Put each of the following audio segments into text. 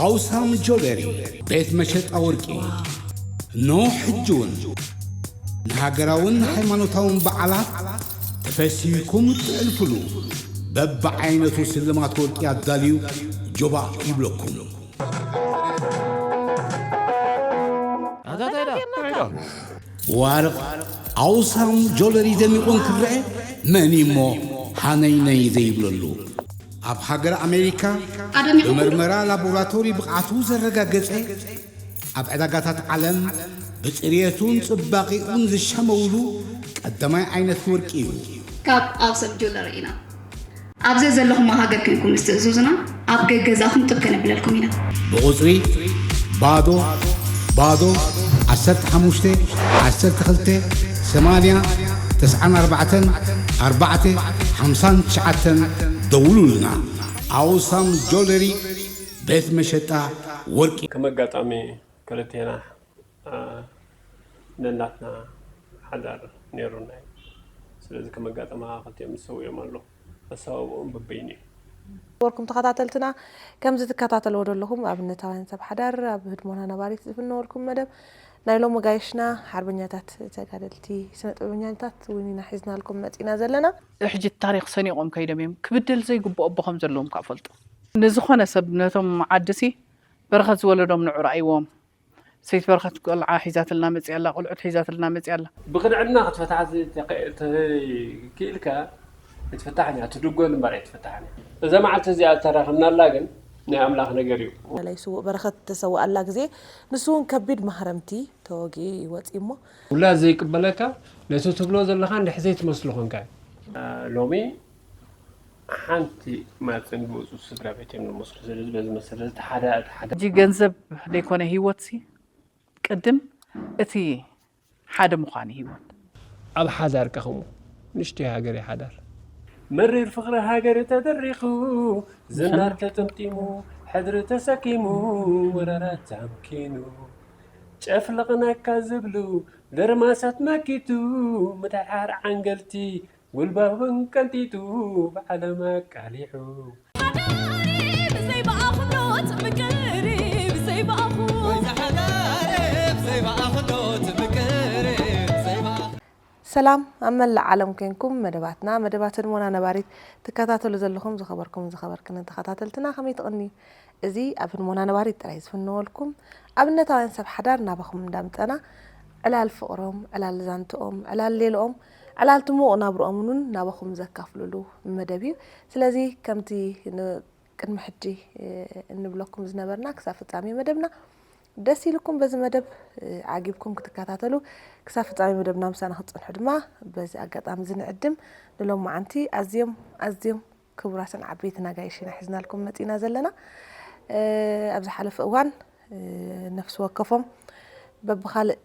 ኣውሳም ጆለሪ፣ ቤት መሸጣ ወርቂ። እነሆ ሕጂ እውን ንሃገራውን ሃይማኖታውን በዓላት ተፈሲህኩም እትዕልፍሉ በብዓይነቱ ስልማት ወርቂ ኣዳልዩ ጆባእ ይብለኩም። ብዋርቕ ኣውሳም ጆለሪ ደሚቑ እንክረአ መን እሞ ሃነይነይ ዘይብለሉ? ኣብ ሃገር ኣሜሪካ ብመርመራ ላቦራቶሪ ብቕዓቱ ዘረጋገጸ፣ ኣብ ዕዳጋታት ዓለም ብጽርየቱን ጽባቐኡን ዝሸመውሉ ቀዳማይ ዓይነት ወርቂ እዩ። ካብ ኣውሳም ጆለሪ ኢና። ኣብ ዘዘለኹሞ ሃገር ኮይንኩም ምስ ትእዝዙና ኣብ ገገዛኹም ጥብ ከነብለልኩም ኢና። ብቑጽሪ ባዶ ባዶ ዓሰርተ ሓሙሽተ ዓሰርተ ክልተ ሰማንያ ተስዓን ኣርባዕተን ኣርባዕተ ሓምሳን ትሽዓተን ደውሉልና። ኣውሳም ጆለሪ ቤት መሸጣ ወርቂ። ከም ኣጋጣሚ ክልቴና ነናትና ሓዳር ነይሩና እዩ። ስለዚ ከም ኣጋጣሚ ክልቲኦም ዝሰውኦም ኣለዉ። ኣሰዋውኦም በበይኑ እዩ። ክቡርኩም ተኸታተልትና፣ ከምዚ ትከታተልዎ ዘለኹም ኣብነታውያን ሰብ ሓዳር ኣብ ህድሞና ነባሪት ዝፍነወልኩም መደብ ናይ ሎሚ ጋይሽና ሓርበኛታት ተጋደልቲ ስነ ጥበበኛታት እውን ኢና ሒዝናልኩም መፂና ዘለና። ሕጂ ታሪኽ ሰኒቖም ከይዶም እዮም። ክብደል ዘይግብኦ ኣቦ ከም ዘለዎም ከዓ ፈልጡ። ንዝኾነ ሰብ ነቶም ዓድሲ በረኸት ዝወለዶም ንዑ ረኣይዎም። ሰይቲ በረኸት ቆልዓ ሒዛትልና መፅያ ኣላ፣ ቆልዑት ሒዛትልና መፅያ ኣላ። ብቕንዕና ክትፈትሓ ክኢልካ ኣይትፍታሕን እያ፣ ትድጎል እምበር ኣይትፍታሕን እያ። እዛ መዓልቲ እዚኣ እተራኸብናላ ግን ናይ ኣምላኽ ነገር እዩ። በላይ ስዉእ በረኸት ተሰውኣላ ግዜ ንሱ እውን ከቢድ ማህረምቲ ተወጊኡ ይወፂ እሞ ውላድ ዘይቅበለካ ነቲ ትብሎ ዘለኻ እንድሕር ዘይትመስሎ ኮንካ እዩ። ሎሚ ሓንቲ ማፅን ዝወፁ ስድራ ቤት እዮም ዝመስሉ። ስለዚ በዚ መሰረት እቲ ሓደ እቲ ሓደ ሕጂ ገንዘብ ዘይኮነ ህይወትሲ ቅድም እቲ ሓደ ምዃን እዩ ህይወት። ኣብ ሓዳር ከኸሙ ንእሽተይ ሃገር እዩ ሓዳር። መሪር ፍቕሪ ሃገር ተደሪኹ ዝናር ተጠምጢሙ ሕድሪ ተሰኪሙ ወረራት ኣምኪኑ ጨፍለቕናካ ዝብሉ ደርማሳት መኪቱ ምድሓር ዓንገልቲ ጉልባብን ቀንጢጡ ብዓለም ኣቃሊሑ። ሰላም ኣብ መላእ ዓለም ኮንኩም መደባትና መደባት ህድሞና ነባሪት ትከታተሉ ዘለኹም ዝኸበርኩም ዝኸበርክንን ተኸታተልትና ከመይ ትቕንዩ? እዚ ኣብ ህድሞና ነባሪት ጥራይ ዝፍነወልኩም ኣብነታውያን ሰብ ሓዳር ናባኹም እንዳምጸና ዕላል ፍቕሮም፣ ዕላል ዛንትኦም፣ ዕላል ሌልኦም፣ ዕላል ትሙቕ ናብርኦምን እውን ናባኹም ዘካፍሉሉ መደብ እዩ። ስለዚ ከምቲ ቅድሚ ሕጂ እንብለኩም ዝነበርና ክሳብ ፍጻሜ መደብና ደስ ኢልኩም በዚ መደብ ዓጊብኩም ክትከታተሉ ክሳብ ፍጻሜ መደብና ምሳና ክትጸንሑ ድማ በዚ ኣጋጣሚ እዚ ንዕድም። ንሎማዓንቲ ኣዝዮም ኣዝዮም ክቡራትን ዓበይትን ኣጋይሽ ኢና ሒዝናልኩም መጺና ዘለና። ኣብ ዝሓለፈ እዋን ነፍሲ ወከፎም በብኻልእ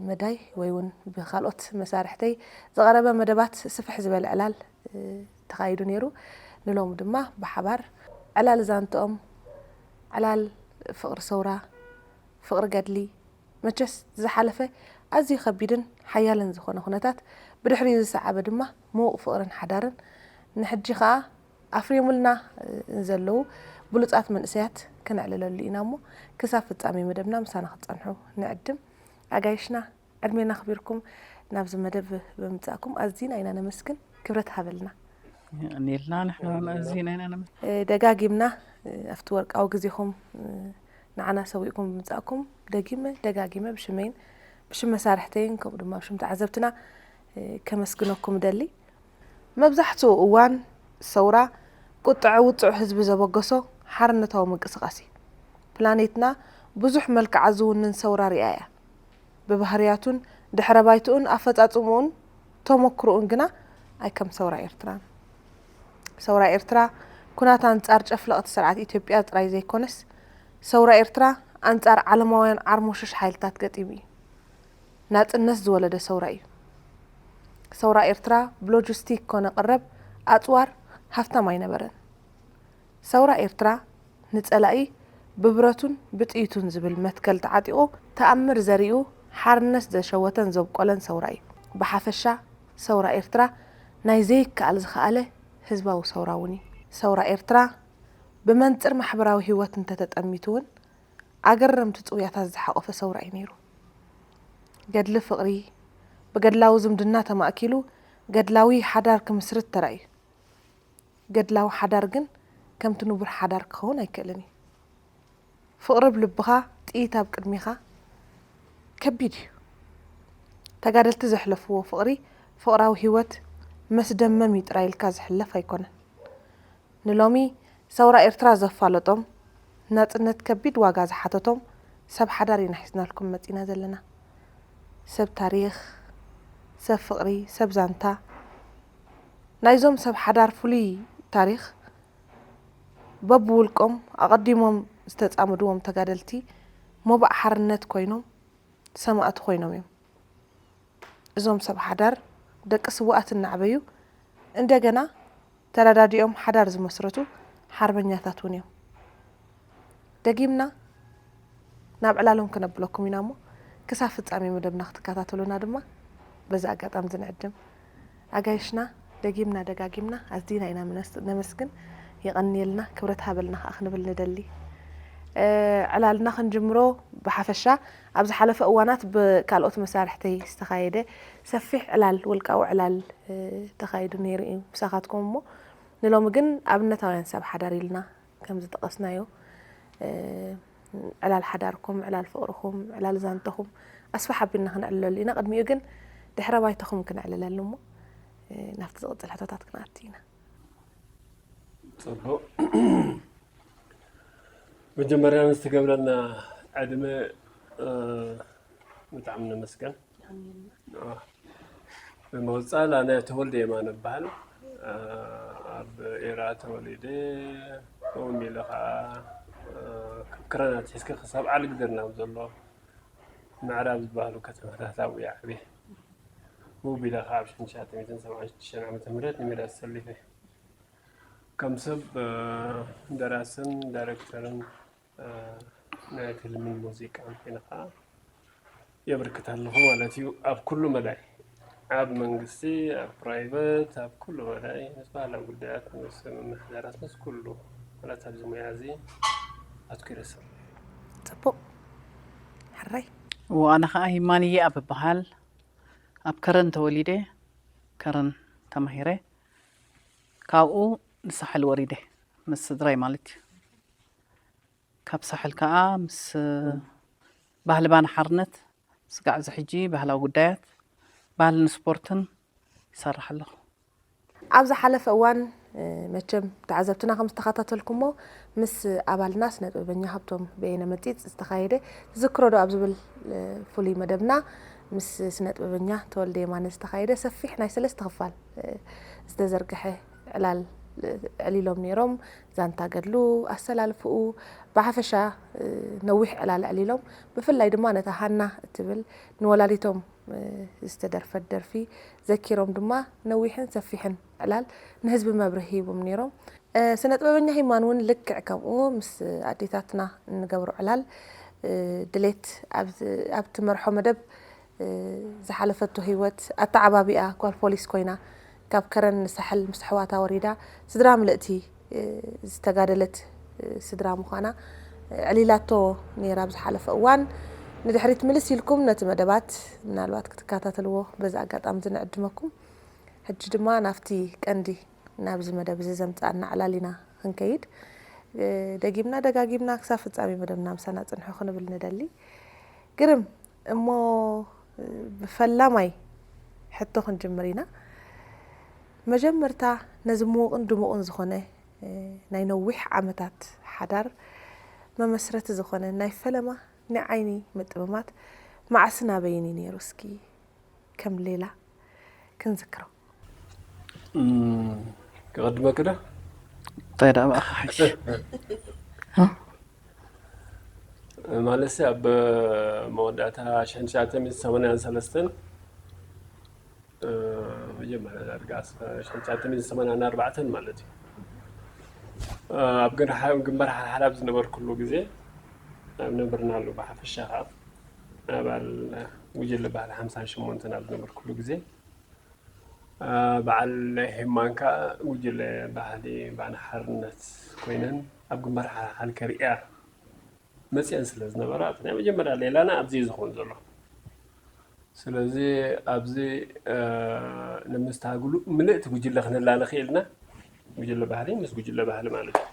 መዳይ ወይ እውን ብኻልኦት መሳርሕተይ ዝቐረበ መደባት ስፍሕ ዝበለ ዕላል ተኻይዱ ነይሩ። ንሎሚ ድማ ብሓባር ዕላል ዛንትኦም፣ ዕላል ፍቕሪ ሰውራ፣ ፍቕሪ ገድሊ፣ መቸስ ዝሓለፈ ኣዝዩ ከቢድን ሓያልን ዝኾነ ኩነታት ብድሕሪኡ ዝሰዓበ ድማ ምዉቕ ፍቕርን ሓዳርን ንሕጂ ኸኣ ኣፍርዮምልና ንዘለዉ ብሉጻት መንእሰያት ከነዕልለሉ ኢና እሞ ክሳብ ፍጻሜ መደብና ምሳና ክትጸንሑ ንዕድም። ኣጋይሽና ዕድሜና ኣኽቢርኩም ናብዚ መደብ ብምምጻእኩም ኣዚና ኢና ነመስግን። ክብረት ሃበልና። የቐንየልና ንሕና እውን ኣዚና ኢና ነመስግን። ደጋጊምና ኣብቲ ወርቃዊ ግዜኹም ንዓና ሰዊእኩም ብምምጻእኩም ደጊመ ደጋጊመ ብሽመይን ብሽም መሳርሕተይን ከምኡ ድማ ብሽም ተዓዘብትና ከመስግነኩም እደሊ። መብዛሕትኡ እዋን ሰውራ ቁጥዐ ውጹዕ ህዝቢ ዘበገሶ ሓርነታዊ ምንቅስቓስ እዩ። ፕላኔትና ብዙሕ መልክዓ ዝውንን ሰውራ ሪኣ እያ። ብባህርያቱን ድሕረ ባይትኡን ኣፈጻጽምኡን ተሞክሮኡን ግና ኣይከም ሰውራ ኤርትራን። ሰውራ ኤርትራ ኩናት ኣንጻር ጨፍለቕቲ ስርዓት ኢትዮጵያ ጥራይ ዘይኮነስ ሰውራ ኤርትራ ኣንጻር ዓለማውያን ዓርሞሽሽ ሓይልታት ገጢሙ እዩ። ናጽነት ዝወለደ ሰውራ እዩ። ሰውራ ኤርትራ ብሎጂስቲክ ኮነ ቀረብ ኣጽዋር ሃፍታም ኣይነበረን። ሰውራ ኤርትራ ንጸላኢ ብብረቱን ብጥይቱን ዝብል መትከል ተዓጢቑ ተኣምር ዘሪኡ ሓርነት ዘሸወተን ዘብቆለን ሰውራ እዩ። ብሓፈሻ ሰውራ ኤርትራ ናይ ዘይከኣል ዝኸኣለ ህዝባዊ ሰውራ እውን እዩ። ሰውራ ኤርትራ ብመንጽር ማሕበራዊ ህይወት እንተተጠሚቱ እውን ኣገረምቲ ጽውያታት ዝሓቖፈ ሰውራ እዩ ነይሩ። ገድሊ ፍቕሪ ብገድላዊ ዝምድና ተማእኪሉ ገድላዊ ሓዳር ክምስርት ተራእዩ። ገድላዊ ሓዳር ግን ከምቲ ንቡር ሓዳር ክኸውን ኣይክእልን እዩ። ፍቕሪ ኣብ ልብኻ፣ ጥይት ኣብ ቅድሚኻ ከቢድ እዩ። ተጋደልቲ ዘሕለፍዎ ፍቕሪ ፍቕራዊ ህይወት መስደመም እዩ ጥራይ ኢልካ ዝሕለፍ ኣይኮነን። ንሎሚ ሰውራ ኤርትራ ዘፋለጦም፣ ናጽነት ከቢድ ዋጋ ዝሓተቶም ሰብ ሓዳር ኢና ሒዝናልኩም መጺና ዘለና። ሰብ ታሪኽ፣ ሰብ ፍቕሪ፣ ሰብ ዛንታ። ናይዞም ሰብ ሓዳር ፍሉይ ታሪኽ በብውልቆም ኣቐዲሞም ዝተጻመድዎም ተጋደልቲ ሞባእ ሓርነት ኮይኖም ሰማእቲ ኮይኖም እዮም። እዞም ሰብ ሓዳር ደቂ ስውኣት እናዕበዩ እንደገና ተረዳዲኦም ሓዳር ዝመስረቱ ሓርበኛታት እውን እዮም። ደጊምና ናብ ዕላሎም ክነብለኩም ኢና እሞ ክሳብ ፍጻሜ መደብና ክትከታተሉና ድማ በዚ ኣጋጣሚ ዝንዕድም። ኣጋይሽና ደጊምና ደጋጊምና ኣዝና ኢና ምነስ- ነመስግን። የቐንየልና፣ ክብረት ሃበልና ከኣ ክንብል ንደሊ። እ፣ ዕላልና ክንጅምሮ ብሓፈሻ ኣብ ዝሓለፈ እዋናት ብካልኦት መሳርሕተይ ዝተኻየደ ሰፊሕ ዕላል፣ ውልቃዊ ዕላል፣ እ፣ ተኻይዱ ነይሩ እዩ ምሳኻትኩም እሞ ንሎሚ ግን ኣብነታውያን ሰብ ሓዳር ኢልና ከም ዝጠቐስናዮ፣ እ፣ ዕላል ሓዳርኩም፣ ዕላል ፍቕርኹም፣ ዕላል ዛንተኹም ኣስፍሕ ኣቢልና ክነዕልለሉ ኢና። ቅድሚኡ ግን ድሕረ ባይታኹም ክነዕልለሉ እሞ፣ እ፣ ናብቲ ዝቕጽል ሕቶታት ክንኣቱ ኢና። ጽቡቕ። መጀመርያ ንዝተገብረና ዕድመ፣ እ፣ ብጣዕሚ ነመስገን። እ፣ ብምቕጻል ኣነ ተወልደ የማነ እበሃል። እ፣ ኣብ ኤራ ተወሊደ፣ ከምኡ ኢለ ኸዓ፣ እ፣ ካብ ክረን ኣትሒዝካ ክሳብ ዓሊ ግድር ናብ ዘሎ ምዕራብ ዝበሃሉ ከተማታት ኣብኡ እየ ዓብየ። ብኡ ኣቢለ ኸዓ ኣብ ሽሕን ትሽዓተ ሚእትን ሰብዓን ሽዱሽተን ዓመተ ምህረት ንሜዳ ተሰሊፈ። ከም ሰብ፣ እ፣ ደራስን ዳይሬክተርን፣ እ፣ ናይ ፊልምን ሙዚቃን ኮይነ ኸዓ የበርክት ኣለኹ ማለት እዩ። ኣብ ኩሉ መዳይ፣ ኣብ መንግስቲ፣ ኣብ ፕራይቨት፣ ኣብ ኩሉ መዳይ ምስ ባህላዊ ጉዳያት፣ ምስ ምምሕዳራት፣ ምስ ኩሉ ማለት ኣብዚ ሙያ እዚ ኣትኲረ እሰርሕ። ጽቡቕ። ሕራይ። እዎ፣ ኣነ ኸዓ ሂማን እየኣብ እበሃል። ኣብ ከረን ተወሊደ፣ ከረን ተማሂረ። ካብኡ ንሳሕል ወሪደ፣ ምስ ስድራይ ማለት እዩ። ካብ ሳሕል ከኣ ምስ ባህሊ ባኒ ሓርነት፣ ስጋዕ እዚ ሕጂ ባህላዊ ጉዳያት፣ ባህልን ስፖርትን ይሰርሕ ኣለኹ። ኣብ ዝሓለፈ እዋን፣ እ፣ መቸም ተዓዘብትና ከም ዝተኸታተልኩሞ፣ ምስ ኣባልና ስነ ጥበበኛ ሃብቶም በየነ መጺጽ ዝተኻየደ ትዝክሮ ዶ ኣብ ዝብል፣ እ፣ ፍሉይ መደብና፣ ምስ ስነ ጥበበኛ ተወልደ የማነ ዝተኻየደ ሰፊሕ ናይ ሰለስተ ክፋል፣ እ፣ ዝተዘርግሐ ዕላል፣ እ፣ ዕሊሎም ነይሮም። ዛንታ ገድሉ፣ ኣሰላልፍኡ፣ ብሓፈሻ፣ እ፣ ነዊሕ ዕላል ዕሊሎም። ብፍላይ ድማ ነታ ሃና እትብል ንወላዲቶም፣ እ፣ ዝተደርፈት ደርፊ ዘኪሮም ድማ ነዊሕን ሰፊሕን ዕላል ንህዝቢ መብርሂ ሂቦም ነይሮም። እ፣ ስነ ጥበበኛ ሂማን እውን ልክዕ ከምኡ ምስ ኣዴታትና እንገብሮ ዕላል፣ እ፣ ድሌት ኣብ ዝ-፣ ኣብቲ መርሖ መደብ፣ እ፣ ዝሓለፈቶ ህይወት፣ ኣተዓባቢኣ ጓል ፖሊስ ኮይና ካብ ከረን ንሳሕል ምስ ኣሕዋታ ወሪዳ ስድራ ምልእቲ፣ እ፣ ዝተጋደለት፣ እ፣ ስድራ ምዃና፣ እ፣ ኣዕሊላቶ ነይራ ኣብ ዝሓለፈ እዋን። ንድሕሪት ምልስ ኢልኩም ነቲ መደባት ምናልባት ክትከታተልዎ በዚ ኣጋጣሚ እዚ ንዕድመኩም። ሕጂ ድማ ናብቲ ቀንዲ ናብዚ መደብ እዚ ዘምጽኣና ዕላል ኢና ክንከይድ። እ፣ ደጊምና ደጋጊምና ክሳብ ፍጻሜ መደብና ምሳና ጽንሑ ክንብል ንደሊ። ግርም፣ እሞ ብፈላማይ ሕቶ ክንጅምር ኢና። መጀመርታ ነዚ ምዉቕን ድሙቕን ዝኾነ፣ እ፣ ናይ ነዊሕ ዓመታት ሓዳር መመስረቲ ዝኾነ ናይ ፈለማ ናይ ዓይኒ ምጥምማት መዓስን ኣበይን እዩ ነይሩ? እስኪ ከም ሌላ ክንዝክሮ። እም፣ ክቕድመኪ ዶ? እንታይ ደኣ ብኣኻ ሓይሽ? ማለትሲ ኣብ መወዳእታ ሽሕን ትሽዓተ ሚእትን ሰማንያን ሰለስተን፣ እ፣ መጀመርያ ዳርጋ ሽሕን ትሽዓተ ሚእትን ሰማንያን ኣርባዕተን ማለት እዩ። እ፣ ኣብ ግንሓ-፣ ግንባር ሓልሓል ኣብ ዝነበርኩሉ ግዜ፣ ኣብ ነበርናሉ ብሓፈሻ ኸዓ ኣባል ጉጅለ ባህሊ ሓምሳን ሸሞንተን ኣብ ዝነበርኩሉ ግዜ፣ እ፣ በዓል ሄማን ከኣ ጉጅለ ባህሊ ባኒ ሓርነት ኮይነን ኣብ ግንባር ሓልሓል ከርእያ መፅአን ስለ ዝነበራ፣ እቲ ናይ መጀመርያ ሌላና ኣብዚ እዩ ዝኸውን ዘሎ። ስለዚ ኣብዚ ንምስታግሉ ምልእቲ ጉጅለ ክንህላ ንኽእልና፣ ጉጅለ ባህሊ ምስ ጉጅለ ባህሊ ማለት እዩ።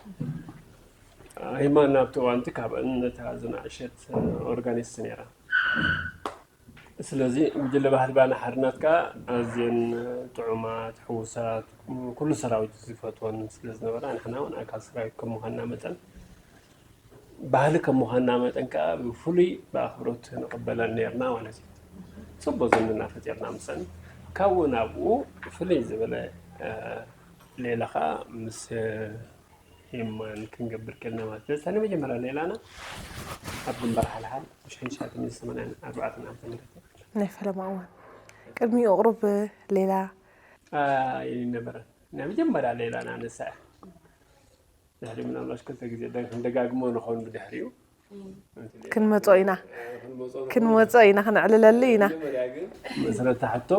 ሂማን ኣብቲ እዋንቲ ካብአን ነታ ዝናእሸት ኦርጋኒስት ነይራ። ስለዚ ጉጅለ ባህሊ ባና ሓርነት ከዓ ኣዝየን ጥዑማት፣ ሕውሳት፣ ኩሉ ሰራዊት ዝፈትወን ስለ ዝነበራ፣ ንሕና እውን ኣካል ሰራዊት ከም ምዃንና መጠን፣ ባህሊ ከም ምዃንና መጠን ከዓ ብፍሉይ ብኣኽብሮት ንቕበለን ነይርና ማለት እዩ። ፅቡቅ ዝምድና ፈጢርና ምሰን ካብኡ ናብኡ ፍልይ ዝበለ ሌላ ከዓ ምስ ሂማን ክንገብር ከልና ማለት እዩ። ስለዚ መጀመርያ ሌላና ኣብ ግንባር ሓልሓል ሽሕን ትሽዓተ ሚእትን ሰማንያን ኣርባዕተን ዓመተ ምህረት ናይ ፈለማ እዋን ቅድሚኡ ቁሩብ ሌላ ይነበረ ናይ መጀመርያ ሌላና ንሳ ድሕሪ ምናልባሽ ክልተ ግዜ ክንደጋግሞ ንኸውን ብድሕሪኡ ክንመጾ ኢና ክንመጾ ኢና ክነዕልለሉ ኢና። መሰረታ ሕቶ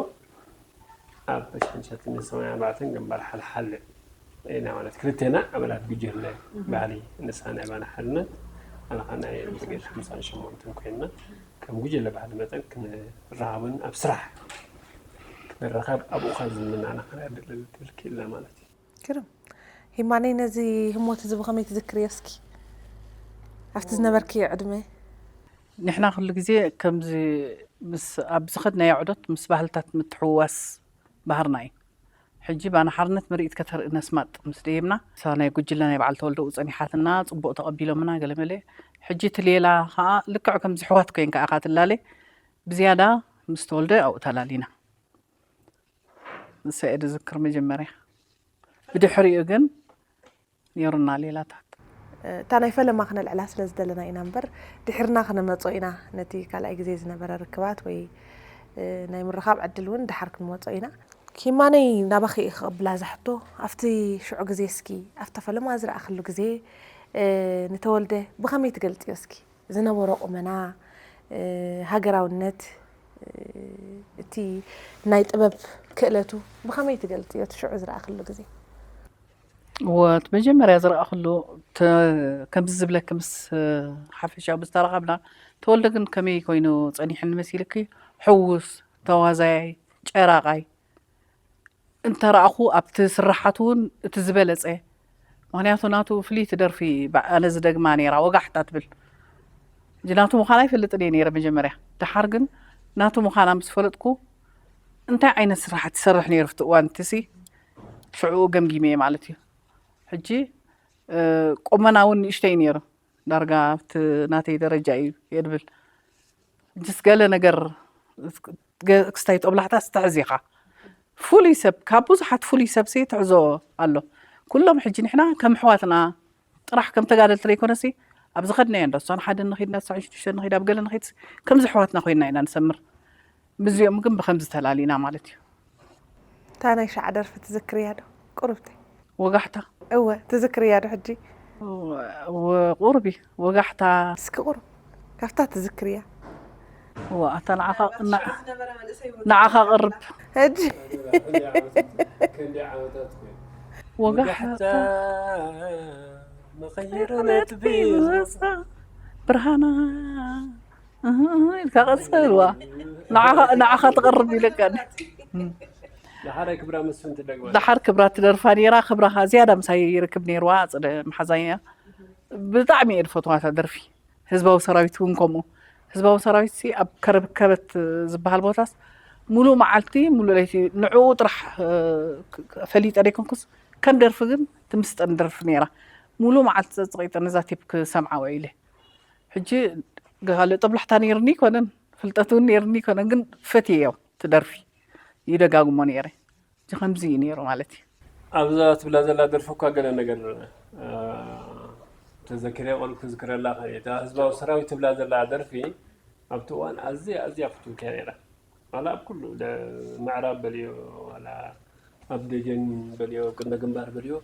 ኣብ ሽሕን ትሽዓተ ሚእትን ሰማንያን ኣርባዕተን ግንባር ሓልሓል ኢና ማለት ክልቴና ኣባላት ጉጅለ ባህሊ ንሳ ናይ ባና ሓርነት ኣነ ከዓ ናይ ብርጌድ ሓምሳን ሸሞንተን ኮይንና ከም ጉጅለ ባህሊ መጠን ክንራኸብን ኣብ ስራሕ ክንራኸብ ኣብኡ ካብ ዝምናና ክነዕልል ክኢልና ማለት እዩ። ግርም። ሂማነይ ነዚ ህሞት እዚ ብኸመይ ትዝክርዮ እስኪ? ኣብቲ ዝነበርክዮ ዕድመ? ንሕና ኩሉ ግዜ ከምዚ ምስ ኣብ ዝኸድናዮ ዑደት ምስ ባህልታት ምትሕውዋስ ባህርና እዩ። ሕጂ ባና ሓርነት ምርኢት ከተርኢ ነስማጥ ምስ ደየብና እሳ ናይ ጉጅለ ናይ በዓል ተወልደ ኣብኡ ጸኒሓትና ጽቡቕ ተቐቢሎምና ገለመለ። ሕጂ እቲ ሌላ ከኣ ልክዕ ከምዚ ኣሕዋት ኮይንካ ኢኻ ትላለ። ብዝያዳ ምስ ተወልደ ኣብኡ ተላሊና። ንሳ እየ ዝዝክር መጀመርያ። ብድሕሪኡ ግን ነይሩና ሌላታት። እታ ናይ ፈለማ ክነልዕላ ስለ ዝደለና ኢና እምበር ድሒርና ክነመጾ ኢና። ነቲ ካልኣይ ግዜ ዝነበረ ርክባት ወይ ናይ ምርኻብ ዕድል እውን ደሓር ክንመጾ ኢና። ኪማነይ ናባኺ እየ ክቕብላ እዛ ሕቶ። ኣብቲ ሽዑ ግዜ እስኪ ኣብታ ፈለማ ዝረኣኽሉ ግዜ ንተወልደ ብኸመይ ትገልጽዮ እስኪ? ዝነበሮ ቁመና፣ ሃገራውነት፣ እቲ ናይ ጥበብ ክእለቱ ብኸመይ ትገልጽዮ እቲ ሽዑ ዝረኣኽሉ ግዜ? እወ እቲ መጀመርያ ዝረኣኽሉ ከምዚ ዝብለኪ ምስ ሓፈሻዊ ዝተራኸብና ተወልደ ግን ከመይ ኮይኑ ጸኒሕኒ መሲልኪ? ሕዉስ፣ ተዋዛያይ፣ ጨራቓይ እንተ ረኣኹ ኣብቲ ስርሓቱ እውን እቲ ዝበለፀ ምኽንያቱ ናቱ ፍልይቲ ደርፊ ኣነ ዝደግማ ነይራ ወጋሕታ ትብል ሕጂ ናቱ ምዃና ኣይፈልጥን እየ ነይረ መጀመርያ ደሓር ግን ናቱ ምዃና ምስ ፈለጥኩ እንታይ ዓይነት ስራሓት ይሰርሕ ነይሩ ኣብቲ እዋን እቲ ሲ ሽዕኡ ገምጊመ እየ ማለት እዩ ሕጂ ቁመና እውን ንእሽተይ ነይሩ ዳርጋ ኣብቲ ናተይ ደረጃ እዩ የድብል ሕጂስ ገለ ነገር ክስታይ ጦብላሕታ ዝተሕዝ ኢኻ ፍሉይ ሰብ ካብ ብዙሓት ፍሉይ ሰብ ሲ ትሕዞ ኣሎ ኩሎም ሕጂ ንሕና ከም ኣሕዋትና ጥራሕ ከም ተጋደልቲ ዘይኮነሲ ኣብ ዝኸድናዮ እንዶ እሷ ንሓደ ንኺድ ናብ ሳዕ ሽዱሽተ ንኺድ ኣብ ገለ ንኺድ ከምዚ ኣሕዋትና ኮይንና ኢና ንሰምር ምስዚኦም ግን ብኸምዚ ተላሊና ማለት እዩ እታ ናይ ሻዕ ደርፊ ትዝክርያ ዶ ቁርብቲ ወጋሕታ እወ ትዝክርያ ዶ ሕጂ ቁርቢ ወጋሕታ እስኪ ቁርብ ካብታ ትዝክርያ እወ ኣታ ንዓኻ ቅርብ ሕጂ ወጋሕታ መኸየረ ነጥቢ ብርሃና ኢልካ ቀፅልዋ ንዓኻ ትቐርብ ኢለካ ደሓር ክብራ ትደርፋ ነይራ ክብራ ዝያዳ ምሳይ ይርክብ ነይርዋ ኣፅደ መሓዛይ እያ ብጣዕሚ እየ ዝፈትዋ እታ ደርፊ ህዝባዊ ሰራዊት እውን ከምኡ ህዝባዊ ሰራዊት ሲ ኣብ ከረብ ከበት ዝበሃል ቦታስ ሙሉእ መዓልቲ ሙሉእ ለይቲ ንዕኡ ጥራሕ ፈሊጠ ደይኮንኩስ ከም ደርፊ ግን ትምስጠኒ ደርፊ ነይራ ሙሉእ መዓልቲ ፀፅቂጠ ነዛ ቴፕ ክሰምዓ ውዒለ ሕጂ ካልእ ጦብላሕታ ነይርኒ ይኮነን ፍልጠት እውን ነይርኒ ይኮነን ግን ፈትየዮ ትደርፊ ይደጋግሞ ነይረ እዚ ከምዚ እዩ ነይሩ ማለት እዩ ኣብዛ ትብላ ዘላ ደርፊ እኳ ገለ ነገር ተዘኪረ ቆል ክዝክረላ እታ ህዝባዊ ሰራዊት ትብላ ዘላ ደርፊ ኣብቲ እዋን ኣዝያ ኣዝያ ፍትውቲ እያ ነይራ ዋላ ኣብ ኩሉ ምዕራብ በልዮ ዋላ ኣብ ደጀን በልዮ ቅድመ ግንባር በልዮ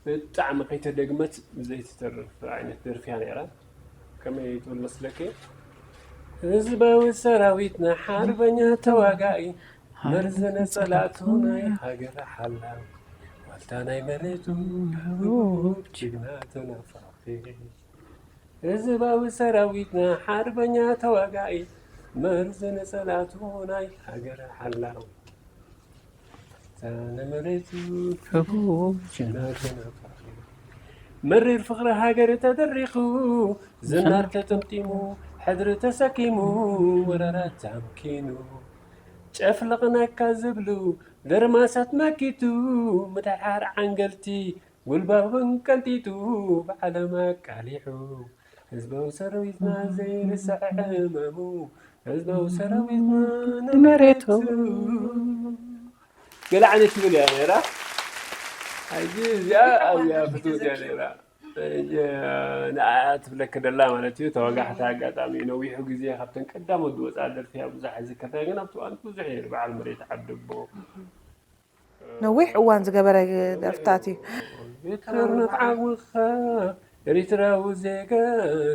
ብጣዕሚ ከይተደግመት ዘይትተርፍ ዓይነት ደርፊ እያ ነይራ። ከመይ ትብል መስለኪ? ህዝባዊ ሰራዊትና ሓርበኛ ተዋጋኢ መርዚ ነጸላቱ ናይ ሃገር ሓላዊ ኣልታ ናይ መሬቱ ጅግና ተናፋቂ ህዝባዊ ሰራዊትና ሓርበኛ ተዋጋኢ መርዚ ንጸላቱ ናይ ሃገር ሓላዊ ንመሬቱ ጅግና ተናፋቂ መሪር ፍቕሪ ሃገር ተደሪኹ ዝናር ተጠምጢሙ ሕድሪ ተሰኪሙ ወረራት ኣምኪኑ ጨፍለቕናካ ዝብሉ ደርማሳት መኪቱ ምድሓር ዓንገልቲ ጉልባብን ቀንጢጡ ብዓለም ኣቃሊሑ ህዝባዊ ሰራዊትና ዘይርሳዕ ዕማሙ ህዝባዊ ሰራዊትና ንመሬቱ ገለ ዓይነት ትብል እያ ነይራ። ሕጂ እዚኣ ኣብዚኣ ፍትውት እያ ነይራ። ንኣ ትብለኪ ደላ ማለት እዩ ተዋጋሕቲ ኣጋጣሚ ነዊሑ ግዜ ካብተን ቀዳሞት ዝወፅኣ ደርፊ እያ ብዙሕ ኣይዝከርታ ግን ኣብቲ እዋን ብዙሕ ነይሩ በዓል መሬት ዓደቦ ነዊሕ እዋን ዝገበረ ደርፍታት እዩ። ቢትርነት ዓወኻ ኤሪትራዊ ዜጋ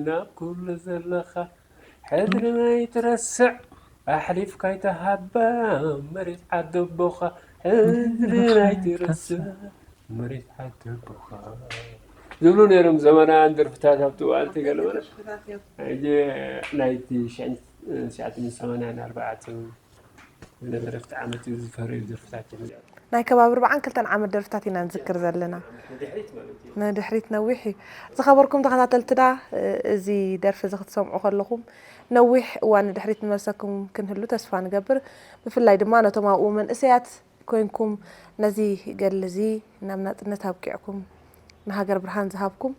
ናብ ኩሉ ዘለኻ ሕድሪ ናይ ትረስዕ ኣሕሊፍካ ይተሃባ መሬት ዓደቦኻ ሕድሪ ናይ ትረስዕ መሬት ዓደቦኻ ዝብሉ ነይሮም ዘመናውያን ደርፍታት ኣብቲ እዋን ተገለመለ ናይቲ ሽዕን ትሽዓትን ሰማንያን ኣርባዕትን ዝነበረ ኣብቲ ዓመት እዩ ዝፈረዩ ደርፍታት እዮም እዚኣቶም። ናይ ከባቢ ኣርባዓን ክልተን ዓመት ደርፍታት ኢና ንዝክር ዘለና። ንድሕሪት ማለት እዩ። ንድሕሪት ነዊሕ እዩ። ዝኸበርኩም ተኸታተልትና እዚ ደርፊ እዚ ክትሰምዑ ከለኹም ነዊሕ እዋን ንድሕሪት ንመልሰኩም ክንህሉ ተስፋ ንገብር። ብፍላይ ድማ ነቶም ኣብኡ መንእሰያት ኮይንኩም ነዚ ገድሊ እዚ ናብ ናጽነት ኣብቂዕኩም ንሃገር ብርሃን ዝሃብኩም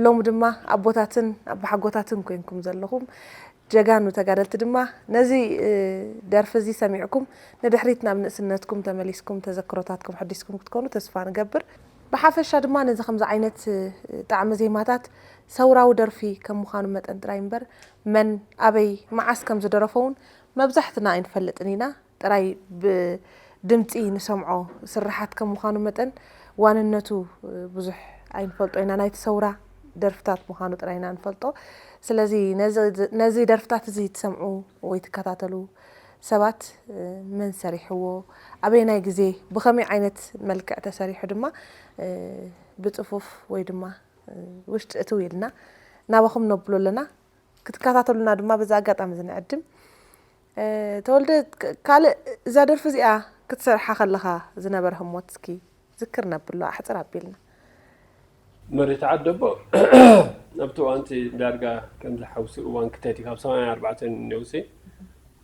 ሎሚ ድማ ኣቦታትን ኣባሓጎታትን ኮይንኩም ዘለኹም ጀጋኑ ተጋደልቲ ድማ ነዚ ደርፊ እዚ ሰሚዕኩም ንድሕሪት ናብ ንእስነትኩም ተመሊስኩም ተዘክሮታትኩም ሕዲስኩም ክትኮኑ ተስፋ ንገብር። ብሓፈሻ ድማ ነዚ ከምዚ ዓይነት ጣዕሚ ዜማታት ሰውራዊ ደርፊ ከም ምዃኑ መጠን ጥራይ እምበር መን ኣበይ መዓስ ከም ዝደረፎ እውን መብዛሕትና ኣይንፈልጥን ኢና። ጥራይ ብድምፂ ንሰምዖ ስርሓት ከም ምዃኑ መጠን ዋንነቱ ብዙሕ ኣይንፈልጦ ኢና። ናይቲ ሰውራ ደርፍታት ምዃኑ ጥራይ ኢና ንፈልጦ። ስለዚ ነዚ ደርፍታት እዚ ትሰምዑ ወይ ትከታተሉ ሰባት መን ሰሪሕዎ፣ ኣበየናይ ግዜ፣ ብኸመይ ዓይነት መልክዕ ተሰሪሑ ድማ ብፅፉፍ ወይ ድማ ውሽጢ እትው ኢልና ናባኹም ነብሎ ኣለና። ክትከታተሉና ድማ በዚ ኣጋጣሚ እዚ ንዕድም። ተወልደ ካልእ እዛ ደርፊ እዚኣ ክትሰርሓ ከለኻ ዝነበረ ህሞት እስኪ ዝክር ነብሎ ኣሕፅር ኣቢልና። መሬት ዓደቦ ኣብቲ እዋንቲ ዳርጋ ከምዚ ሓውሲ እዋን ክተቲ ካብ ሰማንያ ኣርባዕተ ነውሲ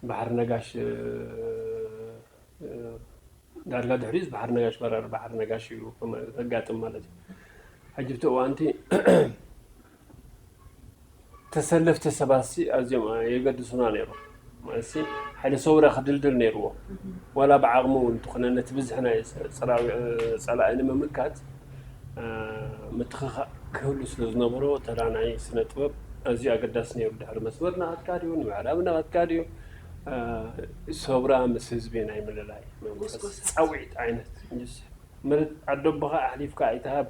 ባሕሪ ነጋሽ ዳርጋ ድሕሪኡስ ባሕሪ ነጋሽ በረር ባሕሪ ነጋሽ እዩ ዘጋጥም ማለት እዩ። ሕጂ ብቲ እዋንቲ ተሰለፍቲ ሰባትሲ ኣዝዮም የገድሱና ነይሩ። ማለትሲ ሓደ ሰውራ ክድልድል ነይርዎ። ዋላ ብዓቕሙ እውን እንተኾነ ነቲ ብዝሒ ናይ ጸላኢ ንምምካት ምትኽኻእ ክህሉ ስለ ዝነበሮ ተራ ናይ ስነ ጥበብ ኣዝዩ ኣገዳሲ ነይሩ። ድሕሪ መስመር ናኸድካ ድዩ ንምዕራብ ናኸድካ ድዩ ሰውራ ምስ ህዝቢ ናይ ምልላይ መንፈስ ፃውዒት ዓይነት ማለት ዓደቦኻ ኣሕሊፍካ ኣይትሃብ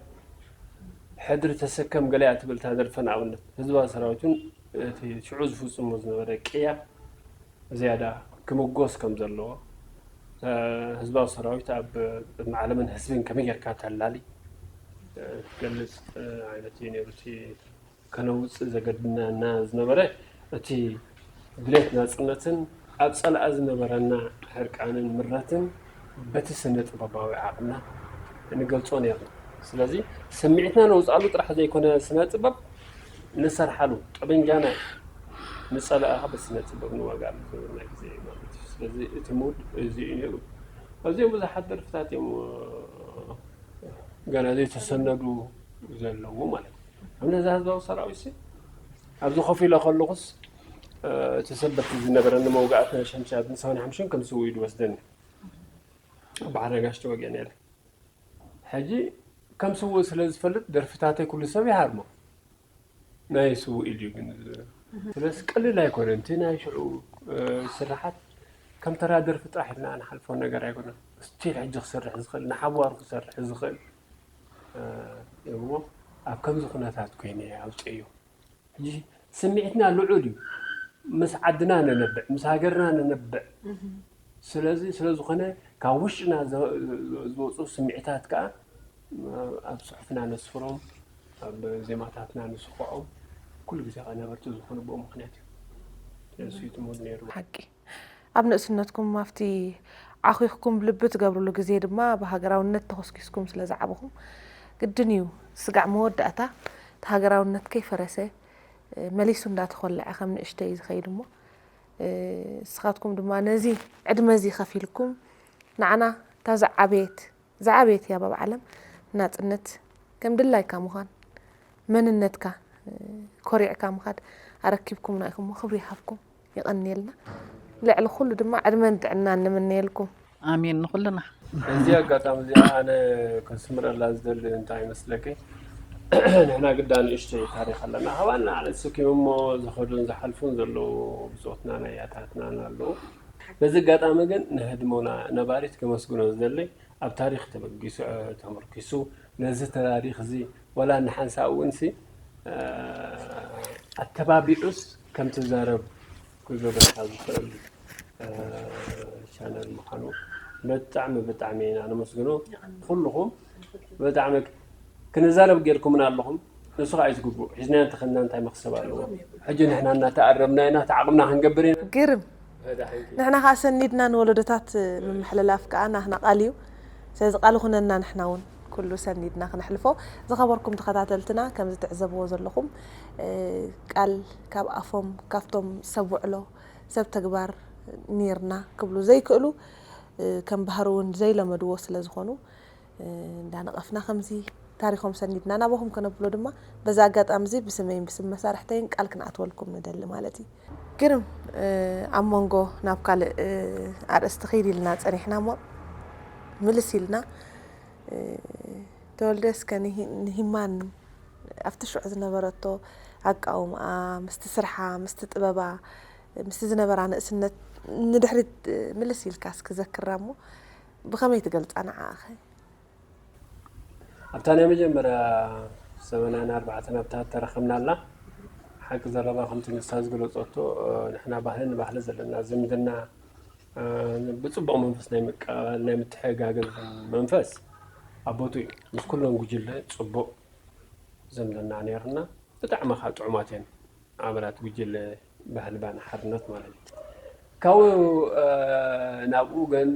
ሕድሪ ተሰከም ገለያ ትብል ታደርፈ ንኣብነት ህዝባዊ ሰራዊትን እቲ ሽዑ ዝፍፅሞ ዝነበረ ቅያ ዝያዳ ክምጎስ ከም ዘለዎ ህዝባዊ ሰራዊት ኣብ ቅድሚ ዓለምን ህዝብን ከመይ ጌርካ ተላሊ ዝገልፅ ዓይነት እዩ ነይሩ እቲ ከነውፅእ ዘገድደና ዝነበረ እቲ ድሌት ናፅነትን ኣብ ፀላኢ ዝነበረና ሕርቃንን ምረትን በቲ ስነ ጥበባዊ ዓቕምና ንገልፆ ነይርና። ስለዚ ስምዒትና ነውፅኣሉ ጥራሕ ዘይኮነ ስነ ጥበብ ንሰርሓሉ ጠበንጃና ንፀላእኻ በስነ ጥበብ ንዋጋሉ ዝነበርና ግዜ ማለት እዩ። ስለዚ እቲ ሙድ እዚ እዩ ነይሩ። ኣዝዮም ብዙሓት ደርፍታት እዮም ገና ዘይተሰነዱ ዘለዉ ማለት እዩ። ኣብ ነዛ ህዝባዊ ሰራዊት ሲ ኣብዚ ኮፍ ኢለ ከለኹስ እቲ ሰበርቲ ዝነበረኒ መውጋእቲ ናይ ሸምሻትን ሰብዓን ሓሙሽተን ከም ስውእ እዩ ዝወስደኒ። ባሕሪ ነጋሽ ተወጊአ ነይረ። ሕጂ ከም ስውእ ስለ ዝፈልጥ ደርፍታተይ ኩሉ ሰብ ይሃርሞ። ናይ ስውእ ኢሉ እዩ ግን ስለዚ ቀሊል ኣይኮነን እቲ ናይ ሽዑ ስርሓት ከም ተራ ደርፊ ጥራሕ ኢልና ንሓልፎ ነገር ኣይኮነን። ስቲል ሕጂ ክሰርሕ ዝኽእል ንሓዋሩ ክሰርሕ ዝኽእል እሞ ኣብ ከምዚ ኩነታት ኮይነ ኣውፅእዮ። ሕጂ ስምዒትና ልዑል እዩ። ምስ ዓድና ነነብዕ፣ ምስ ሃገርና ነነብዕ። ስለዚ ስለዝኾነ ካብ ውሽጥና ዝወፁ ስምዒታት ከዓ ኣብ ጽሑፍና ነስፍሮም፣ ኣብ ዜማታትና ንስኽዖም፣ ኩሉ ግዜ ከኣ ነበርቲ ዝኾኑ ብኡ ምኽንያት እዩ ተስዊቱ ሙድ ነይሩ። ሓቂ። ኣብ ንእስነትኩም ኣብቲ ዓኺኽኩም ልቢ ትገብርሉ ግዜ ድማ ብሃገራውነት ተኾስኪስኩም ስለ ዝዓበኹም ግድን እዩ ስጋዕ መወዳእታ እቲ ሃገራውነት ከይፈረሰ መሊሱ እንዳተኾለዐ ከም ንእሽተይ ዝኸይድ እሞ ንስኻትኩም ድማ ነዚ ዕድመ እዚ ከፊልኩም ንዓና እታ ዝዓበየት ዝዓበየት ህያብ ኣብ ዓለም ናጽነት ከም ድላይካ ምዃን መንነትካ ኮሪዕካ ምኻድ ኣረኪብኩምና ኢኹም ክብሪ ይሃብኩም። የቐንየልና። ልዕሊ ኩሉ ድማ ዕድመን ጥዕናን ንምነየልኩም። ኣሜን ንኹልና። በዚ ኣጋጣሚ እዚኣ ኣነ ከስምረላ ዝደሊ እንታይ ይመስለኪ፣ ንሕና ግዳ ንእሽተይ ታሪኽ ኣለና። ካባና ንዓለት ስኪሞሞ ዝኸዱን ዝሓልፉን ዘለዉ ብጾትና ናይ ኣያታትናን ኣለዉ። በዚ ኣጋጣሚ ግን ንህድሞና ነባሪት ከመስግኖ ዝደሊ ኣብ ታሪኽ ተበጊሱ ተመርኪሱ ነዚ ተራሪኽ እዚ ወላ ንሓንሳእ እውን ሲ ኣተባቢዑስ ከም ትዛረብ ክገብረካ ዝኽእል ቻነል ምዃኑ ብጣዕሚ ብጣዕሚ ኢና ነመስግኖ። ኩልኹም ብጣዕሚ ክንዛረብ ጌርኩምና ኣለኹም። ንሱ ከዓ እዩ ዝግብኡ። ሒዝናዮ እንተኸድና እንታይ መኽሰብ ኣለዎ? ሕጂ ንሕና እናተኣረምና ኢና፣ እቲ ዓቕምና ክንገብር ኢና። ግርም። ንሕና ከዓ ሰኒድና ንወለዶታት ምምሕልላፍ ከዓ ናህና ቃል እዩ። ስለዚ ቃል ይኹነና ንሕና እውን ኩሉ ሰኒድና ክነሕልፎ። ዝኸበርኩም ተኸታተልትና ከምዚ ትዕዘብዎ ዘለኹም ቃል ካብ ኣፎም ካብቶም ሰብ ውዕሎ ሰብ ተግባር ኔርና ክብሉ ዘይክእሉ ከም ባህሪ እውን ዘይለመድዎ ስለ ዝኾኑ እንዳነቐፍና ከምዚ ታሪኾም ሰኒድና ናባኹም ከነብሎ ድማ በዚ ኣጋጣሚ እዚ ብስመይን ብስም መሳርሕተይን ቃል ክንኣትወልኩም ንደሊ ማለት እዩ። ግርም ኣብ መንጎ ናብ ካልእ ኣርእስቲ ክይድ ኢልና ጸኒሕና እሞ ምልስ ኢልና ተወልደ እስከ ንሂማን ኣብቲ ሽዑ ዝነበረቶ ኣቃውምኣ ምስቲ ስርሓ ምስቲ ጥበባ ምስቲ ዝነበራ ንእስነት ንድሕሪት ምልስ ኢልካ እስኪ ዘክራ እሞ ብኸመይ ትገልፃ ንዓኣኸ? ኣብታ ናይ መጀመርያ ሰበናን ኣርባዕተን ኣብታ ተረኸብናላ ሓቂ ዘረባ ከምቲ ንሳ ዝገለፀቶ ንሕና ባህሊ ንባህሊ ዘለና ዝምድና ብፅቡቕ መንፈስ ናይ ምቅባል ናይ ምትሕጋገዝ መንፈስ ኣቦቱ እዩ ምስ ኩሎም ጉጅለ ፅቡቕ ዝምድና ነይርና ብጣዕሚ ከዓ ጥዑማት እዮም ኣባላት ጉጅለ ባህሊ ባና ሓርነት ማለት እዩ ካብኡ ናብኡ ግን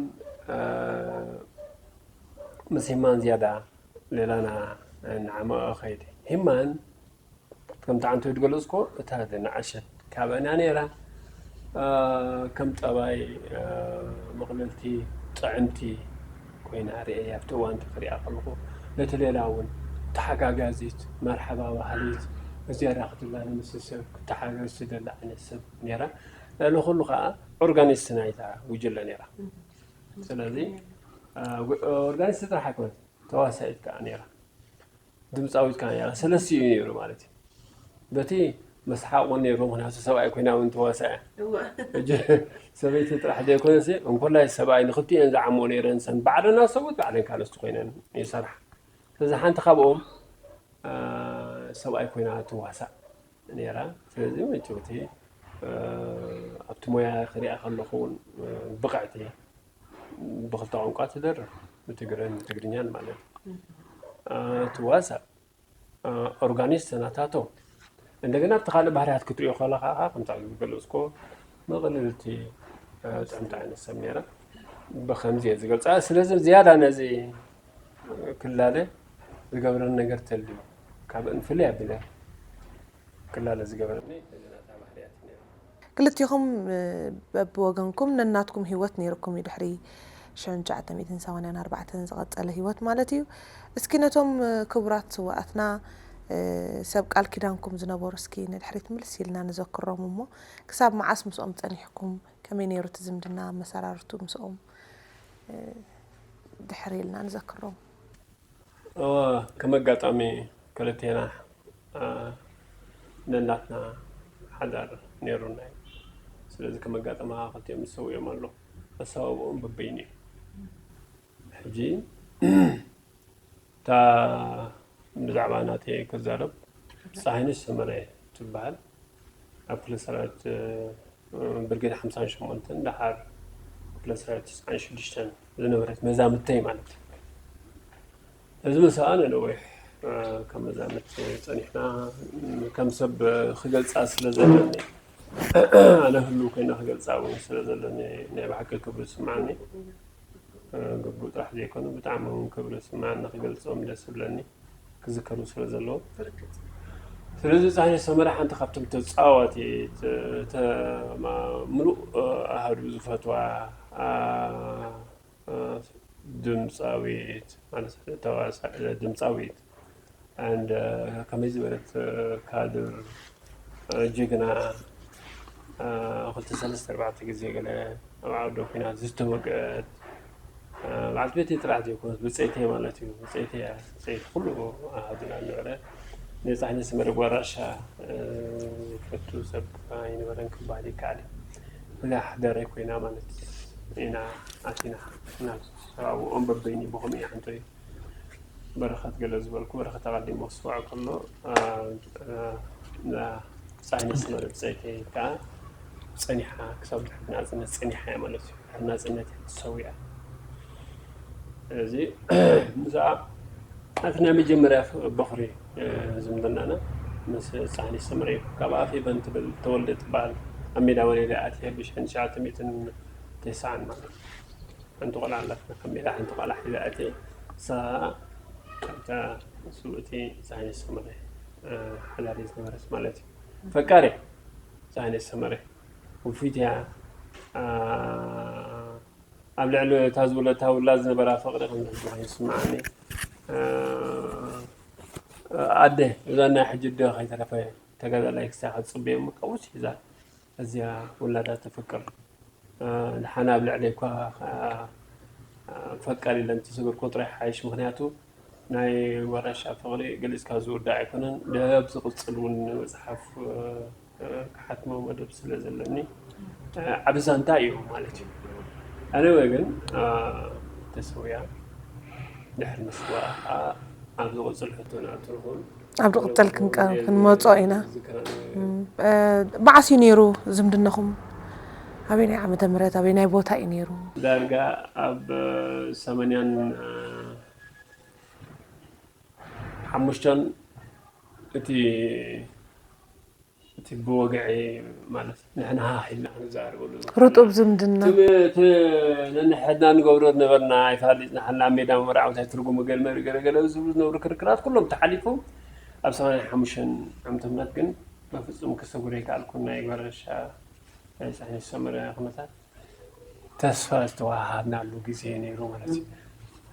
ምስ ሂማን ዝያዳ ሌላና ንዓመቐ ኸይድ ሂማን ከምቲ ዓንተ ዝገለፅኮ እታ ዝነዓሸት ካበና ነይራ ከም ጠባይ ምቕልልቲ ጥዕምቲ ኮይና ርእየ ኣብቲ እዋን ክሪኣ ከለኹ ነቲ ሌላ እውን ተሓጋጋዚት መርሓባ ባህሊት ዝያዳ ክትላለ ምስ ሰብ ክተሓገዝ ትደሊ ዓይነት ሰብ ነይራ ልዕሊ ኩሉ ከዓ ኦርጋኒስት ናይታ ጉጅለ ነይራ ስለዚ ኦርጋኒስት ጥራሕ ኣይኮነት ተዋሳኢት ከዓ ነይራ ድምፃዊት ከዓ ነይራ ሰለስቲኡ ነይሩ ማለት እዩ በቲ መስሓቕ እውን ነይሩ ምክንያቱ ሰብኣይ ኮይና እውን ተዋሳያ ሰበይቲ ጥራሕ ዘይኮነሲ እንኮላይ ሰብኣይ ንክልቲኤን ዝዓሞ ነይረን ሰን ባዕለና ሰብኡት ባዕለን ካልስቲ ኮይነን ይሰርሓ ስለዚ ሓንቲ ካብኦም ሰብኣይ ኮይና ትዋሳእ ነይራ ስለዚ መጭውቲ ኣብቲ ሞያ ክሪኣ ከለኹ እውን ብቕዕቲ ብክልተ ቋንቋ ትደርፍ ብትግርን ብትግርኛን ማለት ትዋሳእ ኦርጋኒስት ናታቶ እንደገና ኣብቲ ካልእ ባህርያት ክትሪኦ ከለካ ከምታ ዝገለፅኮ መቕልልቲ ጥዕምቲ ዓይነት ሰብ ነይራ ብከምዚ እየ ዝገልፃ ስለዚ ዝያዳ ነዚ ክላለ ዝገብረኒ ነገር ተልዩ ካብ እንፍለይ ኣቢለ ክላለ ዝገበረኒ ነዚ ናታ ባህርያት ነይሩ ክልቲኹም በብወገንኩም ነናትኩም ሂወት ነይርኩም እዩ ድሕሪ ሽሕን ትሽዓተ ሚእትን ሰማንያን ኣርባዕተን ዝቐጸለ ሂወት ማለት እዩ። እስኪ ነቶም ክቡራት ስውኣትና ሰብ ቃል ኪዳንኩም ዝነበሩ እስኪ ንድሕሪት ምልስ ኢልና ንዘክሮም እሞ ክሳብ መዓስ ምስኦም ጸኒሕኩም? ከመይ ነይሩ እቲ ዝምድና ኣመሰራርቱ ምስኦም ድሕር ኢልና ንዘክሮም። እወ ከም ኣጋጣሚ ክልቴና ነናትና ሓዳር ነይሩና እዩ። ስለዚ ከም ኣጋጣሚ ከዓ ክልቲኦም ተሰዊኦም ኣለዉ። ኣሰባብኦም በበይኑ እዩ። ሕጂ እታ ብዛዕባ ናተይ ክዛረብ ፀሃይነሽ ሰመረ ትበሃል ኣብ ክፍለ ሰራዊት ብርጌድ ሓምሳን ሸሞንተን ደሓር ክፍለ ሰራዊት ተስዓን ሽዱሽተን ዝነበረት መዛምድተይ ማለት እዩ። እዚ ምስኣ ንነዊሕ ከም መዛምድቲ ጸኒሕና፣ ከም ሰብ ክገልጻ ስለ ዘለኒ፣ ኣነ ህሉው ኮይነ ክገልጻ እውን ስለ ዘለኒ፣ ናይ ብሓቂ ክብሪ ይስምዓኒ። ግቡእ ጥራሕ ዘይኮነ፣ ብጣዕሚ እውን ክብሪ ይስምዓኒ፣ ክገልጾም ደስ ዝብለኒ፣ ክዝከሩ ስለ ዘለዎም። ስለዚ ጻሕኒ ሰመረ ሓንቲ ካብቶም ተጻዋቲ፣ ተ-፣ ተ-፣ ማ-፣ ምሉእ ኣሃዱ ዝፈትዋ፣ ኣ-፣ ድምጻዊት ማለት ተዋሳ-፣ ድምጻዊት፣ and ከመይ ዝበለት ካድር፣ ጅግና፣ ክልተ ሰለስተ ኣርባዕተ ግዜ ገለ ኣብ ዓውደ ኲናት ዝተወግአት፣ በዓልቲ ቤተይ ጥራሕ ዘይኮነት፣ ብጸይተይ ማለት እዩ። ብጸይተይ እያ። ብጸይቲ ኩሉ ኣሃዱና ነበረ። ንጻሕኒ ስመረ ጓራሻ ዝፈቱ ሰብ ኣይነበረን ክበሃል ይከኣል እዩ። እዛ ሓዳራይ ኮይና ማለት ኢና ኣቲና ናብ ሰብኣዊ ኦም በበይኒ ብኸምኡ ይዓንቶ እዩ። በረኸት ገለ ዝበልኩ፣ በረኸት ኣቐዲሙ ክስዋዕ ከሎ፣ ጻዕኒ ስመረ ብጸይቲ ከዓ ጸኒሓ፣ ክሳብ ድሕሪ ናጽነት ጸኒሓ እያ ማለት እዩ። ድሕሪ ናጽነት እያ ተሰዊኣ። እዚ ምስኣ እቲ ናይ መጀመርያ በኹሪ ዝምድናና ምስ ጻዕኒ ስመረ እዩ። ካብ ኣፌበን ትብል ተወልደ ትበሃል ኣብ ሜዳ ወሊዳ ኣትየ ብሽሕን ትሽዓተ ሚእትን ተስዓን ማለት እዩ። ሓንቲ ቆልዓ ኣላትና፣ ካብ ሜዳ ሓንቲ ቆልዓ ሒዛ ኣትየ። እሳ እታ ስውእቲ ጻዕኒ ሰመረ ሓዳሪ ዝነበረት ማለት እዩ። ፈቃሪ ጻዕኒ ሰመረ ውፊት እያ። ኣብ ልዕሊ እታ ዝውለታ ውላድ ዝነበራ ፍቕሪ ከም ዝብሃል ይስምዓኒ። ኣደ እዛ ናይ ሕጂ ኣደ ከይተረፈ ተጋዳላይ ክሳዕ ክትጽበዮ እሞ ካብኡስ ሒዛ እዚኣ ውላዳ ተፍቅር። ደሓን ኣብ ልዕለይ እኳ ፈቃር ኢለን ትስብር ቁጥሪ ሓይሽ። ምኽንያቱ ናይ ወረሻ ፍቕሪ ገሊጽካ ዝውዳእ ኣይኮነን። ደብ ዝቕጽል እውን መጽሓፍ ክሓትሞ መደብ ስለ ዘለኒ ዓቢ ዛንታ እዩ ማለት እዩ። ኣነወ ግን ተሰውያ ድሕሪ ምስዋ ኣብ ዝቕጽል ሕቶ ንኣትርኹም። ኣብ ዝቕጽል ክንቀ-፣ ክንመጾ ኢና። ዝከ-፣ እም፣ እ፣ መዓስ እዩ ነይሩ ዝምድናኹም? ኣበየናይ ዓመተ ምህረት፣ ኣበየናይ ቦታ እዩ ነይሩ? ዳርጋ ኣብ ሰማንያን ሓሙሽተን እቲ፣ እቲ ብወግዒ ማለት ንሕና ሃህ ኢልና ክንዛረበሉ ርጡብ ዝምድና። እቲ ም-፣ እቲ ነንሕድና ንገብሮ ዝነበርና ኣይፋልጥ፣ ንሓና ኣብ ሜዳ መርዓ እንታይ ትርጉሙ ገለ መሪ ገለ ገለ ዝብሉ ዝነበሩ ክርክራት ኩሎም ተሓሊፎም ኣብ ሰማንያን ሓሙሽተን ዓመተ ምህረት ግን በፍጹም ክሰጉር ኣይከኣልኩን። ናይ ጓል ረሻ ናይ ጻሕኒ ሰመረ ኩነታት ተስፋ ዝተዋሃሃድናሉ ግዜ ነይሩ ማለት እዩ።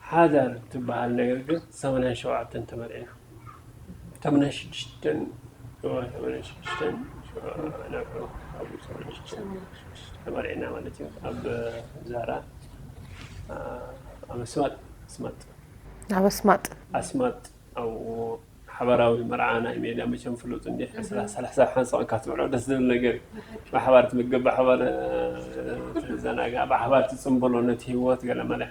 ሓዳር ትበሃል ነገር ግን ሰማንያን ሸውዓተን ተመርዒና። ሰማንያን ሽዱሽተን፣ ሰማንያን ሽዱሽተን፣ ናብ፣ ኣብ ሰማንያን ሽዱሽተን ተመርዒና ማለት እዩ። ኣብ ዛራ፣ ኣብ ኣስማጥ፣ ኣስማጥ። ኣብ ኣስማጥ። ኣስማጥ፣ ኣብኡ ሓባራዊ መርዓ ናይ ሜዳ መቸም ፍሉጥ እንዲ፣ ዕስራ፣ ሰላሳ ሓንሳቕ እካ ትብሎ ደስ ዝብል ነገር እዩ። ብሓባር ትምገብ፣ ብሓባር፣ እ፣ ትዘናጋዕ፣ ብሓባር ትጽንበሎ ነቲ ህይወት ገለ መለ።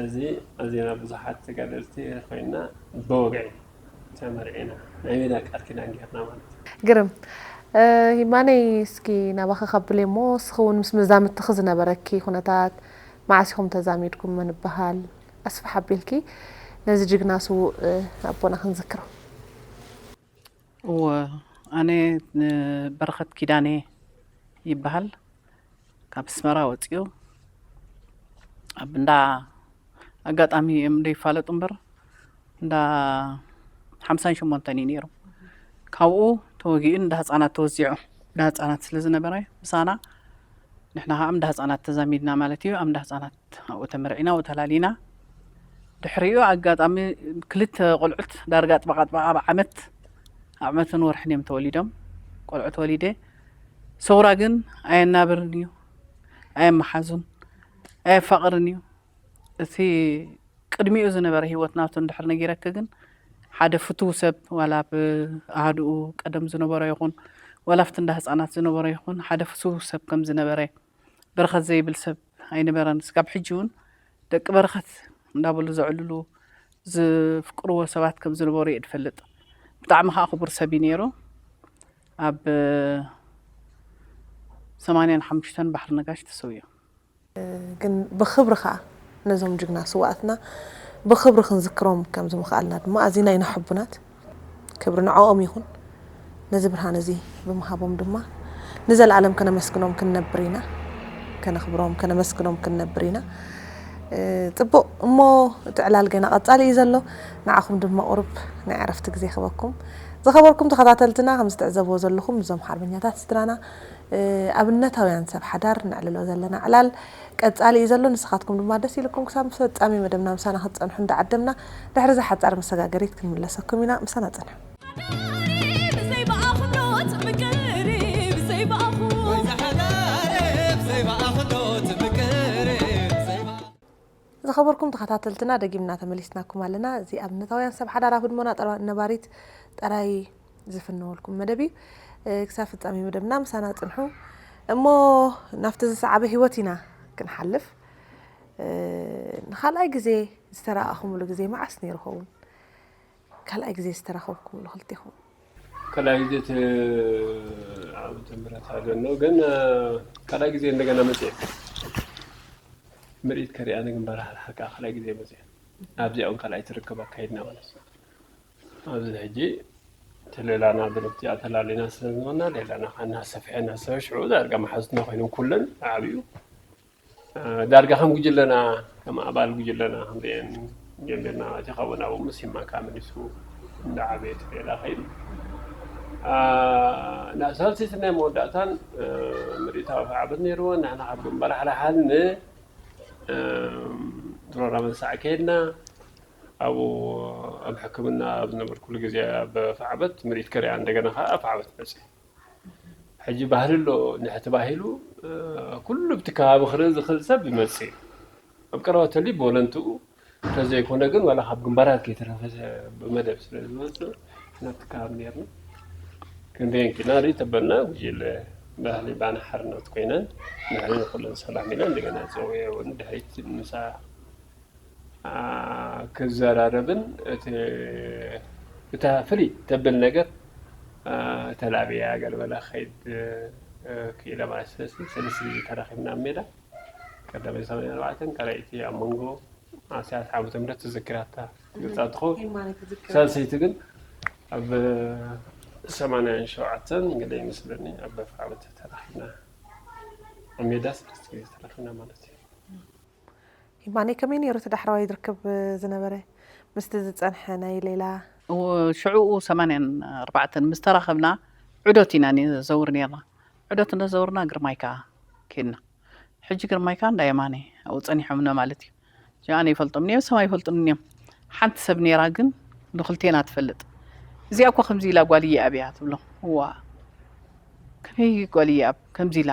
እዚ ኣዚና ብዙሓት ተጋደልቲ ኮይንና ብወግዒ ተመርዒና። ናይ ሜዳ ቃል ኪዳን ጌርና ማለት እዩ። ግርም። እ፣ ይማነይ፣ እስኪ ናባኺ ከብል እሞ፣ እስኺ እውን ምስ መዛምድትኺ ዝነበረኪ ኩነታት፣ መዓስ ኢኹም ተዛሚድኩም፣ መን ይበሃል? ኣስፍሕ ኣቢልኪ ነዚ ጅግና ስዉእ፣ እ፣ ኣቦና ክንዝክሮ። እወ፣ ኣነ ንበረኸት ኪዳነ ይበሃል። ካብ ኣስመራ ወፂኡ ኣብ እንዳ፣ ኣጋጣሚ እዮም ዘይፋለጡ እምበር፣ እንዳ ሓምሳን ሸሞንተን እዩ ነይሩ። ካብኡ ተወጊኡ እንዳ ህፃናት ተወዚዑ፣ እንዳ ህፃናት ስለ ዝነበረ ምሳና፣ ንሕና ከዓ እንዳ ህፃናት ተዛሚድና ማለት እዩ። ኣብ እንዳ ህፃናት ኣብኡ ተመርዒና፣ ኣብኡ ተላሊና። ድሕሪኡ ኣጋጣሚ ክልተ ቆልዑት ዳርጋ ጥባቓ ጥባቓ ኣብ ዓመት፣ ኣብ ዓመትን ወርሕን እዮም ተወሊዶም። ቆልዑት ወሊደ። ሰውራ ግን ኣየናብርን እዩ፣ ኣየመሓዙን፣ ኣየፋቕርን እዩ። እቲ ቅድሚኡ ዝነበረ ህይወት ናቱ እንድሕር ነጊረኪ ግን፣ ሓደ ፍቱው ሰብ፣ ዋላ ኣብ ኣሃዱኡ ቀደም ዝነበሮ ይኹን፣ ዋላ ኣብቲ እንዳ ህፃናት ዝነበሮ ይኹን፣ ሓደ ፍቱው ሰብ ከም ዝነበረ፣ በረኸት ዘይብል ሰብ ኣይነበረን። ስጋብ ሕጂ እውን ደቂ በረኸት እንዳበሉ ዘዕልሉ፣ ዝፍቅርዎ ሰባት ከም ዝነበሩ እየ ዝፈልጥ። ብጣዕሚ ከዓ ክቡር ሰብ እዩ ነይሩ። ኣብ ሰማንያን ሓሙሽተን ባሕሪ ነጋሽ ተሰውዩ። ግን ብኽብሪ ኸኣ ነዞም ጅግና ስውኣትና ብኽብሪ ክንዝክሮም ከምዚ ምኽኣልና ድማ ኣዚና ኢና ሕቡናት። ክብሪ ንዕኦም ይኹን። ነዚ ብርሃን እዚ ብምሃቦም ድማ ንዘለኣለም ከነመስግኖም ክንነብር ኢና። ከነኽብሮም፣ ከነመስግኖም ክንነብር ኢና። እ፣ ጽቡቕ። እሞ እቲ ዕላል ገና ቀጻሊ እዩ ዘሎ። ንዓኹም ድማ ቁሩብ ናይ ዕረፍቲ ግዜ ክበኩም። ዝኸበርኩም ተኸታተልትና፣ ከም ዝትዕዘብዎ ዘለኹም፣ እዞም ሓርበኛታት ስድራና፣ እ፣ ኣብነታውያን ሰብ ሓዳር ነዕልሎ ዘለና ዕላል ቀጻሊ እዩ ዘሎ። ንስኻትኩም ድማ ደስ ኢልኩም ክሳብ ፍጻሜ መደብና ምሳና ክትጸንሑ እንዳዓደምና፣ ድሕሪ እዛ ሓጻር መሰጋገሪት ክንምለሰኩም ኢና። ምሳና ጽንሑ። ብዘይ ብኣኽብሮት ምቅርብ፣ ብዘይ ብኣኹ- ዝኸበርኩም ተኸታተልትና፣ ደጊምና ተመሊስናኩም ኣለና። እዚ ኣብነታውያን ሰብ ሓዳር ኣብ ህድሞና ጠራ-፣ ነባሪት ጥራይ ዝፍነወልኩም መደብ እዩ። እ፣ ክሳብ ፍጻሜ መደብና ምሳና ጽንሑ። እሞ ናብቲ ዝሰዓበ ህይወት ኢና ክንሓልፍ። እ፣ ንኻልኣይ ግዜ ዝተራእኹምሉ ግዜ መዓስ ነይሩ ኸውን? ካልኣይ ግዜ ዝተራኸብኩምሉ ክልቴኹም? ካልኣይ ግዜ እቲ ዓመተ ምህረት ኣሎ፣ ግን፣ እ፣ ካልኣይ ግዜ እንደገና መጽየ። ምርኢት ከሪኣ ንግንባር ሓልሓልካ ካልኣይ ግዜ መጽየ። ኣብዚኣ እውን ካልኣይ ትርከብ ኣካይድና ማለት እዩ። ኣብዚ ሕጂ ተሌላና ብንክቲኣ ተላሊና ስለ ዝነበርና፣ ሌላና ከኣ እናሰፍሐ፣ እናሰፍሐ፣ ሽዑ ዳርጋ መሓዙትና ኮይኖም ኩለን ዓብዩ። እ፣ ዳርጋ ከም ጉጅለና፣ ከም ኣባል ጉጅለና ክንሪኤን ጀሚርና ማለት እዩ። ካብኡ ናብኡ ምስ ሂማ ከኣ መሊሱ እንዳዓበየ እቲ ሌላ ከይዱ። እ፣ ናብ ሳልሰይቲ ናይ መወዳእታን፣ እ፣ ምርኢት ኣብ ዓመት ነይርዎ። ንሕና ካብ ግንባር ሓልሓል ን፣ እ፣ ድሮና መልሳዕ ከይድና። ኣብኡ ኣብ ሕክምና ኣብ ዝነበርኩሉ ግዜ ኣብ ዓመት ምርኢት ከሪኣ እንደገና ከኣ ኣብ ዓመት መጽእ። ሕጂ ባህሊ ኣሎ፣ ንሕ ተባሂሉ፣ እ፣ ኩሉ ብቲ ከባቢ ክርኢ ዝኽእል ሰብ ይመጽእ እዩ። ኣብ ቀረባ ተልዩ ብወለንትኡ እንተዘይኮነ ግን ዋላ ካብ ግንባራት ከይተረፈ ብመደብ ስለ ዝመጽእ ናብቲ ከባቢ ነይርና። ክንደየን ኪና ርኢ ተበልና ጉጅለ ባህሊ ባና ሓርነት ኮይነን ንሕን ኩለን ሰላም ኢለን እንደገና ጸውየ እውን ድሕሪት ምሳ ኣ፣ ክዘራረብን እቲ፣ እታ ፍልይ ተብል ነገር፣ ኣ፣ ተላብያ ገለመለ ክኸይድ፣ እ፣ ክኢለ ማለት። ስለዚ ሰለስተ ግዜ ተራኺብና ኣብ ሜዳ፣ ቀዳማይ ሰማንያ ኣርባዕተን ካልኣይቲ ኣብ መንጎ ኣስያስ ዓመተ ምህረት ትዝክራታ ግልጻ ትኸውን። ሂማነ ትዝክር። ሳልሰይቲ ግን ኣብ ሰማንያን ሸውዓተን ገለ ይመስለኒ ኣብ በፍ ዓመት ተራኺብና ኣብ ሜዳ ሰለስተ ግዜ ተራኺብና ማለት እዩ። ሂማነይ ከመይ ነይሩ እቲ ዳሕረዋይ ዝርክብ ዝነበረ ምስቲ ዝጸንሐ ናይ ሌላ? እዎ፣ ሽዑኡ ሰማንያን ኣርባዕተን ምስ ተራኸብና ዑደት ኢና ነዘውር ነርና። ዑደት እናዘውርና ግርማይ ከኣ ኬድና። ሕጂ ግርማይ ከኣ እንዳ የማነ ኣብኡ ጸኒሖምና ማለት እዩ። ሕጂ ኣነ ይፈልጦም ነዮም፣ ሰማይ ይፈልጡኒ እዮም። ሓንቲ ሰብ ነይራ ግን ንኽልቴና ትፈልጥ። እዚኣ እኮ ከምዚ ኢላ ጓል እየኣብ እያ ትብሎ። እዋ፣ ከመይ ጓል እየኣብ ከምዚ ኢላ?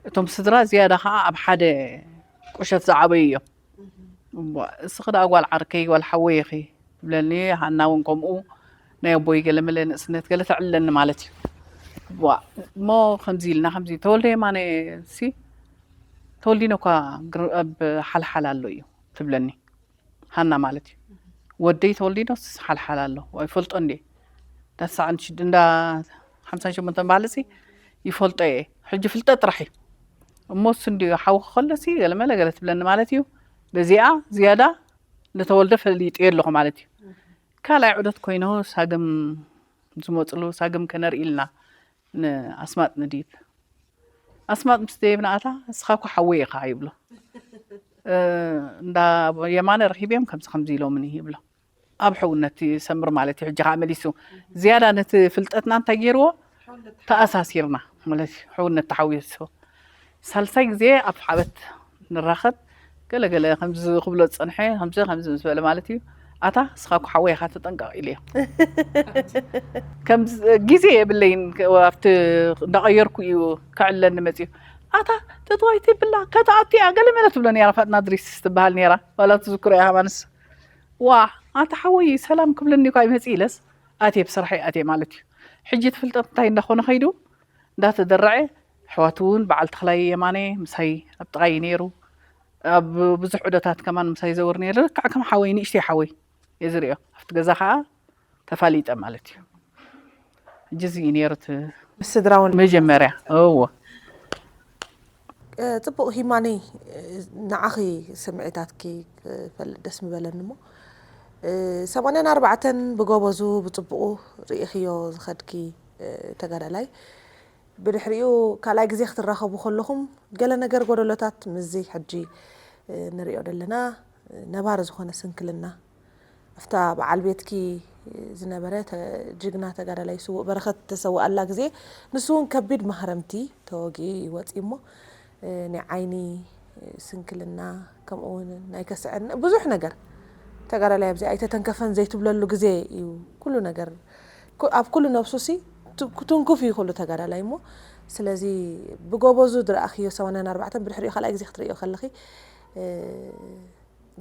እቶም ስድራ ዝያዳ ከኣ ኣብ ሓደ ቁሸት ዝዓበዩ እዮም። እዋ፣ እስኺ ደኣ ጓል ዓርከይ፣ ጓል ሓወይ ኢኺ ትብለኒ። ሃና እውን ከምኡ ናይ ኣቦይ ገለ መለ ንእስነት ገለ ተዕልለኒ ማለት እዩ። እዋ፣ እሞ ከምዚ ኢልና ከምዚ፣ ተወልደ የማነ ሲ፣ ተወልዲኖ እኳ ግር-፣ ኣብ ሓልሓል ኣሎ እዩ ትብለኒ። ሃና ማለት እዩ። ወደይ ተወልዲኖስ ሓልሓል ኣሎ፣ ኣይፈልጦ እንዴ? እንዳ ተስዓን ሽድ-፣ እንዳ ሓምሳን ሸሞንተን በዓል እዚ ይፈልጦ እየ። ሕጂ ፍልጠት ጥራሕ እዩ። እሞ እሱ እንድዩ ሓውኺ ከሎሲ ገለ መለ ገለ ትብለኒ ማለት እዩ። በዚኣ ዝያዳ ንተወልደ ፈሊጠዮ ኣለኹ ማለት እዩ። ካልኣይ ዑደት ኮይኑ ሳግም ዝመፅሉ፣ ሳግም ከነርኢ ኢልና ንኣስማጥ ንድይብ። ኣስማጥ ምስ ደየብና ኣታ፣ "እስኻ እኮ ሓወይ ኢኻ" ይብሎ። እ፣ እንዳ የማነ ረኺበዮም ከምዚ ከምዚ ኢሎምኒ ይብሎ። ኣብ ሕውነት ይሰምር ማለት እዩ። ሕጂ ኸዓ መሊሱ ዝያዳ ነቲ ፍልጠትና እንታይ ገይርዎ? ተኣሳሲርና ማለት እዩ። ሕውነት ተሓዊሱ። ሳልሳይ ግዜ ኣብ ሓበት ንራኸብ፣ ገለ ገለ ከምዚ ክብሎ ዝጸንሐ፣ ከምዚ ከምዚ ምስ በለ ማለት እዩ። ኣታ እስኻ እኮ ሓወይ ኢኻ ተጠንቀቕ ኢለዮ። ከምዚ ግዜ የብለይን፣ ኣብቲ እንዳቐየርኩ እዩ ክዕለኒ መጺኡ። ኣታ ተትዋይቲ ብላ ከተኣቲ እያ ገለ መለ ትብሎ ነይራ፣ ፋጥና ድሪስ ትበሃል ነይራ። ዋላ ትዝክሮ እያ ሃማንስ። ዋ፣ ኣታ ሓወይ ሰላም ክብለኒ እኳ ይመጽእ ኢለስ፣ ኣትየ ብስራሐይ ኣትየ ማለት እዩ። ሕጂ እቲ ፍልጠት እንታይ እንዳኾነ ከይዱ? እንዳተደረዐ፣ ኣሕዋቱ እውን በዓል ተኽላይ የማነ ምሳይ ኣብ ጥቓይ እዩ ነይሩ። ኣብ ብዙሕ ዑደታት ከማን ምሳይ ዘውር ነይሩ። ልክዕ ከም ሓወይ፣ ንእሽተይ ሓወይ እየ ዝርእዮ። ኣብቲ ገዛ ኸዓ ተፋሊጠ ማለት እዩ። ሕጂ እዚ እዩ ነይሩ እቲ ምስ ስድራ እውን መጀመርያ። እዎ። እ፣ ጽቡቕ ሂማነይ፣ እ፣ ንዓኺ ስምዒታትኪ ክፈልጥ ደስ ምበለኒ እሞ፣ ሰማንያን ኣርባዕተን ብጎበዙ ብፅቡቑ ርኢኽዮ ዝኸድኪ ተጋዳላይ፣ ብድሕሪኡ ካልኣይ ግዜ ክትራኸቡ ከለኹም ገለ ነገር ጎደሎታት ምስዚ ሕጂ ንሪኦ ዘለና ነባሪ ዝኾነ ስንክልና ኣብታ በዓል ቤትኪ ዝነበረ ተ- ጅግና ተጋዳላይ ስዉእ በረኸት ተሰውኣላ ግዜ፣ ንሱ እውን ከቢድ ማህረምቲ ተወጊኡ እዩ ወፂኡ እሞ፣ ናይ ዓይኒ ስንክልና፣ ከምኡ እውን ናይ ከስዐን ብዙሕ ነገር ተጋዳላይ ኣብዚ ኣይተተንከፈን ዘይትብለሉ ግዜ እዩ። ኩሉ ነገር ኩ- ኣብ ኩሉ ነብሱ ሲ ቱ- ትንኩፍ እዩ ኩሉ ተጋዳላይ እሞ፣ ስለዚ ብጎበዙ ዝረኣኽዮ ሰማንያን ኣርባዕተን ብድሕሪኡ ካልኣይ ግዜ ክትርእዮ ከለኺ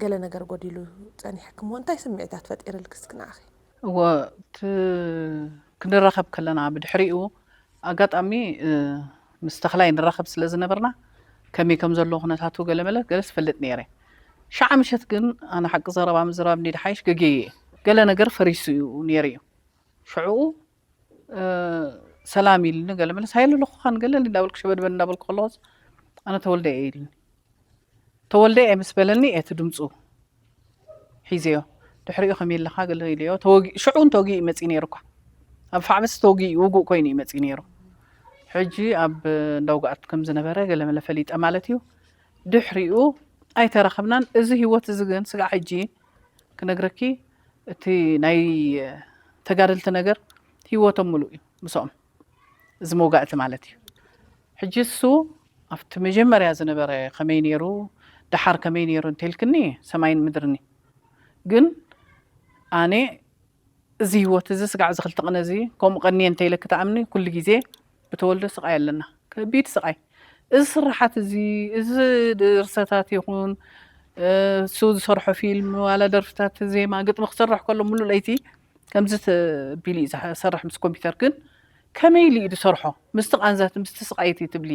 ገለ ነገር ጎዲሉ ጸኒሕክሞ እንታይ ስምዒታት ፈጢርልኪ እስኪ ንዓኺ? እወ እቲ ክንራኸብ ከለና ብድሕሪኡ ኣጋጣሚ ምስ ተኽላይ ንራኸብ ስለ ዝነበርና ከመይ ከም ዘለዎ ኩነታቱ ገለ መለ ገለ ዝፈልጥ ነይረ። ሸዓ ምሸት ግን ኣነ ሓቂ ዘረባ ምዝራብ እንዲ ድሓይሽ ገጌ እየ። ገለ ነገር ፈሪሱ እዩ ነይሩ እዩ። ሽዕኡ ሰላም ኢልኒ ገለ መለስ ሃይለ ለኹኻን ገለ እንዳበልኩ ሸበድበድ እንዳበልኩ ከለኹስ ኣነ ተወልደ እየ ኢልኒ። ተወልደ እየ ምስ በለኒ እቲ ድምፁ ሒዘዮ። ድሕሪኡ ከመይ ኣለኻ ገለ ኢለዮ። ተወጊ- ሽዑ እውን ተወጊኡ እዩ መፂኡ ነይሩ እኳ። ኣብ ፋዕመስ ተወጊኡ ውጉእ ኮይኑ እዩ መፂኡ ነይሩ። ሕጂ ኣብ እንዳውግኣት ከም ዝነበረ ገለ መለ ፈሊጠ ማለት እዩ። ድሕሪኡ ኣይተራኸብናን። እዚ ህይወት እዚ ግን ስጋዕ ሕጂ ክነግረኪ እቲ ናይ ተጋደልቲ ነገር ህይወቶም ሙሉእ እዩ ምስኦም። እዚ መውጋእቲ ማለት እዩ። ሕጂ እሱ ኣብቲ መጀመርያ ዝነበረ ከመይ ነይሩ፣ ደሓር ከመይ ነይሩ እንተልክኒ ሰማይን ምድርኒ። ግን ኣነ እዚ ህይወት እዚ ስጋዕ እዚ ክልተ ቅነ እዚ ከምኡ ቀንየ እንተይለኪ ትኣምኒ ኩሉ ግዜ ብተወልደ ስቃይ ኣለና። ከቢድ ስቃይ። እዚ ስርሓት እዚ እዚ ድርሰታት ይኹን እሱ ዝሰርሖ ፊልም ዋላ ደርፍታት ዜማ ግጥሚ ክሰርሕ ከሎ ሙሉእ ለይቲ ከምዚ ተቢሉ እዩ ዝሰርሕ ምስ ኮምፒውተር ግን ከመይ ኢሉ እዩ ዝሰርሖ ምስቲ ቃንዛት ምስቲ ስቃይቲ ትብሊ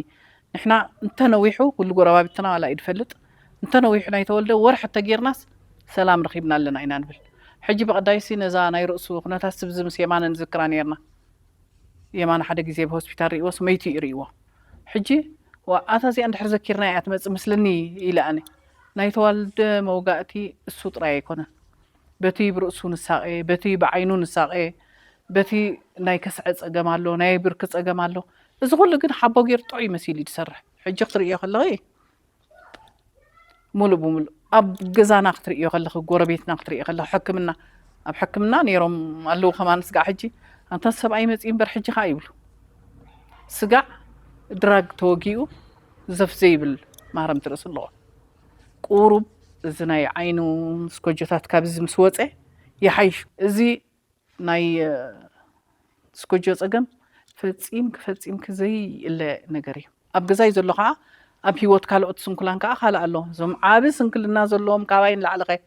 ንሕና እንተነዊሑ ኩሉ ጎረባብትና ዋላ እዩ ዝፈልጥ እንተነዊሑ ናይ ተወልደ ወርሒ ተጌርናስ ሰላም ረኺብና ኣለና ኢና ንብል ሕጂ ብቀዳይሲ ነዛ ናይ ርእሱ ኩነታት ስብዚ ምስ የማነ ንዝክራ ነርና የማነ ሓደ ግዜ ብሆስፒታል ርእይዎስ መይቱ እዩ ርእይዎ ሕጂ ዋኣታ እዚኣ እንድሕር ዘኪርና እያ ትመፅእ መስለኒ ኢለ ኣነ ናይ ተዋልደ መውጋእቲ እሱ ጥራይ ኣይኮነን በቲ ብርእሱ ንሳቐ በቲ ብዓይኑ ንሳቐ በቲ ናይ ከስዐ ፀገም ኣሎ ናይ ብርኪ ፀገም ኣሎ እዚ ኩሉ ግን ሓቦ ገይሩ ጥዑይ መሲሉ እዩ ዝሰርሕ ሕጂ ክትርእዮ ከለኺ ሙሉእ ብሙሉእ ኣብ ገዛና ክትርእዮ ከለኺ ጎረቤትና ክትርእዮ ከለኺ ሕክምና ኣብ ሕክምና ነይሮም ኣለዉ ከማን ስጋዕ ሕጂ ኣንታ ሰብኣይ መፅኡ እምበር ሕጂ ከዓ ይብሉ ስጋዕ ድራግ ተወጊኡ ዘፍ ዘይብል ማረምቲ ርእሲ ኣለዎ ቁሩብ እዚ ናይ ዓይኑ ስኮጆታት ካብዚ ምስ ወፀ ይሓይሹ እዚ ናይ ስኮጆ ፀገም ፈፂምኪ ፈፂምኪ ዘይእለ ነገር እዩ ኣብ ገዛይ ዘሎ ከዓ ኣብ ሂወት ካልኦት ስንኩላን ከዓ ካልእ ኣሎ እዞም ዓብ ስንክልና ዘለዎም ካባይ ንላዕሊ ከ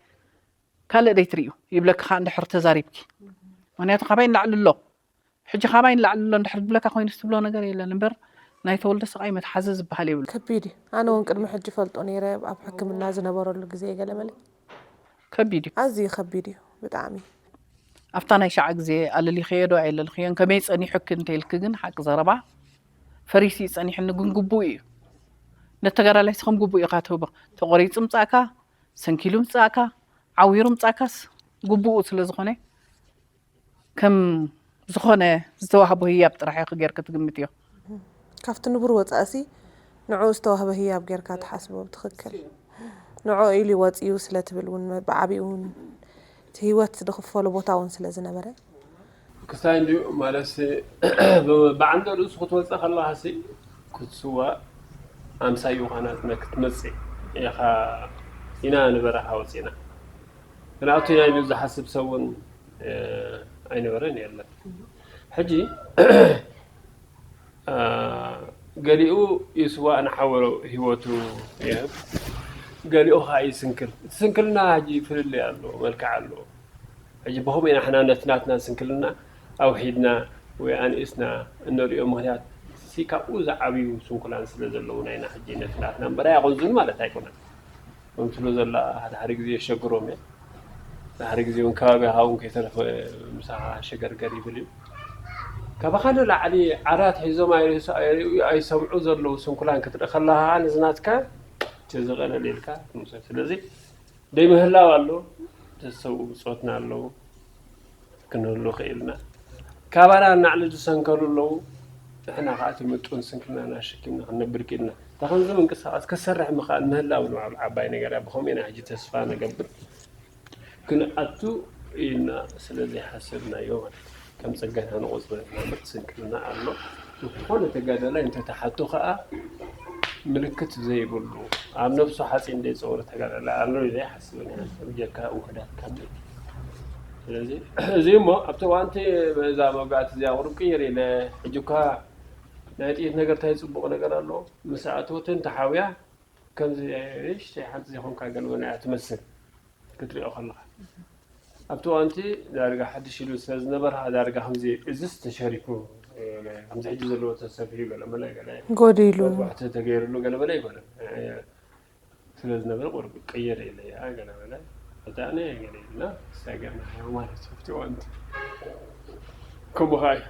ካልእ ደይትርእዩ ይብለኪ ከዓ እንድሕር ተዛሪብኪ ምክንያቱ ካባይ ንላዕሊ ኣሎ ሕጂ ካባይ ንላዕሊ ኣሎ እንድሕር ዝብለካ ኮይኑስ ትብሎ ነገር የለን እምበር ናይ ተወልደ ስቃይ መትሓዚ ዝበሃል የብሉ ከቢድ እዩ ኣነ እውን ቅድሚ ሕጂ ፈልጦ ነይረ ኣብ ሕክምና ዝነበረሉ ግዜ ገለመለ ከቢድ እዩ ኣዝዩ ከቢድ እዩ ብጣዕሚ ኣብታ ናይ ሻዕ ግዜ ኣለሊኸዮ ዶ ኣየለልኽዮን ከመይ ጸኒሑኪ እንተይልኪ ግን ሓቂ ዘረባ ፈሪሱ እዩ ጸኒሑኒ ግን ግቡእ እዩ ነተጋዳላይሲ ከም ግቡእ ኢኻ ትህቦ ተቖሪጹ ምጻእካ ሰንኪሉ ምጻእካ ዓዊሩ ምጻእካስ ግቡኡ ስለ ዝኾነ ከም ዝኾነ ዝተዋህቦ ህያብ ጥራሕ ኢኺ ጌርኪ ትግምትዮ። ካብቲ ንቡር ወጻእሲ ንዕኡ ዝተዋህበ ህያብ ጌርካ ትሓስቦ ብትኽክል። ንዕኡ ኢሉ ወጺኡ ስለ ትብል እውን ብዓቢኡ እውን እቲ ህይወት ዝኽፈሎ ቦታ እውን ስለ ዝነበረ። ክስታይ እንድዩ ማለትሲ ብዓንደ ርእሱ ክትወጽእ ከለኻሲ ክትስዋእ ኣምሳይኡ ካናትና ክትመጽእ ኢኻ ኢና ንበረኻ ወጺእና። ግን ኣብቲ ናይ ኢሉ ዝሓስብ ሰብ እውን ኣይነበረን የለን። ሕጂ ገሊኡ ይስዋእ ንሓወሮ ህይወቱ ይህብ፣ ገሊኡ ከዓ ይስንክል። እቲ ስንክልና ሕጂ ፍልልይ ኣለዎ፣ መልክዕ ኣለዎ። ሕጂ ብኸምኡ ኢና ሕና ነቲ ናትና ስንክልና ኣውሒድና ወይ ኣንኢስና እነርእዮ ምኽንያት ሲ ካብኡ ዝዓብዩ ስንኩላን ስለ ዘለዉ ናይና ሕጂ ነቲ ናትና እምበር ኣያቐንዙን ማለት ኣይኮነን። ከምትብሎ ዘላ ሓደ ሓደ ግዜ የሸግሮም እየ ሓደ ግዜ እውን ከባቢኻ እውን ከይተረፈ ምሳኻ ሸገርገር ይብል እዩ ካባኻ ንላዕሊ ዓራት ሒዞም ኣይርእዩ ኣይሰምዑ ዘለዉ ስንኩላን ክትርኢ ከለኻ ከዓ ንዝናትካ ተዝቐለል ኢልካ ትምሰል ስለዚ ደይ ምህላው ኣሎ ተሰው ብጾትና ኣለዉ። ክንህሉ ክኢልና። ካባና እናዕሊ ዝሰንከሉ ኣለዉ። ንሕና ከዓ እቲ ምጡን ስንክልናና ሸኪምና ክንነብር ክኢልና። እታ ከምዚ ምንቅስቃስ ክሰርሕ ምኽኣል ምህላው ንባዕሉ ዓባይ ነገር እያ። ብኸምኡ ኢና ሕጂ ተስፋ ንገብር። ክንኣቱ ኢልና ስለ ዘይሓሰብናዮ ማለት እዩ። ከም ጸገና ንቆጽሮ ኢና፣ እምበር ስንክልና ኣሎ። ዝኾነ ተጋዳላይ እንተተሓቶ ከዓ ምልክት ዘይብሉ፣ ኣብ ነብሱ ሓፂን ዘይፀወረ ተጋዳላይ ኣሎ ኢለ ኣይሓስብን እየ። ብጀካ ውሑዳት ካብ ደቂ። ስለዚ እዚ እሞ ኣብቲ እዋንቲ በዛ መውጋእቲ እዚኣ ቁሩብ ቅይር ኢለ፣ ሕጂ እኳ ናይ ጥይት ነገር እንታይ ፅቡቕ ነገር ኣሎ? ምስ ኣተወ እንተሓውያ ከምዚ ንእሽተይ ሓንቲ ዘይኮንካ ገለ በለ እያ ትመስል ክትሪኦ ከለኻ። ኣብቲ እዋንቲ ዳርጋ ሓድሽ ኢሉ ስለ ዝነበርካ ዳርጋ ከምዚ እዝስ ተሸሪፉ፣ ከምዚ ሕጂ ዘለዎ ተሰፊሑ ገለ መለ ገለ ጎዲሉ መጥባሕቲ ተገይርሉ ገለ መለ ኣይኮነን። ስለ ዝነበረ ቁሩብ ቅይር ኢለ እያ ገለ መለ። እታነ ገለ ኢልና ሰገርናዮ ማለት እዩ። ኣብቲ እዋንቲ ከምኡ ኸዓ እዩ።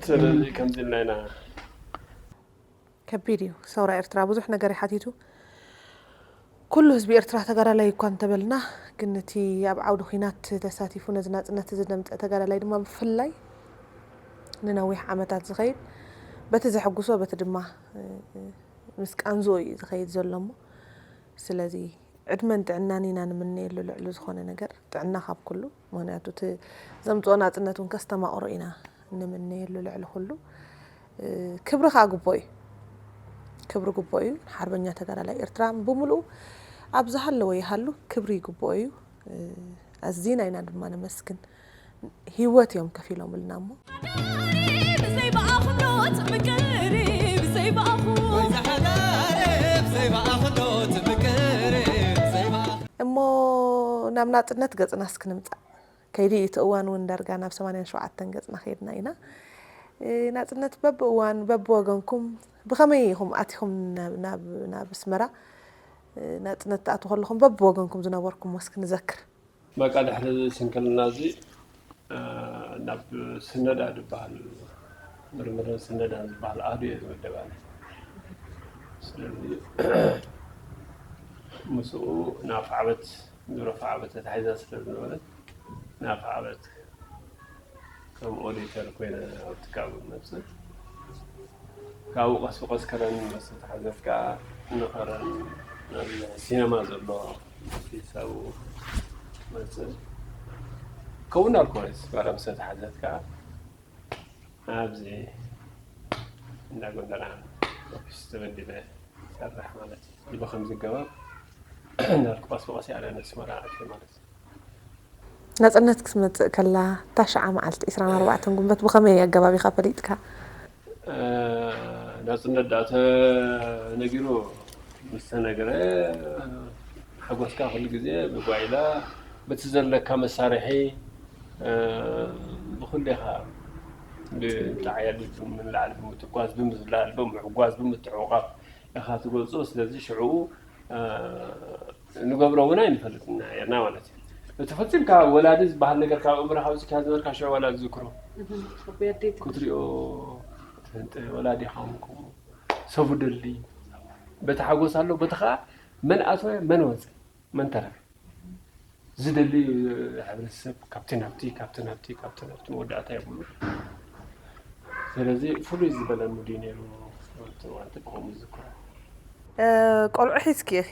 ስለዚ ከምዚ ኢልና ኢና ከቢድ እዩ። ሰውራ ኤርትራ ብዙሕ ነገር እዩ ሓቲቱ። ኩሉ ህዝቢ ኤርትራ ተጋዳላይ እኳ እንተበልና፣ ግን እቲ ኣብ ዓውዲ ኹናት ተሳቲፉ ነዚ ናጽነት እዚ ዘምጸ ተጋዳላይ ድማ ብፍላይ ንነዊሕ ዓመታት ዝኸይድ፣ በቲ ዘሐጉሶ በቲ ድማ ምስ ቃንዝኡ እዩ ዝኸይድ ዘሎ እሞ፣ ስለዚ ዕድመን ጥዕናን ኢና ንምነየሉ ልዕሊ ዝኾነ ነገር፣ ጥዕና ካብ ኩሉ። ምኽንያቱ እቲ ዘምጽኦ ናጽነት እውን ከስተማቕሮ ኢና ንምነየሉ ልዕሊ ኩሉ። ክብሪ ከዓ ግቦ እዩ። ክብሪ ግቦ እዩ። ንሓርበኛ ተጋዳላይ ኤርትራ ብምሉኡ ኣብ ዝሃለወ ይሃሉ ክብሪ ይግብኦ እዩ። ኣዚና ኢና ድማ ነመስግን። ህይወት እዮም ከፊሎምልና እሞ። ብዘይ ብኣኽብሮት ምቅርብ ዘይብኣኹ ወይ ዝሓዳርብ ዘይብኣኽብሮት ምቅርብ ዘይብኣኹ እሞ ናብ ናጽነት ገጽና እስኪ ንምጻእ። ከይዲ እቲ እዋን እውን ዳርጋ ናብ ሰማንያን ሸውዓተን ገጽና ከይድና ኢና። እ፣ ናጽነት በብእዋን በብወገንኩም ብኸመይ ኢኹም ኣቲኹም ናብ- ናብ ናብ ኣስመራ? እ፣ ናጽነት ትኣትዉ ከለኹም በብወገንኩም ዝነበርኩም እስኪ ንዘክር። በቃ ድሕሪ እዚ ስንክልና እዚ ናብ ስነዳ ዝበሃል ምርምርን ስነዳን ዝበሃል ኣህዱ እየ ዝምደብ ኣነ። ስለዚ ምስኡ ናብ ፋዕበት ቢሮ ፋዕበት ተታሒዛ ስለ ዝነበረት ናብ ፋዕበት ከም ኦዲተር ኮይነ ኣብቲ ካብ መፅእ ካብኡ ቀስ ብቀስ ከረን መስተታሓዘት ከዓ ንኸረን ሲነማ ዘሎ ሂሳቡ መፅእ ከምኡ እናልኮ ሲጋራ መስተታሓዘት ከዓ ኣብዚ እንዳ ጎንደራ ኦፊስ ተመዲበ ይሰርሕ ማለት እዩ። ብከምዚ ገባብ እናልኩ ቀስ ብቀስ ያለ ነስመራ ኣትየ ማለት እዩ። ናጽነት ክትመጽእ ከላ እታ ሸዓ መዓልቲ ዕስራን ኣርባዕተን ጉንበት ብኸመይ ኣገባብ ኢኻ ፈሊጥካ? ናጽነት ደኣ ተነጊሩ ምስ ተነግረ ሓጎስካ ኩሉ ግዜ ብጓይላ በቲ ዘለካ መሳርሒ ብኩሉ ኢኻ ብጣዕያ ልብም ንላዕሊ ብምትኳስ ብምዝላል ብምሕጓስ ብምትዕቑቓፍ ኢኻ ትገልጾ። ስለዚ ሽዑ ንገብሮ እውን ኣይንፈልጥና ነርና ማለት እዩ። እቲ ፈጺምካ ወላዲ ዝበሃል ነገር ካብ ኣእምሮኻ ኣውጺእካ ዝነበርካ ሽዑ ዋላ ዝዝክሮ ክትሪኦ ትህንጠ ወላዲ ኻውን ከምኡ ሰብ ደሊ በቲ ሓጎስ ኣሎ በቲ ኸዓ መን ኣተወ መን ወፀ መን ተረፈ ዝደሊ ሕብረተሰብ ካብቲ ናብቲ ካብቲ ናብቲ ካብቲ ናብቲ መወዳእታ የብሉ። ስለዚ ፍሉይ ዝበለ ሙድ እዩ ነይሩ። እቲ እዋንቲ ብኸምኡ ዝዝክሮ። ቆልዑ ሒዝኪ ኢኺ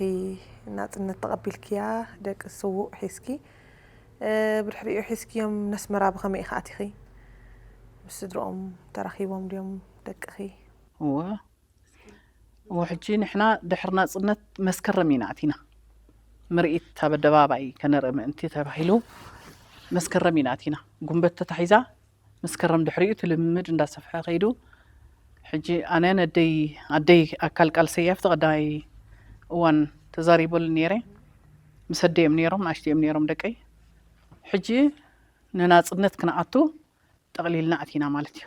ናጽነት ተቐቢልክያ፣ ደቂ ስዉእ ሒዝኪ። ብድሕሪኡ ሒዝክዮም ነስመራ ብኸመይ ኢኺ ኣቲኺ? ምስ ስድርኦም ተራኺቦም ድዮም ደቅኺ? እወ እወ ሕጂ ንሕና ድሕሪ ናጽነት መስከረም ኢና ኣቲና። ምርኢት ኣብ ኣደባባይ ከነርኢ ምእንቲ ተባሂሉ መስከረም ኢና ኣቲና። ጉንበት ተታሒዛ መስከረም ድሕሪኡ እቲ ልምምድ እንዳሰፍሐ ከይዱ። ሕጂ ኣነ ነደይ ኣደይ ኣካል ቃልሰይ ኣብቲ ቀዳማይ እዋን ተዛሪበሉ ነይረ። ምስ ኣደዮም ነይሮም ንኣሽትዮም ነይሮም ደቀይ። ሕጂ ንናጽነት ክንኣቱ ጠቕሊልና ኣቲና ማለት እዩ።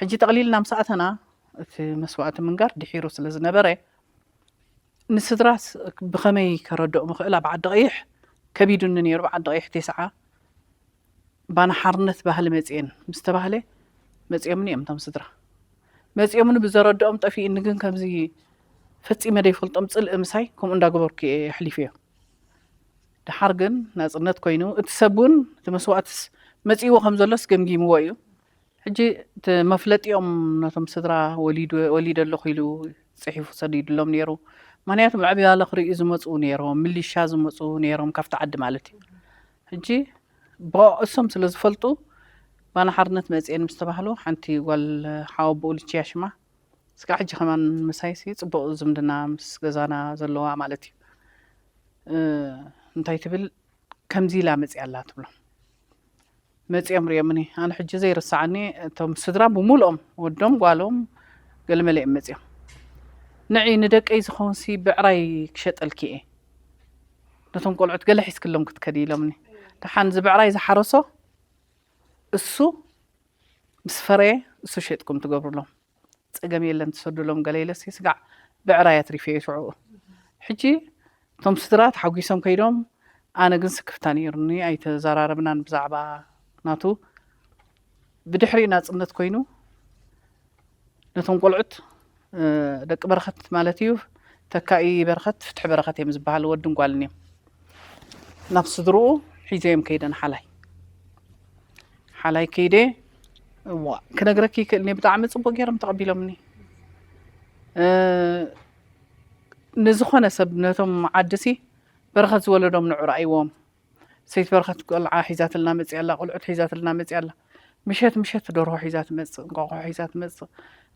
ሕጂ ጠቕሊልና ምስ ኣተና እቲ መስዋእቲ ምንጋር ድሒሩ ስለ ዝነበረ ንስድራስ ብኸመይ ከረድኦም እኽእል? ኣብ ዓዲ ቀይሕ ከቢዱኒ ነይሩ። ኣብ ዓዲ ቀይሕ ቴስዓ ባና ሓርነት ባህሊ መፅኤን ምስ ተባህለ መፅኦምኒ እዮም እቶም ስድራ። መፅኦምኒ ብዘረድኦም ጠፊእኒ ግን ከምዚ ፈፂመ ዘይፈልጦም ፅልኢ ምሳይ ከምኡ እንዳገበርኩ እየ ኣሕሊፈዮ። ድሓር ግን ናጽነት ኮይኑ፣ እቲ ሰብ እውን እቲ መስዋእትስ መጺእዎ ከም ዘሎስ ገምጊምዎ እዩ። ሕጂ እቲ መፍለጢኦም ነቶም ስድራ ወሊዱ-፣ ወሊደ ኣለኹ ኢሉ ጽሒፉ ሰዲዱሎም ነይሩ። ምኽንያቱ ምዕባለ ክርእዩ ዝመጹ ነይሮም፣ ምሊሻ ዝመጹ ነይሮም ካብቲ ዓዲ ማለት እዩ። ሕጂ ብእሶም ስለ ዝፈልጡ፣ ባና ሓርነት መጽኤን ምስ ተባህሉ፣ ሓንቲ ጓል ሓወቦኡ ልችያ ሽማ፣ ስጋዕ ሕጂ ከማን ምሳይሲ ጽቡቕ ዝምድና ምስ ገዛና ዘለዋ ማለት እዩ። እ፣ እንታይ ትብል፣ ከምዚ ኢላ መጽያ ኣላ ትብሎ። መጽዮም ርእዮምኒ። ኣነ ሕጂ ዘይርስዓኒ፣ እቶም ስድራ ብምሉኦም፣ ወዶም፣ ጓሎም፣ ገለመለ እዮም መጽዮም። ንዒ ንደቀይ ዝኸውንሲ ብዕራይ ክሸጠልኪ እየ። ነቶም ቆልዑት ገለ ሒዝክሎም ክትከዲ ኢሎምኒ። ደሓን እዚ ብዕራይ ዝሓረሶ እሱ ምስ ፈረየ እሱ ሸጥኩም ትገብሩሎም። ጸገም የለን ትሰዱሎም ገለ ኢለሲ ስጋዕ ብዕራይ ኣትሪፈዮ ሽዑ። ሕጂ እቶም ስድራ ተሓጒሶም ከይዶም፣ ኣነ ግን ስክፍታ ነይሩኒ፣ ኣይተዘራረብናን ብዛዕባ ናቱ። ብድሕሪኡ ናጽነት ኮይኑ ነቶም ቆልዑት፣ እ፣ ደቂ በረኸት ማለት እዩ፣ ተካኢ በረኸት፣ ፍትሒ በረኸት እዮም ዝበሃሉ፣ ወድን ጓልን እዮም። ናብ ስድርኡ ሒዘዮም ከይደ ንሓላይ። ሓላይ ከይደ፣ እዋ፣ ክነግረኪ ይክእል እየ፣ ብጣዕሚ ጽቡቕ ገይሮም ተቐቢሎምኒ። እ፣ ንዝኾነ ሰብ ነቶም ዓድሲ በረኸት ዝወለዶም ንዑ ረኣይዎም። ሰይቲ በረኸት ቆልዓ ሒዛትልና መጽያ ኣላ፣ ቆልዑት ሒዛትልና መጽያ ኣላ። ምሸት ምሸት ደርሆ ሒዛ ትመጽእ፣ እንቋቑሖ ሒዛ ትመጽእ፣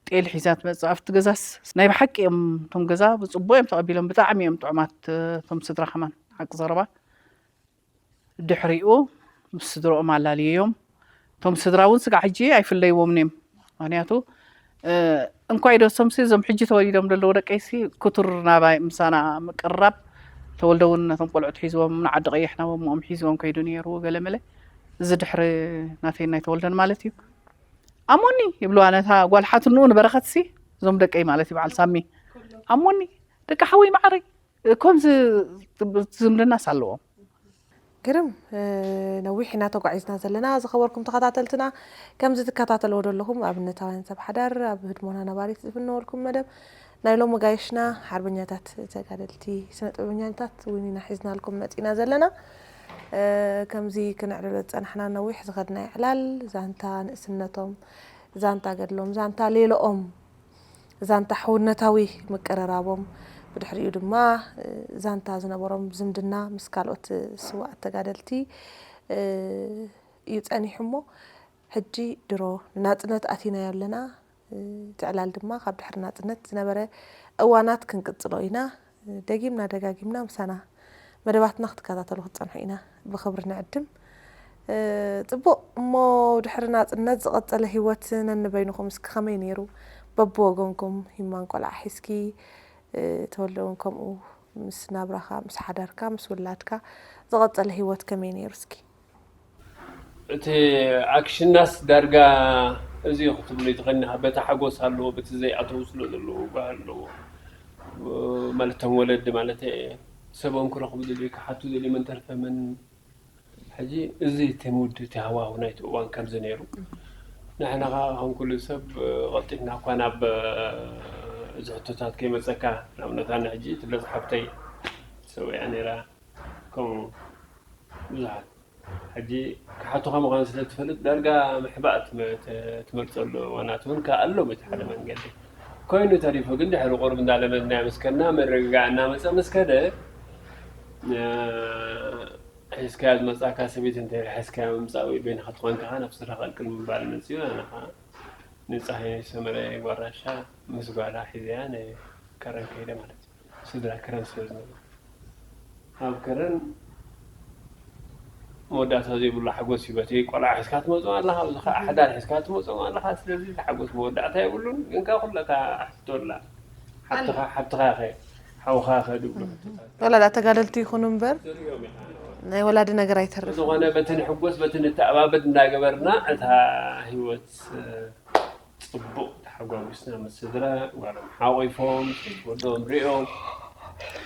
ጤል ሒዛ ትመጽእ። ኣብቲ ገዛስ ናይ ብሓቂ እዮም፣ እቶም ገዛ ብጽቡቕ እዮም ተቐቢሎም፣ ብጣዕሚ እዮም ጥዑማት፣ እቶም ስድራ ከማን፣ ሓቂ ዘረባ። ድሕሪኡ ምስ ስድርኦም ኣላልየዮም። እቶም ስድራ እውን ስጋዕ ሕጂ ኣይፍለይዎምን እዮም። ምኽንያቱ፣ እ፣ እንኳይ ደሶምሲ እዞም ሕጂ ተወሊዶም ዘለዉ ደቀይሲ ክቱር ናባይ ምሳና ምቅርራብ፣ ተወልደ እውን ነቶም ቆልዑት ሒዝዎም ንዓዲ ቀይሕ ናብ ኣሞኦም ሒዝዎም ከይዱ ነይሩ ገለ መለ። እዚ ድሕሪ ናተይ ናይ ተወልደን ማለት እዩ። ኣሞኒ ይብልዋ ነታ ጓል ሓትንኡ ንበረኸትሲ፣ እዞም ደቀይ ማለት እዩ በዓል ሳሚ። ኣሞኒ ደቂ ሓወይ መዓረይ፣ ከምዚ ዝምድናስ ኣለዎም። ግርም፣ እ፣ ነዊሕ ኢና ተጓዒዝና ዘለና። ዝኸበርኩም ተኸታተልትና፣ ከምዚ ትከታተልዎ ዘለኹም ኣብነታውያን ሰብ ሓዳር፣ ኣብ ህድሞና ነባሪት ዝፍነወልኩም መደብ ናይ ሎሚ ጋይሽና ሓርበኛታት ተጋደልቲ ስነ ጥበበኛታት እውን ኢና ሒዝናልኩም መጺና ዘለና። እ፣ ከምዚ ክነዕልሎ ዝጸናሕና ነዊሕ ዝኸድናዮ ዕላል፣ ዛንታ ንእስነቶም፣ ዛንታ ገድሎም፣ ዛንታ ሌሎኦም፣ ዛንታ ሕውነታዊ ምቅርራቦም፣ ብድሕሪኡ ድማ፣ እ፣ ዛንታ ዝነበሮም ዝምድና ምስ ካልኦት ስውኣት ተጋደልቲ፣ እ፣ እዩ ጸኒሑ እሞ፣ ሕጂ ድሮ ንናጽነት ኣቲናዮ ኣለና። እ፣ እቲ ዕላል ድማ ካብ ድሕሪ ናጽነት ዝነበረ እዋናት ክንቅጽሎ ኢና። እ፣ ደጊምና ደጋጊምና ምሳና መደባትና ክትከታተሉ ክትጸንሑ ኢና ብኽብሪ ንዕድም። እ፣ ጽቡቕ። እሞ ድሕሪ ናጽነት ዝቐጸለ ህይወት ነንበይንኹም እስኪ ከመይ ነይሩ? በብወገንኩም ሂማን ቆልዓ ሒዝኪ፣ እ፣ ተወልደ እውን ከምኡ፣ ምስ ናብራኻ፣ ምስ ሓዳርካ፣ ምስ ውላድካ ዝቐጸለ ህይወት ከመይ ነይሩ እስኪ? እቲ ኣክሽናስ ዳርጋ እዚ ክትብሎ ይትኽእል ኢኻ። በቲ ሓጎስ ኣለዎ፣ በቲ ዘይኣተዉ ስለ ዘለዉ ጓህ ኣለዎ። ማለት እቶም ወለዲ ማለት እየ፣ ሰቦም ክረኽቡ ደልዩ፣ ክሓቱ ደልዩ፣ መን ተርፈ መን። ሕጂ እዚ እቲ ሙድ፣ እቲ ሃዋሁ ናይቲ እዋን ከምዚ ነይሩ። ንሕና ኸዓ ከም ኩሉ ሰብ ቀልጢፍና እኳ ናብ እዚ ሕቶታት ከይመጸካ፣ ንኣብነት ኣነ ሕጂ ትብለጽ ሓብተይ ሰብእያ ነይራ፣ ከምኡ ብዙሓት። ሕጂ ክሓቱኻ ምዃኑ ስለ ትፈልጥ ዳርጋ ምሕባእ ትመ-፣ ተ-፣ ትመርጸሉ እዋናት እውን ከኣ ኣሎ በቲ ሓደ መንገዲ። ኮይኑ ተሪፉ ግን ድሕሪ ቁሩብ እንዳለመድናዮ ምስ ከድና፣ ምርግጋዕ እናመጸ ምስ ከደ፣ እ፣ ሒዝካያ ዝመጻእካ ሰበይቲ እንተ ሒዝካያ ምምጻእ ወይ በይንኻ ትኾንካ ኸዓ ናብ ስድራኻ ቅልቅል ምባል መጺኡ። ኣነ ኸዓ ንጸሃየ ሰመረ ጓል ራሻ ምስ ጓላ ሒዘያ ንከረን ከይደ ማለት እዩ። ስድራ ከረን ስለ ዝነበሩ። ኣብ ከረን መወዳእታ ዘይብሉ ሓጎስ እዩ። በቲ ቆልዓ ሒዝካ ትመጽኦ ኣለኻ፣ ኣብዚ ኸዓ ሓዳር ሒዝካ ትመጽኦ ኣለኻ። ስለዚ እቲ ሓጎስ መወዳእታ የብሉን። ግን ከኣ ኩላ እታ ሕቶ ኣላ። ሓብትኻ፣ ሓብትኻ ኸ፣ ሓውኻ ኸ ድብሉ ሕቶታት። ወላ ደኣ ተጋደልቲ ይኹኑ እምበር፣ ትርእዮም ኢኻ። ናይ ወላዲ ነገር ኣይተርፍን። ዝኾነ በቲ ንሕጎስ፣ በቲ ንተኣባበድ እንዳገበርና እታ ህይወት፣ እ፣ ጽቡቕ ተሓጓጒስና ምስ ስድራ፣ ጓሎም ሓቑፎም፣ ሰይቲ ወዶም ሪኦም፣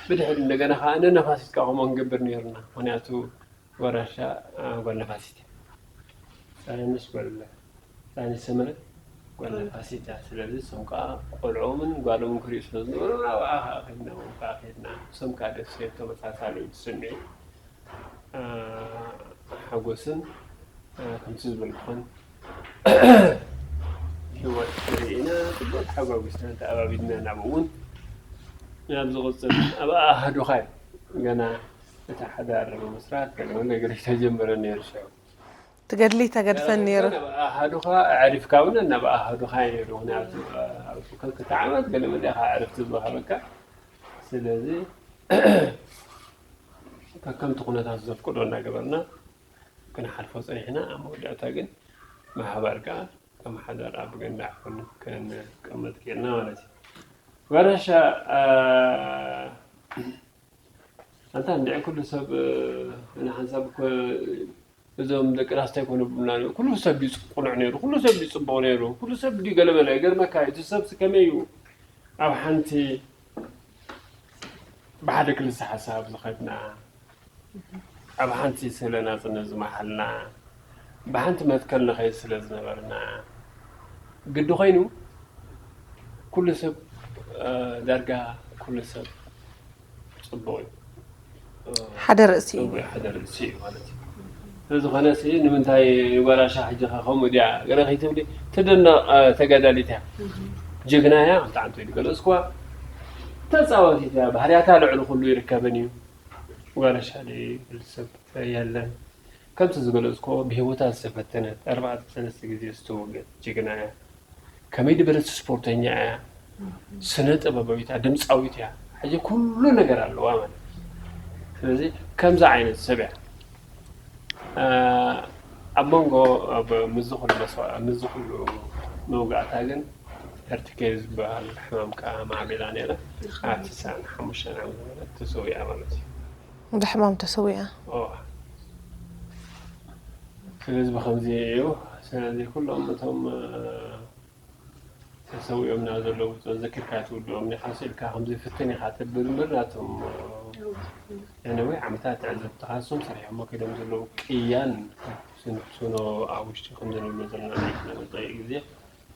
ብድሕሪ እንደገና ኸኣ ነነፋሲት ከኣ ከምኡ ክንገብር ነይሩና። ምኽንያቱ ጓል ራሻ፣ አ፣ ጓል ነፋሲት እያ። ጻንስ ጓል፣ ጻንስ ሰመረ ጓል ነፋሲት እያ። ስለዚ እሶም ከኣ ቆልዖምን ጓሎምን ክርእዩ ስለ ዝነበሮም ናብኣ ከኣ ከድና፣ ናብኡ ከኣ ከድና። እሶም ከኣ ደስ ይብል፣ ተመሳሳሊ እዩ ዝስምዒ። ሓጎስን ከምቲ ዝበልኩኽን ህይወት ርኢና ጽቡቅ ተሓጓጒስና ተኣባቢድና ናብ እውን ናብ ዝቕጽል ኣብ ኣሃዱኻ እዩ። ገና እቲ ሓዳር ንምስራት ገለ ነገር ተጀመረ ነይሩ ሽዑ። ትገድሊ ተገድፈን ነይሩ። ኣብ ኣሃዱኻ ኣዕሪፍካ እውን ናብ ኣሃዱኻ እዩ ነይሩ። ምክንያቱ ኣብ ክልተ ዓመት ገለ መለ ኢኻ ዕረፍቲ ዝወሃበካ። ስለዚ ከከምቲ ኩነታት ዘፍቅዶ እናገበርና ክንሓልፎ ጸኒሕና፣ ኣብ መወዳእታ ግን ብሓባር ከኣ ከም ሓዳር ኣብ ገንዳ ሕፉን ክንቅመጥ ጌርና ማለት እዩ። ባረሻ ኣንታ እንድዒ ኩሉ ሰብ ንሓንሳብ እኮ እዞም ደቂ ኣንስትዮ ኣይኮኑ ብሉና ነይሩ። ኩሉ ሰብ እዩ ቁኑዕ ነይሩ፣ ኩሉ ሰብ እዩ ጽቡቕ ነይሩ፣ ኩሉ ሰብ ድዩ ገለመለ። ይገርመካ እዩ፣ እቲ ሰብሲ ከመይ እዩ ኣብ ሓንቲ ብሓደ ክልተ ሓሳብ ዝኸድና፣ ኣብ ሓንቲ ስለ ናጽነት ዝመሓልና፣ ብሓንቲ መትከል ንኸይድ ስለ ዝነበርና፣ ግዲ ኮይኑ ኩሉ ሰብ ዳርጋ ኩሉ ሰብ ጽቡቕ እዩ። ሓደ ርእሲ እዩ። ጽቡቕ ሓደ ርእሲ እዩ ማለት እዩ። ስለዝኾነ ሲ ንምንታይ ጓል ኣሻ ሕጂ ኸ ከምኡ ድያ ገለ ከይትብሊ ትድነቕ ተጋዳሊት እያ። ጅግና እያ ከምቲ ዓንቶ ኢሉ ገለጽኩዋ። ተጻዋቲት እያ። ባህርያታ ልዕሊ ኩሉ ይርከበን እዩ። ጓል ኣሻ ሰብ የለን። ከምቲ ዝገለጽኩዎ ብህይወታ ዝተፈተነት ኣርባዕተ ሰለስተ ግዜ ዝተወገት ጅግና እያ። ከመይ ዝበለት ስፖርተኛ እያ፣ ስነ ጥበባዊት እያ፣ ድምፃዊት እያ፣ ሕጂ ኩሉ ነገር ኣለዋ ማለት እዩ። ስለዚ ከምዚ ዓይነት ሰብ እያ ኣብ መንጎ ምስዚ ኩሉ መስዋእቲ ምስዚ ኩሉ መውጋእታ ግን ሄርትኬ ዝበሃል ሕማም ከዓ ማዕቢላ ነይራ። ኣብቲ ሰዓን ሓሙሽተ ዓመት ተሰዊኣ ማለት እዩ። ብሕማም ተሰዊኣ። ስለዚ ብከምዚ እዩ። ስለዚ ኩሎም እቶም ተሰዊኦምና ዘለዉ ዘኪርካ ትውድኦም ዲኻ ስኢልካ ከምዚ ፍትን ኢኻ ተብል እምበር ናቶም ነነዊሕ ዓመታት ትዕዝብትኻ እሶም ሰሪሖሞ ከይዶም ዘለዉ ቅያን ስንትኖ ኣብ ውሽጢ ከምዚ ንብሎ ዘለና ናይ ስነ መጸቂ ግዜ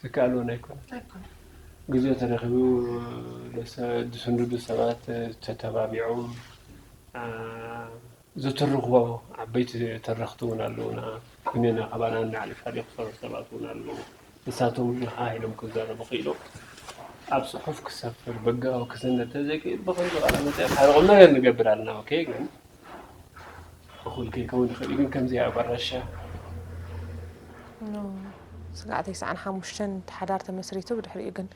ዝከኣልዎን ኣይኮነን። ግዜ ተረኺቡ ዝስንድዱ ሰባት ተተባቢዖም ዝትርኽዎ ዓበይቲ ተረኽቲ እውን ኣለውና። ኩኔና ካባና እናዕለፋ ዘይክሰርሑ ሰባት እውን ኣለዉ። ንሳቶም እውን ሃ ኢሎም ክዛረቡ ክኢሎም ኣብ ፅሑፍ ክሰፍር በጋዊ ክስነድ ተዘይክእል ብኸምዚ ቃለ መጠየቕ ሓደ ቁም ነገር ንገብር ኣለና። ኦኬ ግን እኹል ከይከውን ይኽእል ግን ከምዚ ኣብ ኣራሻ ስጋዕ ተስዓን ሓሙሽተን ሓዳር ተመስሪቱ ብድሕሪኡ ግን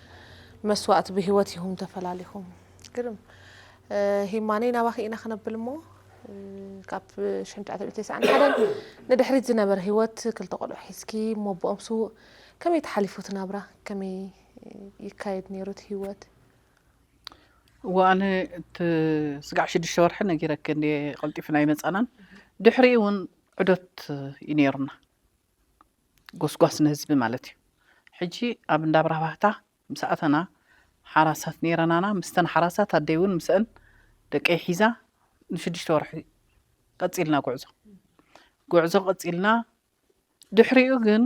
መስዋእቲ ብህይወት ይኹም ተፈላሊኹም። ግርም ሂማነይ ናባኺ ኢና ክነብል እሞ ካብ ሽሕን ትሽዓተ ሚእትን ተስዓን ሓደን ንድሕሪት ዝነበረ ህይወት ክልተ ቆልዑ ሒዝኪ እሞ ኣቦኦም ስውእ ከመይ ተሓሊፉ እቲ ናብራ ከመይ ይካየድ ነይሩ እቲ ህይወት? እወ ኣነ እቲ ስጋዕ ሽዱሽተ ወርሒ ነጊረኪ እንድየ ቀልጢፍና ኣይመፃናን። ድሕሪኡ እውን ዑደት እዩ ነይሩና። ጎስጓስ ንህዝቢ ማለት እዩ። ሕጂ ኣብ እንዳ ኣብርሃ ባህታ ምስ ኣተና ሓራሳት ነይረናና። ምስተን ሓራሳት ኣደይ እውን ምስአን ደቀይ ሒዛ ንሽዱሽተ ወርሒ ቀፂልና ጉዕዞ። ጉዕዞ ቀፂልና ድሕሪኡ ግን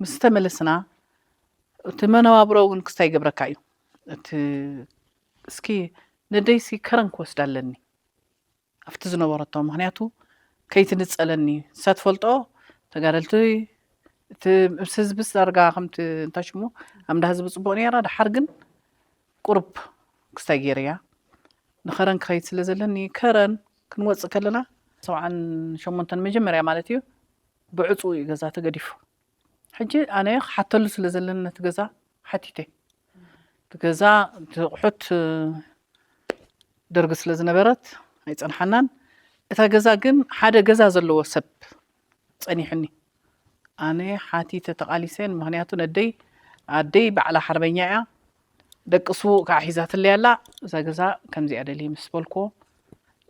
ምስ ተመለስና እቲ መነባብሮ እውን ክስታይ ይገብረካ እዩ። እቲ እስኪ ነደይሲ ከረን ክወስዳ ኣለኒ ኣብቲ ዝነበረቶ ምክንያቱ ከይትንፀለኒ ንሳ ትፈልጦ ተጋደልቲ እቲ ምስ ህዝብስ ዳርጋ ከምቲ እንታይ ሽሙ ኣምዳ ህዝቢ ፅቡቅ ነይራ ድሓር ግን ቁሩብ ክስታይ ገይረያ ንኸረን ክኸይድ ስለ ዘለኒ ከረን ክንወፅእ ከለና ሰብዓን ሸሞንተን መጀመርያ ማለት እዩ ብዕፁ እዩ ገዛ ተገዲፉ ሕጂ ኣነ ክሓተሉ ስለ ዘለኒ ነቲ ገዛ ሓቲተ እቲ ገዛ እቲ ኣቑሑት ደርጊ ስለ ዝነበረት ኣይፀንሓናን እታ ገዛ ግን ሓደ ገዛ ዘለዎ ሰብ ፀኒሕኒ ኣነ ሓቲተ ተቓሊሰ ምኽንያቱ ነደይ ኣደይ ባዕላ ሓርበኛ እያ ደቂ ስዉእ ከዓ ሒዛትለይ ኣላ እዛ ገዛ ከምዚኣ ደልየ ምስ በልክዎ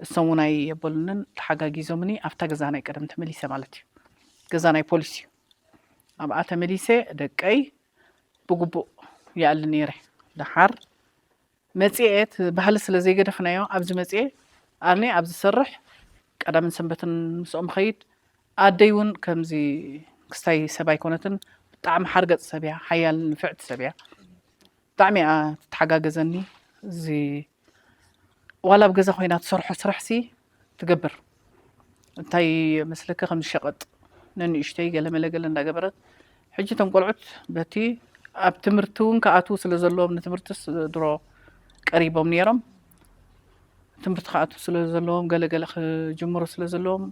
እሶም እውን ኣየበሉንን ተሓጋጊዞምኒ ኣብታ ገዛ ናይ ቀደም ተመሊሰ ማለት እዩ ገዛ ናይ ፖሊስ እዩ ኣብኣ ተመሊሰ ደቀይ ብግቡእ ይኣሊ ነይረ ደሓር መፅኤ እቲ ባህሊ ስለ ዘይገደፍናዮ ኣብዚ መፅኤ ኣነ ኣብዚ ዝሰርሕ ቀዳምን ሰንበትን ምስኦም ኸይድ ኣደይ እውን ከምዚ ክስታይ ሰብ ኣይኮነትን ብጣዕሚ ሓርገፅ ሰብ እያ ሓያል ንፍዕቲ ሰብ እያ ብጣዕሚ እያ ትተሓጋገዘኒ እዚ ዋላ ኣብ ገዛ ኮይና ትሰርሖ ስራሕ ሲ ትገብር እንታይ መስለኪ ከም ዝሸቐጥ ነንእሽተይ ገለ መለ ገለ እንዳገበረት ሕጂ እቶም ቆልዑት በቲ ኣብ ትምህርቲ እውን ክኣትዉ ስለ ዘለዎም ንትምህርትስ ድሮ ቀሪቦም ነይሮም ትምህርቲ ክኣትዉ ስለ ዘለዎም ገለ ገለ ክጅምሩ ስለ ዘለዎም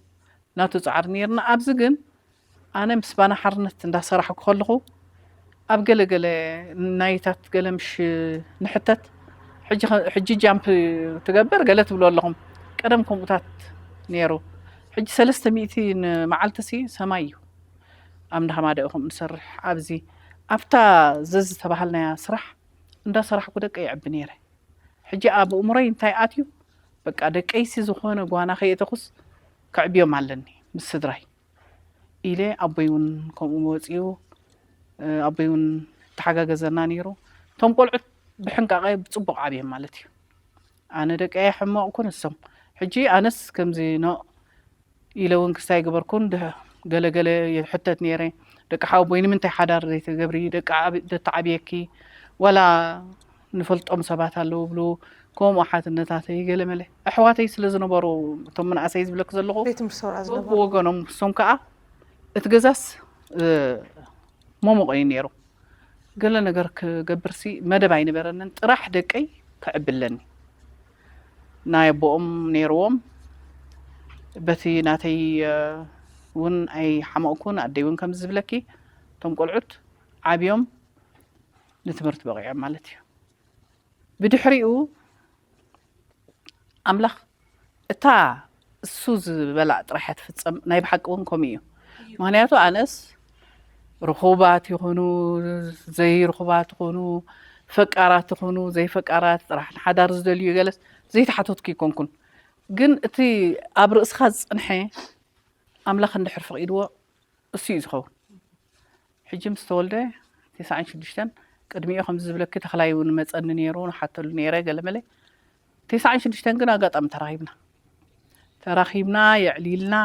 ናቱ ፃዕሪ ነይርና ኣብዚ ግን ኣነ ምስ ባና ሓርነት እንዳሰራሕኩ ከለኹ ኣብ ገለ ገለ ናይታት ገለ ምሽ ንሕተት ሕጂ ጃምፕ ትገብር ገለ ትብሉ ኣለኹም ቀደም ከምኡታት ነይሩ ሕጂ ሰለስተ ሚእቲ ንመዓልቲ ሲ ሰማይ እዩ ኣብ እንዳሃማደእኹም ንሰርሕ ኣብዚ ኣብታ ዘዝተባሃልናያ ስራሕ እንዳሰራሕኩ ደቀ ይዕቢ ነይረ ሕጂ ኣብ እምሮይ እንታይ ኣትዩ በቃ ደቀይሲ ዝኾነ ጓና ከየእተኹስ ከዕብዮም ኣለኒ ምስ ስድራይ ኢለ ኣቦይ እውን ከምኡ ወፂኡ ኣቦይ እውን ተሓጋገዘና ነይሩ እቶም ቆልዑት ብሕንቃቐ ብፅቡቕ ዓብዮም ማለት እዩ ኣነ ደቀየ ሕመቕ ኩን እሶም ሕጂ ኣነስ ከምዚ ኖ ኢለ እውን ክስታይ ገበርኩን ገለገለ ይሕተት ነይረ ደቂ ሓወቦይ ንምንታይ ሓዳር ዘይትገብሪ ደተዓብየኪ ዋላ ንፈልጦም ሰባት ኣለዉ ብሉ ከምኡ ሓትነታተይ ገለመለ ኣሕዋተይ ስለ ዝነበሩ እቶም መናእሰይ ዝብለክ ዘለኹ ቤት ምሰውራ ዝነበሩ ብወገኖም እሶም ከዓ እቲ ገዛስ ሞሞቕ እዩ ነይሩ ገለ ነገር ክገብርሲ መደብ ኣይነበረንን ጥራሕ ደቀይ ክዕብለኒ ናይ ኣቦኦም ነይርዎም በቲ ናተይ እውን ኣይሓመቕኩን ኣደይ እውን ከምዚ ዝብለኪ እቶም ቆልዑት ዓብዮም ንትምህርቲ በቂዖም ማለት እዩ ብድሕሪኡ ኣምላኽ እታ እሱ ዝበላ ጥራሕ ትፍፀም ናይ ብሓቂ እውን ከምኡ እዩ ምክንያቱ ኣነስ ርኹባት ይኹኑ ዘይርኹባት ይኹኑ ፈቃራት ይኹኑ ዘይፈቃራት ጥራሕ ንሓዳር ዝደልዩ ገለስ ዘይተሓተትኩ ይኮንኩን ግን እቲ ኣብ ርእስኻ ዝፅንሐ ኣምላኽ እንድሕር ፈቒድዎ እሱ እዩ ዝኸውን ሕጂ ምስ ተወልደ ተስዓን ሽዱሽተን ቅድሚኡ ከምዚ ዝብለኪ ተኽላይ እውን መፀኒ ነይሩ ንሓተሉ ነይረ ገለመለ ተስዓን ሽዱሽተን ግን ኣጋጣሚ ተራኺብና ተራኺብና የዕሊልና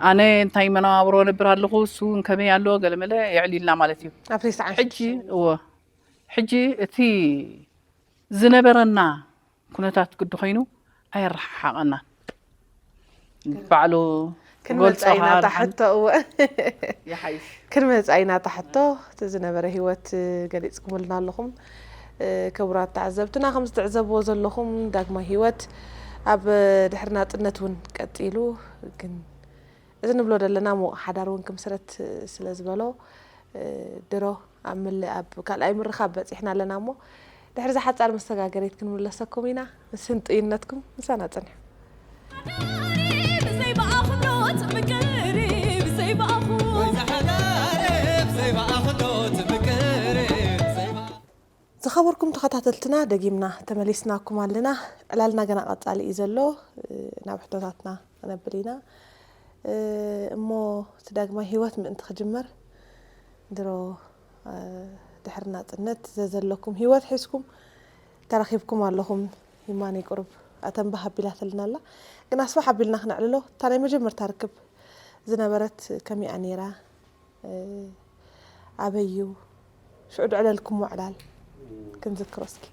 ኣነ እንታይ መነባብሮ ነብር ኣለኹ እሱ እውን ከመይ ኣሎ ገለመለ የዕሊልና ማለት እዩ ኣብ ተስዓን ሕጂ እወ ሕጂ እቲ ዝነበረና ኩነታት ግዲ ኮይኑ ኣየረሓሓቐናን ባዕሉ ክንመፃ ኢና ታሕቶ እወ ይሓይሽ ክንመፃ ኢና ታሕቶ እቲ ዝነበረ ህይወት ገሊፅኩምልና ኣለኹም ክቡራት ተዓዘብትና ከም ዝትዕዘብዎ ዘለኹም ዳግማይ ህይወት ኣብ ድሕሪ ናፅነት እውን ቀፂሉ ግን እዚ ንብሎ ዘለና ሞ ሓዳር እውን ክምስረት ስለ ዝበሎ ድሮ ኣብ ምል ኣብ ካልኣይ ምርኻብ በፂሕና ኣለና እሞ ድሕሪ ዝሓፃር መሰጋገሪት ክንምለሰኩም ኢና ስንጥይነትኩም ምሳና ፅንሑ ብዘይ ብኣኽብሮት ምቅርብ ዘይብኣኹ ዝኸበርኩም ተኸታተልትና ደጊምና ተመሊስናኩም ኣለና ዕላልና ገና ቀፃሊ እዩ ዘሎ ናብ ሕቶታትና ክነብል ኢና እሞ እቲ ዳግማይ ህይወት ምእንቲ ክጅመር ድሮ ድሕሪ ናፅነት ዘዘለኩም ህይወት ሒዝኩም ተራኺብኩም ኣለኹም ይማኒ ቁሩብ ኣተንባህ ኣቢላትልና ኣላ ግን ኣስፋሕ ኣቢልና ክነዕልሎ እታ ናይ መጀመርታ ርክብ ዝነበረት ከመይኣ ነይራ ኣበዩ ሽዑ ድዕለልኩም ዕላል ክንዝክሮ እስኪ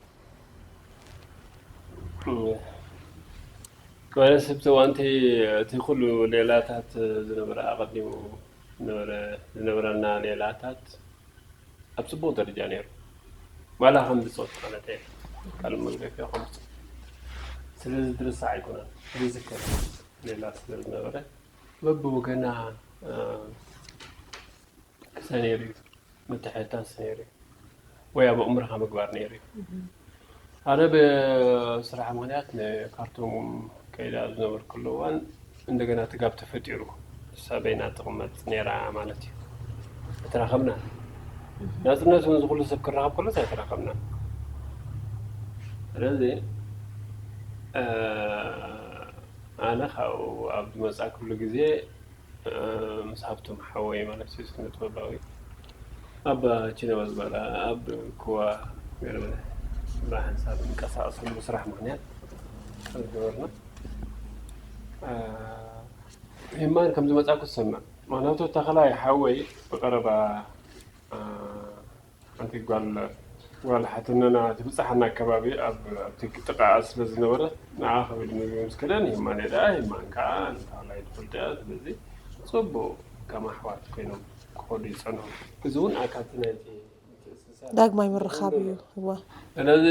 ማለት ኣብቲ እዋንቲ እቲ ኩሉ ሌላታት ዝነበረ ኣቐዲሙ ዝነበረ ዝነበረና ሌላታት ኣብ ፅቡቅ ደረጃ ነይሩ ዋላ ከም ብፆት ማለት እየ ካልእ መግለፊ ከም ብፆት ስለዚ ድርሳዕ ኣይኮነን ዝዝከር ሌላ ስለ ዝነበረ በብወገና ክሰ ነይሩ እዩ ምትሕትታስ ነይሩ እዩ ወይ ኣብ ኣእምሮኻ ምግባር ነይሩ እዩ ኣነ ብስራሕ ምክንያት ንካርቱም ከይዳ ኣብ ዝነበርኩሉ እዋን እንደገና ትጋብ ተፈጢሩ እሳ በይና ትቕመጥ ነይራ ማለት እዩ ተራኸብና ናፅነት እውን ዝኩሉ ሰብ ክራኸብ ከሎስ ኣይተራኸብና ስለዚ ኣነ ካብኡ ኣብ ዝመፃእኩሉ ግዜ ምስ ሃብቶም ሓወይ ማለት እዩ ስነ ጥበባዊ ኣብ ቺነማ ዝበላ ኣብ ክዋ ገለ በለ ስራ ሓንሳብ እንቀሳቀሰሉ ስራሕ ምክንያት ዝገበርና የማን ከም ዝመፃኩ ዝሰምዕ ምክንያቱ ተኸላይ ሓወይ ብቀረባ ሓንቲ ጓል ዋላ ሓትነና ትብጻሓና ኣከባቢ ኣብ ኣብቲ ጥቓኣ ስለ ዝነበረ ንዓ ከበድ ምግቢ ምስ ከደን ሂማን ደኣ ሂማን ከዓ ንታላይ ትፈልጦ እያ። ስለዚ ጽቡቕ ከም ኣሕዋት ኮይኖም ክኸዱ ይጸንሑ። እዚ እውን ኣካልቲ ናይቲ ምትእስሳር ዳግማይ ምርኻብ እዩ። እዋ። ስለዚ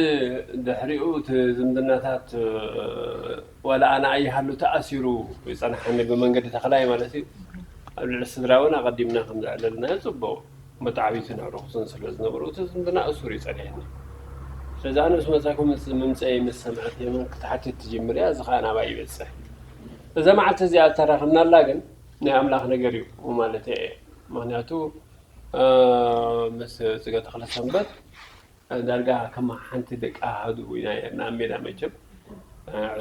ድሕሪኡ እቲ ዝምድናታት ዋላ ኣነ ኣይሃሉ ተኣሲሩ ይጸንሓኒ ብመንገዲ ተኽላይ ማለት እዩ። ኣብ ልዕሊ ስድራ እውን ኣቐዲምና ከም ዘዕለልናዮ ጽቡቕ መተዓብይትን ኣዕሩኽትን ስለ ዝነበሩ እቲ ዝምድና እሱር እዩ ጸኒሕኒ። ስለዚ ኣነ ምስ መጻኩም ምስ ምምጸይ ምስ ሰምዐት የመን ክትሓትት ትጅምር እያ፣ እዚ ኸኣ ናባይ ይበጽሕ። እዛ መዓልቲ እዚኣ እተራኽብናላ ግን ናይ ኣምላኽ ነገር እዩ ማለት እየ። ምኽንያቱ ምስ ጽገ ተኽለ ሰንበት ዳርጋ ከም ሓንቲ ደቂ ኣሃዱ ኢና ነርና ኣብ ሜዳ መቸም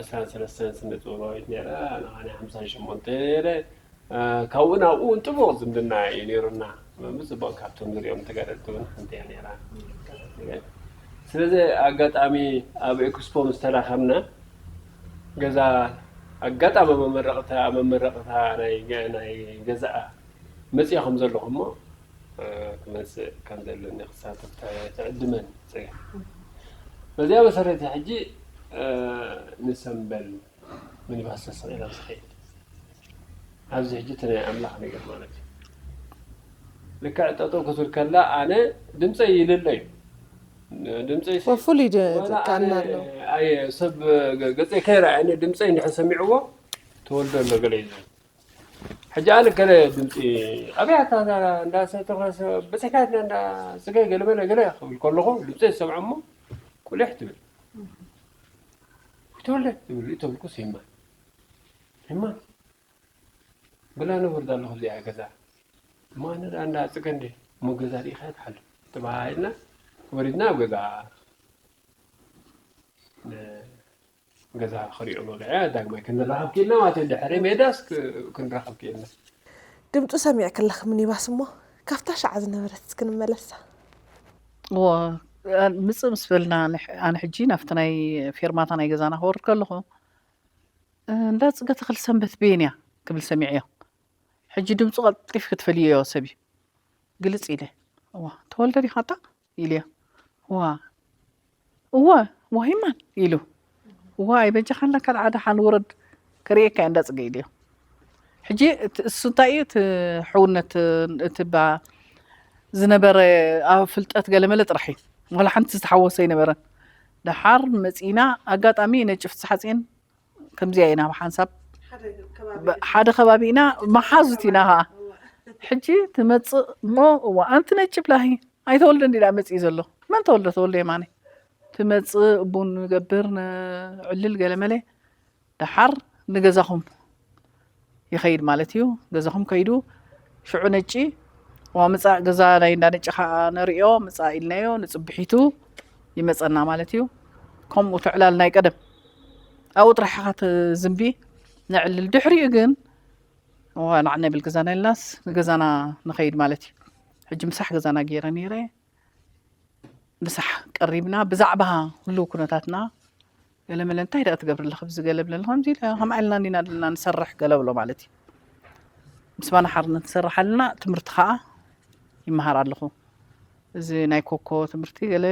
ዕስራን ሰለስተን ስነ ጥበባዊት ነይራ፣ ኣነ ሓምሳን ሸሞንተ ነይረ። ካብኡ ናብኡ እውን ጥቡቕ ዝምድና እዩ ነይሩና። ብፅቡቕ ካብቶም ዝሪኦም ተጋደልቲ እውን ሓንቲ እያ ነይራ። ስለዚ ኣጋጣሚ ኣብ ኤክስፖ ምስ ተራኸብና ገዛ ኣጋጣሚ መመረቕታ መመረቕታ ናይ ገ- ናይ ገዛኣ መፅኣ ከም ዘለኹ እሞ ክመፅእ ከም ዘለኒ ክሳተፍ ትዕድመኒ ፅገ በዚኣ መሰረት ሕጂ ንሰንበል ምኒባስ ተሰቂላ ዝኸይድ ኣብዚ ሕጂ እቲ ናይ ኣምላኽ ነገር ማለት እዩ። ልክዕ ጠጠው ክትብል ከላ ኣነ ድምፀይ ይልለ እዩ። ድምፀይ ሲ- ወፉል እዩ ድ- ወላ ጥቃና ኣነ ኣለዎ። ኣየ ሰብ ገ- ገፀይ ከይረኣየኒ ድምፀይ እንድሕር ሰሚዕዎ ተወልዶ ኣሎ ገለ እዩ ዝብል። ሕጂ ኣነ ገለ ድምፂ ኣብያታ እንዳሰተኸሰ በፂሕካ እንዳ ስገ ገለ በለ ገለ ክብል ከለኹ ድምፀይ ዝሰምዖ እሞ ቁሊሕ ትብል ተወልደ ትብል ተብልኩ ሲማ ሲማ ብላ ንወርድ ኣለኹ እዚኣ ገዛ እሞ ኣነ ደኣ እንዳ ፅገ እንደ እሞ ገዛ ርኢኻ ትሓሉ ተባሂልና ወሪድና ኣብ ገዛ ገዛ ክሪኦ በቂዐ ዳግማይ ክንራኸብ ክኢልና ማለት እዩ። ድሕሪ ሜዳስ ክ- ክንራኸብ ክኢልና። ድምፁ ሰሚዕ ከለኽ ምኒባስ እሞ ካብታ ሻዓ ዝነበረት እስኪ ንመለሳ። እዎ፣ ምፅእ ምስ በልና ንሕ- ኣነ ሕጂ ናብቲ ናይ ፌርማታ ናይ ገዛና ክወርድ ከለኹ እንዳ ፅገ ተኽል ሰንበት ቤን እያ ክብል ሰሚዐዮ። ሕጂ ድምፁ ቀልጢፍ ክትፈልየዮ ሰብ እዩ። ግልፅ ኢለ እዋ ተወልደ ዲኻታ ኢልዮ። እዋ እወ ዋሂማን ኢሉ። እዋ ኣይበጃኻን ለካ ደሓን ውረድ ክርእየካ እየ እንዳፅገ ኢልዮ። ሕጂ እቲ- እሱ እንታይ እዩ እቲ ሕውነት እቲ ባ ዝነበረ ኣብ ፍልጠት ገለመለ ጥራሕ እዩ። ዋላ ሓንቲ ዝተሓወሰ ኣይነበረን። ደሓር መፂና ኣጋጣሚ ነጭ ፍትሓፅን ከምዚኣ ኢና ብሓንሳብ ሓደ ከባቢ ብ- ሓደ ከባቢ ኢና መሓዙት ኢና ከዓ ሕጂ ትመፅእ እሞ እዋ ኣንቲ ነጭ ብላሂ ኣይተወልደ እንዲ ዳ መፅኢ ዘሎ መን ተወልደ ተወልደ የማነ ትመፅእ ቡን ንገብር ንዕልል ገለመለ ደሓር ንገዛኹም ይኸይድ ማለት እዩ። ገዛኹም ከይዱ ሽዑ ነጪ ዋ ምፃእ ገዛ ናይ እንዳ ነጪ ከዓ ንሪኦ ምፃእ ኢልናዮ ንፅብሒቱ ይመፀና ማለት እዩ። ከምኡ ትዕላል ናይ ቀደም ኣብኡ ጥራሕ ኢኻ ትዝንቢ ነዕልል ድሕሪኡ ግን ዋ ናዕ ነብል ገዛና ኢልናስ ንገዛና ንኸይድ ማለት እዩ። ሕጂ ምሳሕ ገዛና ገይረ ነይረ ምሳሕ ቀሪብና ብዛዕባ ህልው ኩነታትና ገለመለ እንታይ ደኣ ትገብሪ ኣለኺ ብዚ ገለ ብለኒ ከምዚ ኢለ ከምኣ ኢልና እንዲና ደለና ንሰርሕ ገለ ብሎ ማለት እዩ። ምስ ባና ሓርነት ንሰርሕ ኣለና ትምህርቲ ከዓ ይመሃር ኣለኹ። እዚ ናይ ኮኮ ትምህርቲ ገለ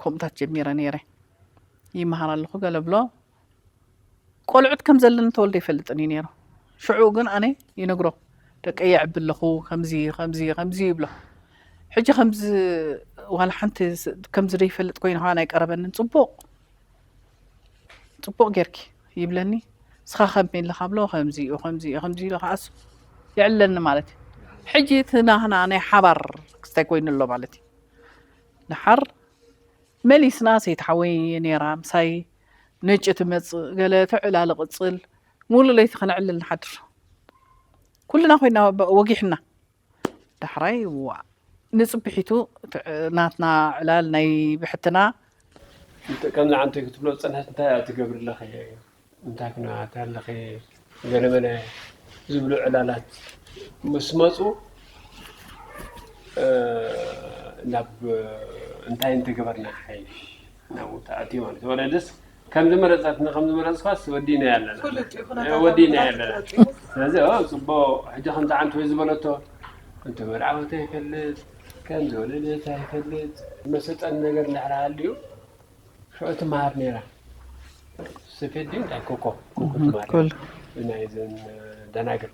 ከምኡታት ጀሚረ ነይረ ይመሃር ኣለኹ ገለ ብሎ ቆልዑት ከም ዘለኒ ተወልደ ይፈልጥን እዩ ነይሩ። ሽዑ ግን ኣነ ይነግሮ ደቀይ የዕቢ ኣለኹ ከምዚ ከምዚ ከምዚ ይብሎ። ሕጂ ከምዚ ዋላ ሓንቲ ከምዚ ዘይፈልጥ ኮይኑ ከዓ ናይ ቀረበንን ፅቡቕ ፅቡቕ ጌርኪ ይብለኒ። እስኻ ከመይ ኣለኻ ብሎ ከምዚ እዩ ከምዚ እዩ ከምዚ ኢሎ ከዓሱ የዕለኒ ማለት እዩ። ሕጂ እቲ ናህና ናይ ሓባር ክስታይ ኮይኑ ኣሎ ማለት እዩ። ድሓር መሊስና ሰይትሓወይ ነይራ ምሳይ ነጭ ትመፅእ ገለ ትዕላል ቅፅል ሙሉ ለይቲ ከነዕልል ንሓድር ኩልና ኮይና ወጊሕና ዳሕራይ ዋ ንፅብሒቱ ናትና ዕላል ናይ ብሕትና ከምዚ ዓንተይ ክትብሎ ዝፀንሐት እንታይ እያ ትገብሪ ኣለኺ እንታይ ኩነታት ኣለኺ ገለመለ ዝብሉ ዕላላት ምስ መፁ ናብ እንታይ እንተገበርና ሓይሽ ናብ ተኣትዩ ማለት እዩ ወለድስ ከም ዝመረፀትና ከም ዝመረፅኳስ ወዲእናዮ ኣለና ፍሉጥ እዩ ኩነታት ወዲእናዮ ኣለና ስለዚ ኦ ፅቡቅ ሕጂ ከምዚ ዓንተይ ዝበለቶ እንተ መርዓወተ ይፈልጥ ከም ዝወለደት ኣይፈልጥ። መሰጠን ነገር እንድሕር ሃልዩ ሽዑ ትመሃር ነይራ። ሰፌድ ድዩ እንታይ ኮኮ፣ ኮኮ ትመሃር። ኮል። ብናይዘን ደናግል።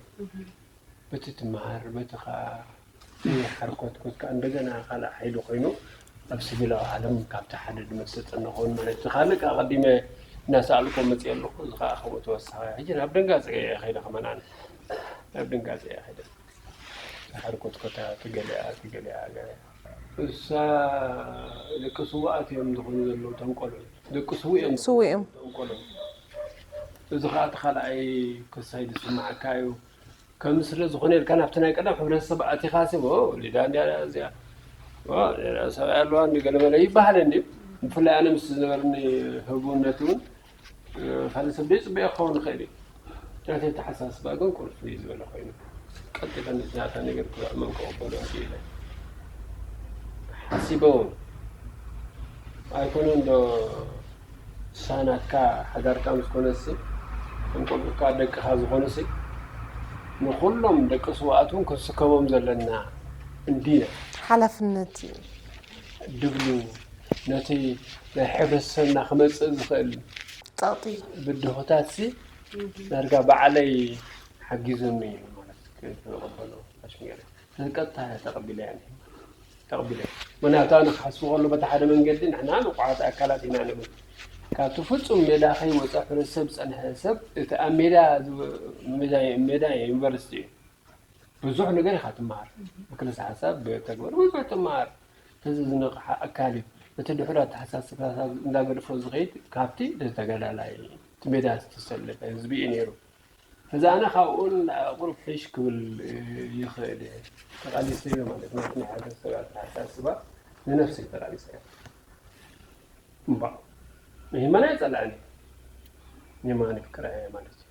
በቲ ትመሃር፣ በቲ ኸዓ ሓርኮትኮት ከኣ እንደገና ካልእ ሓይሊ ኮይኑ ኣብ ሲቪላዊ ዓለም ካብቲ ሓደ ድመሰጠን ንኸውን ማለት እዩ። ካልእ ከኣ ቀዲመ እናሰኣልኮ መፅእ ኣለኹ። እዚ ኸዓ ከምኡ ተወሳኺ። ሕጂ ናብ ደንጋፂ እየ ከይደ ከመን ኣነ። ናብ ደንጋፂ እየ ከይደ። ተሓርኮትኮታ ትገሊኣ ትገሊኣ ገለ። እሳ ደቂ ስውኣት እዮም ዝኾኑ ዘለዉ፣ እቶም ቆልዑ። ደቂ ስውእ እዮም ስውእ እዮም። እቶም ቆልዑ። እዚ ኸዓ እቲ ካልኣይ ክሳይ ዝስምዓካ እዩ። ከም ስለ ዝኾነ ኢልካ ናብቲ ናይ ቀደም ሕብረተሰብ ኣቲኻ ሲ፣ "ኦ፣ ሊዳ እንድያ እዚኣ። ኦ፣ ሰብኣይ ኣለዋ እንዲ ገለመለ" ይበሃል እንዲ። ብፍላይ ኣነ ምስ ዝነበርኒ ህቡነት እውን፣ እ፣ ካልእ ሰብ ዘይጽበዮ ክኸውን ይኽእል እዩ። ናተይ ኣተሓሳስባ ግን ቁልፍ እዩ ዝበለ ኮይኑ፣ ቀልጢፈ ነቲ ናታ ነገር ክጥዕሞም ክቕበሎ ክኢለ። ሓሲበ እውን ኣይኮነን ዶ፣ ንሳ ናትካ ሓዳርካ ምስ ኮነሲ፣ እቶም ቆልዑካ ደቅኻ ዝኾኑሲ፣ ንኹሎም ደቂ ስውኣት እውን ክንስከሞም ዘለና እንዲና። ሓላፍነት እዩ። ድብሉ ነቲ ናይ ሕብረተሰብና ክመጽእ ዝኽእል ጸቕጢ። ብድሆታትሲ ዳርጋ ባዕለይ ሓጊዙኒ እዩ ማለት ክቕበሎ ኣሽሚረ። ስለዚ ቀጥታ ተቐቢለያ እየ። ተቐቢለ። ምኽንያቱ ኣነ ክሓስቡ ከሎ በቲ ሓደ መንገዲ ንሕና ንቑዓት ኣካላት ኢና ንብል። ካብቲ ፍጹም ሜዳ ከይወጸ ሕብረተሰብ ዝጸንሐ ሰብ እቲ ኣብ ሜዳ ዝ-፣ ሜዳ፣ ሜዳ ዩኒቨርሲቲ እዩ። ብዙሕ ነገር ኢኻ ትመሃር። ብክልሰ ሓሳብ፣ ብተግባር ብዙሕ ትመሃር። እዚ ዝነቕሓ ኣካል እዩ። እቲ ድሑር ኣተሓሳስባታት እንዳገድፎ ዝኸይድ ካብቲ ተጋዳላይ፣ እቲ ሜዳ ዝተሰለፈ ህዝቢ እዩ ነይሩ። እዚ ኣነ ካብኡ ንዕኣ ቁሩብ ሕሽ ክብል ይኽእል እየ። ተቓሊሰዮ ማለት ናቲ ናይ ሓደ ሰብ ኣተሓሳስባ ንነፍሰይ ተቓሊሰዮ። እምባእ፣ ንየማን ኣይጸልኣን እየ። ንየማን የፍቅራ እየ ማለት እዩ።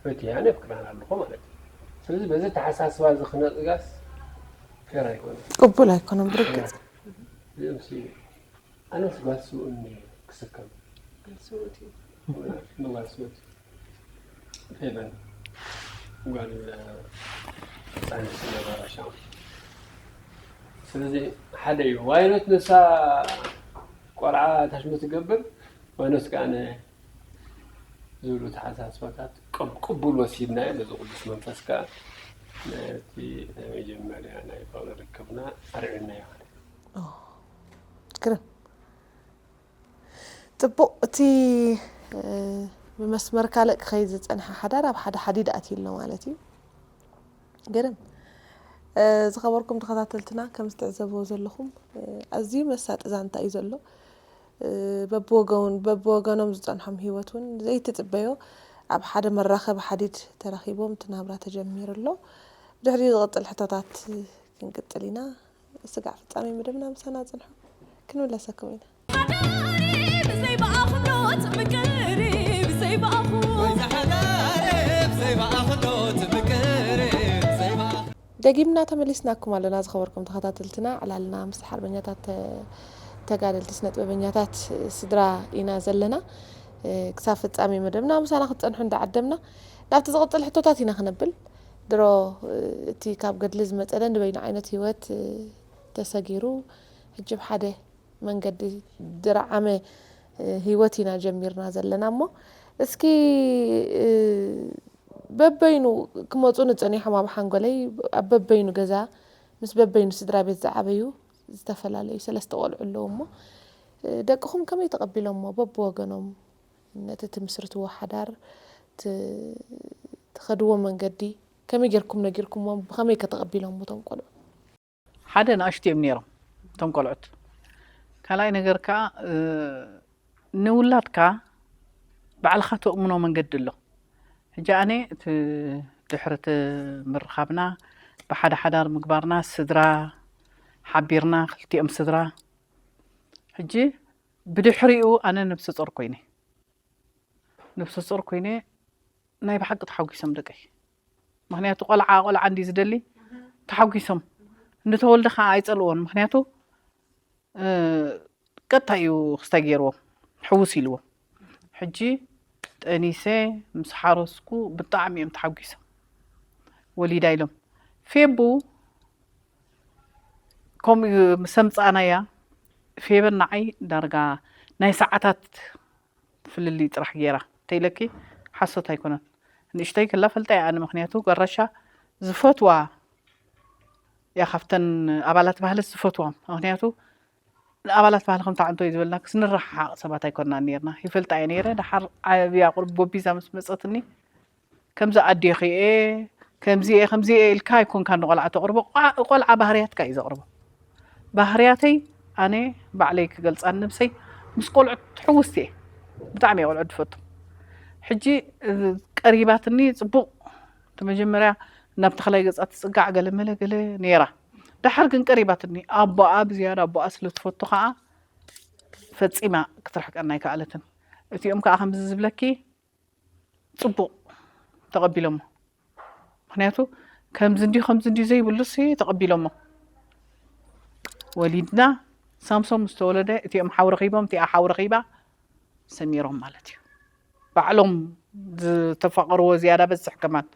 ፈትያን የፍቅራን ኣለኹ ማለት እዩ። ስለዚ በዚ ኣተሓሳስባ እዚ ክነጽጋስ ፌር ኣይኮነን። ቅቡል ኣይኮነን ብርግጽ። እዚኦም ሲ-፣ ኣነስ ጓል ስውእኒ ክስከም። ጓል ስውእቲ። ንጓል ስውእቲ። ፌቨን ጓል ህፃን ዝነበራ ሻው። ስለዚ ሓደ እዩ። ዋይኖት ንሳ ቆልዓ ታሽሙ ትገብር፣ ዋይኖት ከኣ ነ-፣ ዝብሉ ተሓሳስባታት ቅብ-፣ ቅቡል ወሲድናዮ። በዚ ቅዱስ መንፈስ ከኣ ነቲ ናይ መጀመርያ ናይ ፍቕሪ ርክብና ኣርዒናዮ ማለት እዩ። ኦ፣ ግርም። ጽቡቕ፣ እቲ፣ እ፣ ብመስመር ካልእ ክኸይድ ዝጸንሐ ሓዳር ኣብ ሓደ ሓዲድ ኣትዩ ኣሎ ማለት እዩ። ግርም። እ፣ ዝኸበርኩም ተኸታተልትና፣ ከም እትዕዘብዎ ዘለኹም፣ እ፣ ኣዝዩ መሳጢ ዛንታ እዩ ዘሎ። እ፣ በብወገውን-፣ በብወገኖም ዝጸንሖም ህይወት እውን ዘይትጽበዮ ኣብ ሓደ መራኸቢ ሓዲድ ተራኺቦም እቲ ናብራ ተጀሚሩ ኣሎ። ድሕሪኡ ዝቕጽል ሕቶታት ክንቅጽል ኢና። ስጋዕ ፍጻሜ መደብና ምሳና ጽንሑ፣ ክንምለሰኩም ኢና። ሓዳረይ ብዘይ ብኣኹም ዶ ትምቅር፣ ብዘይ ብኣኹም። ወይ ዝሓዳረ ብዘይ ብኣኹም ዶ ትምቅር፣ ብዘይ ብኣኹም። ደጊምና ተመሊስናኩም ኣለና ዝኸበርኩም ተኸታተልትና። ዕላልና ምስ ሓርበኛታት ተ-፣ ተጋደልቲ ስነ ጥበበኛታት ስድራ ኢና ዘለና። እ፣ ክሳብ ፍጻሜ መደብና ምሳና ክትጸንሑ እንዳዓደምና፣ ናብቲ ዝቕጽል ሕቶታት ኢና ክነብል። ድሮ፣ እ፣ እቲ ካብ ገድሊ ዝመጸ ደንበይኑ ዓይነት ህይወት፣ እ፣ ተሰጊሩ፣ ሕጂ ብሓደ መንገዲ ድረዓመ፣ እ፣ ህይወት ኢና ጀሚርና ዘለና እሞ፣ እስኪ፣ እ፣ በበይኑ ክመጹኒ ጸኒሖም ኣብ ሓንጎለይ፣ ኣብ በበይኑ ገዛ ምስ በበይኑ ስድራ ቤት ዝዓበዩ ዝተፈላለዩ ሰለስተ ቆልዑ ኣለዉ እሞ፣ እ፣ ደቅኹም ከመይ ተቐቢሎሞ? በብወገኖም ነቲ ትምስርትዎ ሓዳር፣ ት-፣ ትኸድዎ መንገዲ ከመይ ጌርኩም ነጊርኩሞም? ብኸመይ ከ ተቐቢሎሞ እቶም ቆልዑ? ሓደ ንኣሽቱ እዮም ነይሮም እቶም ቆልዑት። ካልኣይ ነገር ከኣ፣ እ፣ ንውላድካ ባዕልኻ ተእምኖ መንገዲ ኣሎ። ሕጂ ኣነ እቲ ድሕሪ እቲ ምርኻብና ብሓደ ሓዳር ምግባርና ስድራ ሓቢርና ክልቲኦም ስድራ። ሕጂ ብድሕሪኡ ኣነ ነብሰ ጾር ኮይነ። ነብሰ ጾር ኮይነ ናይ ብሓቂ ተሓጒሶም ደቀይ። ምኽንያቱ ቆልዓ ቆልዓ እንዲ ዝደሊ ተሓጒሶም። ንተወልደ ከዓ ኣይጸልዎን። ምኽንያቱ፣ እ፣ ቀጥታ እዩ ክስታይ ገይርዎም፣ ሕውስ ኢልዎም። ሕጂ ጠኒሰ ምስ ሓረስኩ ብጣዕሚ እዮም ተሓጒሶም። ወሊዳ ኢሎም። ፌቡ ከምኡ ምስ ኣምጻእናያ፣ ፌበን ንዓይ ዳርጋ ናይ ሰዓታት ፍልልይ ጥራሕ ገይራ። እንተኢለኪ ሓሶት ኣይኮነን። ንእሽተይ ከላ ፈልጠያ ኣነ፣ ምኽንያቱ ገረሻ ዝፈትዋ እያ፣ ካብተን ኣባላት ባህሊ ዝፈትዎም። ምኽንያቱ ንኣባላት ባህሊ ከም ተዓንቶ እዩ ዝበልና፣ ክስ ንረሓሓቕ ሰባት ኣይኮንና ነርና። ይፈልጣ እየ ነይረ። ደሓር ዓብያ ቁርብ ጎቢዛ ምስ መጸትኒ፣ ከምዚ ኣዴኺ እየ፣ ከምዚ እየ፣ ከምዚ እየ ኢልካ ኣይኮንካ ንቆልዓ ተቕርቦ። ቋ-፣ ቆልዓ ባህርያትካ እዩ ዘቕርቦ። ባህርያተይ ኣነ ባዕለይ ክገልጻ ንነብሰይ፣ ምስ ቆልዑት ሕውስቲ እየ። ብጣዕሚ እየ ቆልዑት ዝፈቱ። ሕጂ፣ እ፣ ቀሪባትኒ ጽቡቕ። እቲ መጀመርያ ናብ ተኽላይ ገጻ ትጽጋዕ ገለ መለ ገለ ነይራ። ደሓር ግን ቀሪባትኒ። ኣቦኣ ብዝያዳ ኣቦኣ ስለ ትፈቱ ኸኣ ፈጺማ ክትርሕቀና ኣይከኣለትን። እቲኦም ከኣ ከምዚ ዝብለኪ ጽቡቕ ተቐቢሎሞ። ምኽንያቱ ከምዚ እንዲ ከምዚ እንዲ ዘይብሉሲ ተቐቢሎሞ። ወሊድና ሳምሶም ምስ ተወለደ እቲኦም ሓው ረኺቦም፣ እቲኣ ሓው ረኺባ ሰሚሮም ማለት እዩ። ባዕሎም ዝተፋቐርዎ ዝያዳ በዝሕ ከማን።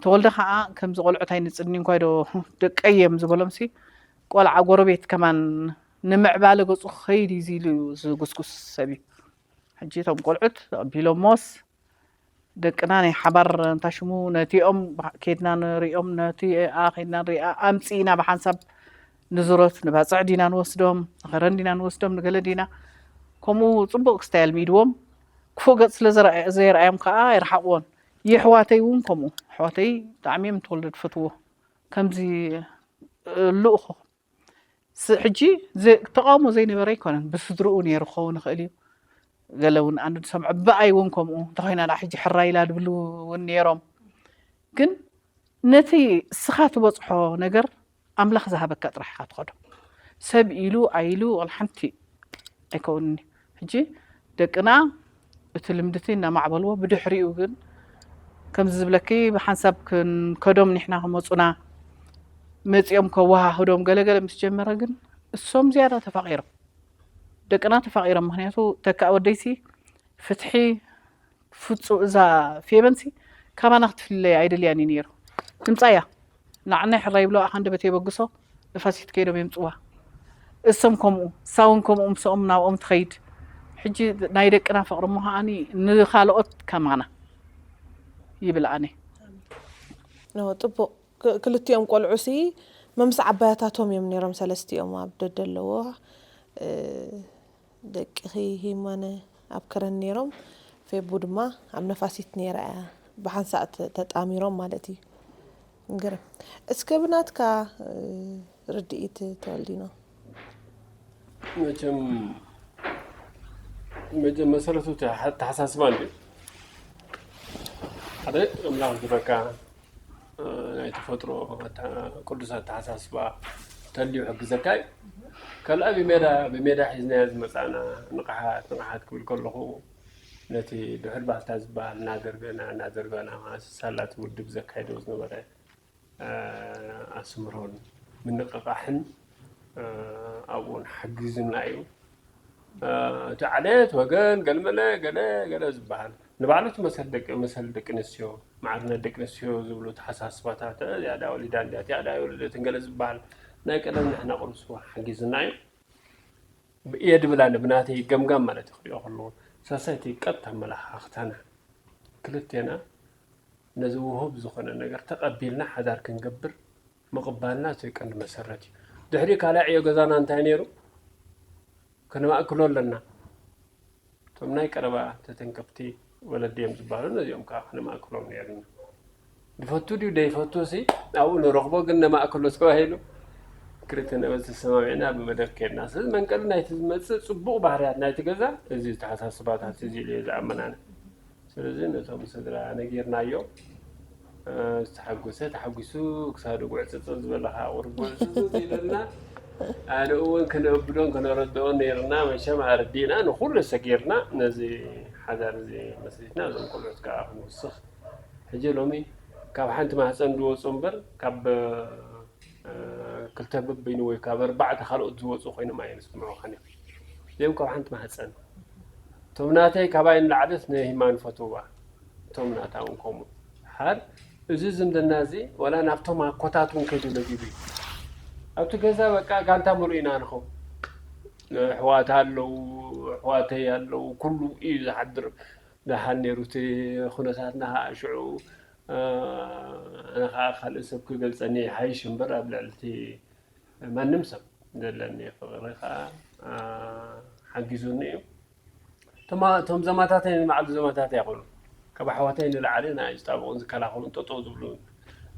ተወልደ ኸዓ ከምዚ ቆልዑት ኣይንጽድኒ እንኳ ዶ ደቀይ እዮም ዝበሎምሲ፣ ቆልዓ ጎረቤት ከማን ንምዕባለ ገጹ ክኸይድ እዩ ኢሉ እዩ ዝጉስጉስ ሰብ እዩ። ሕጂ እቶም ቆልዑት ተቐቢሎሞስ ደቅና ናይ ሓባር እንታ ሽሙ ነቲኦም ባ-፣ ኬድና ንሪኦም፣ ነቲኣ ኬድና ንሪኣ፣ ኣምጺእና ብሓንሳብ ንዝሮት ንባጽዕ ዲና ንወስዶም፣ ንኸረን ዲና ንወስዶም፣ ንገለ ዲና። ከምኡ ጽቡቕ ክስታይ ኣልሚድዎም፣ ክፉእ ገጽ ስለ ዘርኣ-፣ ዘየርኣዮም ከኣ ኣይረሓቕዎን። የሕዋተይ እውን ከምኡ። ኣሕዋተይ ብጣዕሚ እዮም ንተወልደ ዝፈትዎ። ከምዚ፣ እ፣ ልኡኹ ስ-፣ ሕጂ ዘ-፣ ተቓውሞ ዘይነበረ ኣይኮነን። ብስድርኡ ነይሩ ክኸውን ይኽእል እዩ። ገለ እውን ኣነ ዝሰምዖ፣ ብኣይ እውን ከምኡ እንተኾይና ደኣ ሕጂ ሕራይ ኢላ ድብሉ እውን ነይሮም። ግን ነቲ እስኻ ትበጽሖ ነገር ኣምላኽ ዝሃበካ ጥራሕ ኢኻ ትኸዶ። ሰብ ኢሉ ኣይሉ ዋላ ሓንቲ ኣይከውንኒ። ሕጂ ደቅና እቲ ልምድቲ እናማዕበልዎ፣ ብድሕሪኡ ግን ከምዚ ዝብለኪ ብሓንሳብ ክንከዶም ኒሕና ክመጹና መጺኦም ከወሃህዶም ገለገለ ምስ ጀመረ ግን እሶም ዝያዳ ተፋቒሮም። ደቅና ተፋቒሮም። ምኽንያቱ ተካእ ወደይሲ ፍትሒ ፍጹ-፣ እዛ ፌበንሲ ካባና ክትፍለይ ኣይደልያን እዩ ነይሩ። ትምጻያ ንዓናይ ሕራይ ይብሎ፣ ኣኻ ኣንደበት የበግሶ፣ ንፋሲት ከይዶም የምጽዋ። እሶም ከምኡ፣ እሳ እውን ከምኡ ምስኦም ናብኦም ትኸይድ። ሕጂ ናይ ደቅና ፍቕሪ እሞ ከዓኒ ንኻልኦት ከማና ይብል ኣነ። ኖ፣ ጽቡቕ። ክ-፣ ክልቲኦም ቆልዑሲ መምስ ዓባያታቶም እዮም ነይሮም፣ ሰለስቲኦም ኣብ ደደ ኣለዎ። እ፣ ደቅኺ ሂማነ ኣብ ከረን ነይሮም፣ ፌቡ ድማ ኣብ ነፋሲት ነይራ እያ። ብሓንሳእ ተ-፣ ተጣሚሮም ማለት እዩ። ግርም። እስከ ብናትካ፣ እ፣ ርድኢት ተወልዲኖ። መቸም፣ መቸም መሰረቱ ተሓ-፣ ተሓሳስባ እንድዩ። ሓደ ኣምላኽ ዝረካ፣ እ፣ ናይ ተፈጥሮ ኣታ-፣ ቅዱስ ኣተሓሳስባ ተልዩ ሕግዘካ እዩ። ካልኣ ብሜዳ፣ ብሜዳ ሒዝናዮ ዝመጻእና ንቕሓት፣ ንቕሓት ክብል ከለኹ ነቲ ድሑር ባህልታት ዝበሃል እናደርበና፣ እናደርበና፣ ሳላ እቲ ውድብ ዘካይዶ ዝነበረ፣ እ፣ ኣስምሮን ምንቕቓሕን፣ እ፣ ኣብኡን ሓጊዙና እዩ። እ፣ እቲ ዓሌት፣ ወገን፣ ገልመለ፣ ገለ፣ ገለ ዝበሃል ንባዕሉ እቲ መሰል ደቂ፣ መሰል ደቂ ኣንስትዮ፣ ማዕርነት ደቂ ኣንስትዮ ዝብሉ ተሓሳስባታት፣ እ፣ እዚኣ ድኣ ወሊዳ እንድያ፣ እቲኣ ድኣ ኣይወለደትን ገለ ዝበሃል ናይ ቀደም ንሕና ቅርሱ ሓጊዙና እዩ። ብ-፣ እየ ድብል ኣነ ብናተይ ገምጋም ማለት እዩ ክሪኦ ከለኹ። ሳልሳይቲ ቀጥታ ኣመለኻኽታና ክልቴና ነዚ ውሁብ ዝኾነ ነገር ተቐቢልና ሓዳር ክንገብር ምቕባልና እቲ ቀንዲ መሰረት እዩ። ድሕሪ ካልኣይ ዕዮ ገዛና እንታይ ነይሩ? ከነማእክሎ ኣለና። እቶም ናይ ቀረባ ተተንከፍቲ ወለዲ እዮም ዝበሃሉ፣ ነዚኦም ከዓ ከነማእክሎም ነይርና። ድፈቱ ድዩ ደይፈቱ ሲ ኣብኡ ንረኽቦ፣ ግን ነማእክሎ ተባሂሉ ክልተ ነበል ተሰማሚዕና ብመደብ ከድና። ስለዚ መንቀሊ ናይቲ ዝመጽእ ጽቡቕ ባህርያት ናይቲ ገዛ እዚ ተሓሳስባታት እዚ ኢሉ እየ ዝኣምን ኣነ። ስለዚ ነቶም ስድራ ነጊርናዮ፣ እ፣ ዝተሓጎሰ ተሓጒሱ፣ ክሳዱ ጉዕጽጽ ዝበለ ከዓ ቁሩብ ጉዕጽጽ ኢሉና። ኣነ እውን ክነብሎን ክነረድኦን ነይርና፣ መቸም ኣረዲእና፣ ንኹሉ ሰጊርና ነዚ ሓዳር እዚ መስሪትና፣ እዞም ቆልዑት ከዓ ክንውስኽ። ሕጂ ሎሚ ካብ ሓንቲ ማህፀን ዝወፁ እምበር ካብ፣ እ፣ ክልተ በበይኑ ወይ ካብ ኣርባዕተ ካልኦት ዝወፁ ኮይኖም ኣየስምዑኻን እዮም። እዚኦም ካብ ሓንቲ ማህፀን። እቶም ናተይ ካባይ ንላዕልስ ንሂማ ንፈትዋ። እቶም ናታ እውን ከምኡ። ሓር፣ እዚ ዝምድና እዚ ዋላ ናብቶም ኣኮታት እውን ከይዱ ለጊቡ እዩ። ኣብቲ ገዛ በቃ ጋንታ ሙሉእ ኢና ንኸውን። ኣሕዋት ኣለዉ፣ ኣሕዋተይ ኣለዉ፣ ኩሉ እዩ ዝሓድር። ደሓን ነይሩ እቲ ኩነታትና ከዓ ሽዑ። ኣነ ከዓ ካልእ ሰብ ክገልፀኒ ይሓይሽ እምበር ኣብ ልዕሊ እቲ ማንም ሰብ ዘለኒ ፍቕሪ ከዓ ሓጊዙኒ እዩ። እቶም ዘማታተይ ንባዕሉ ዘማታተይ ኣይኮኑን። ካብ ኣሕዋተይ ንላዕሊ ንዓይ ዝጣበቑን ዝከላኸሉን ጠጠው ዝብሉ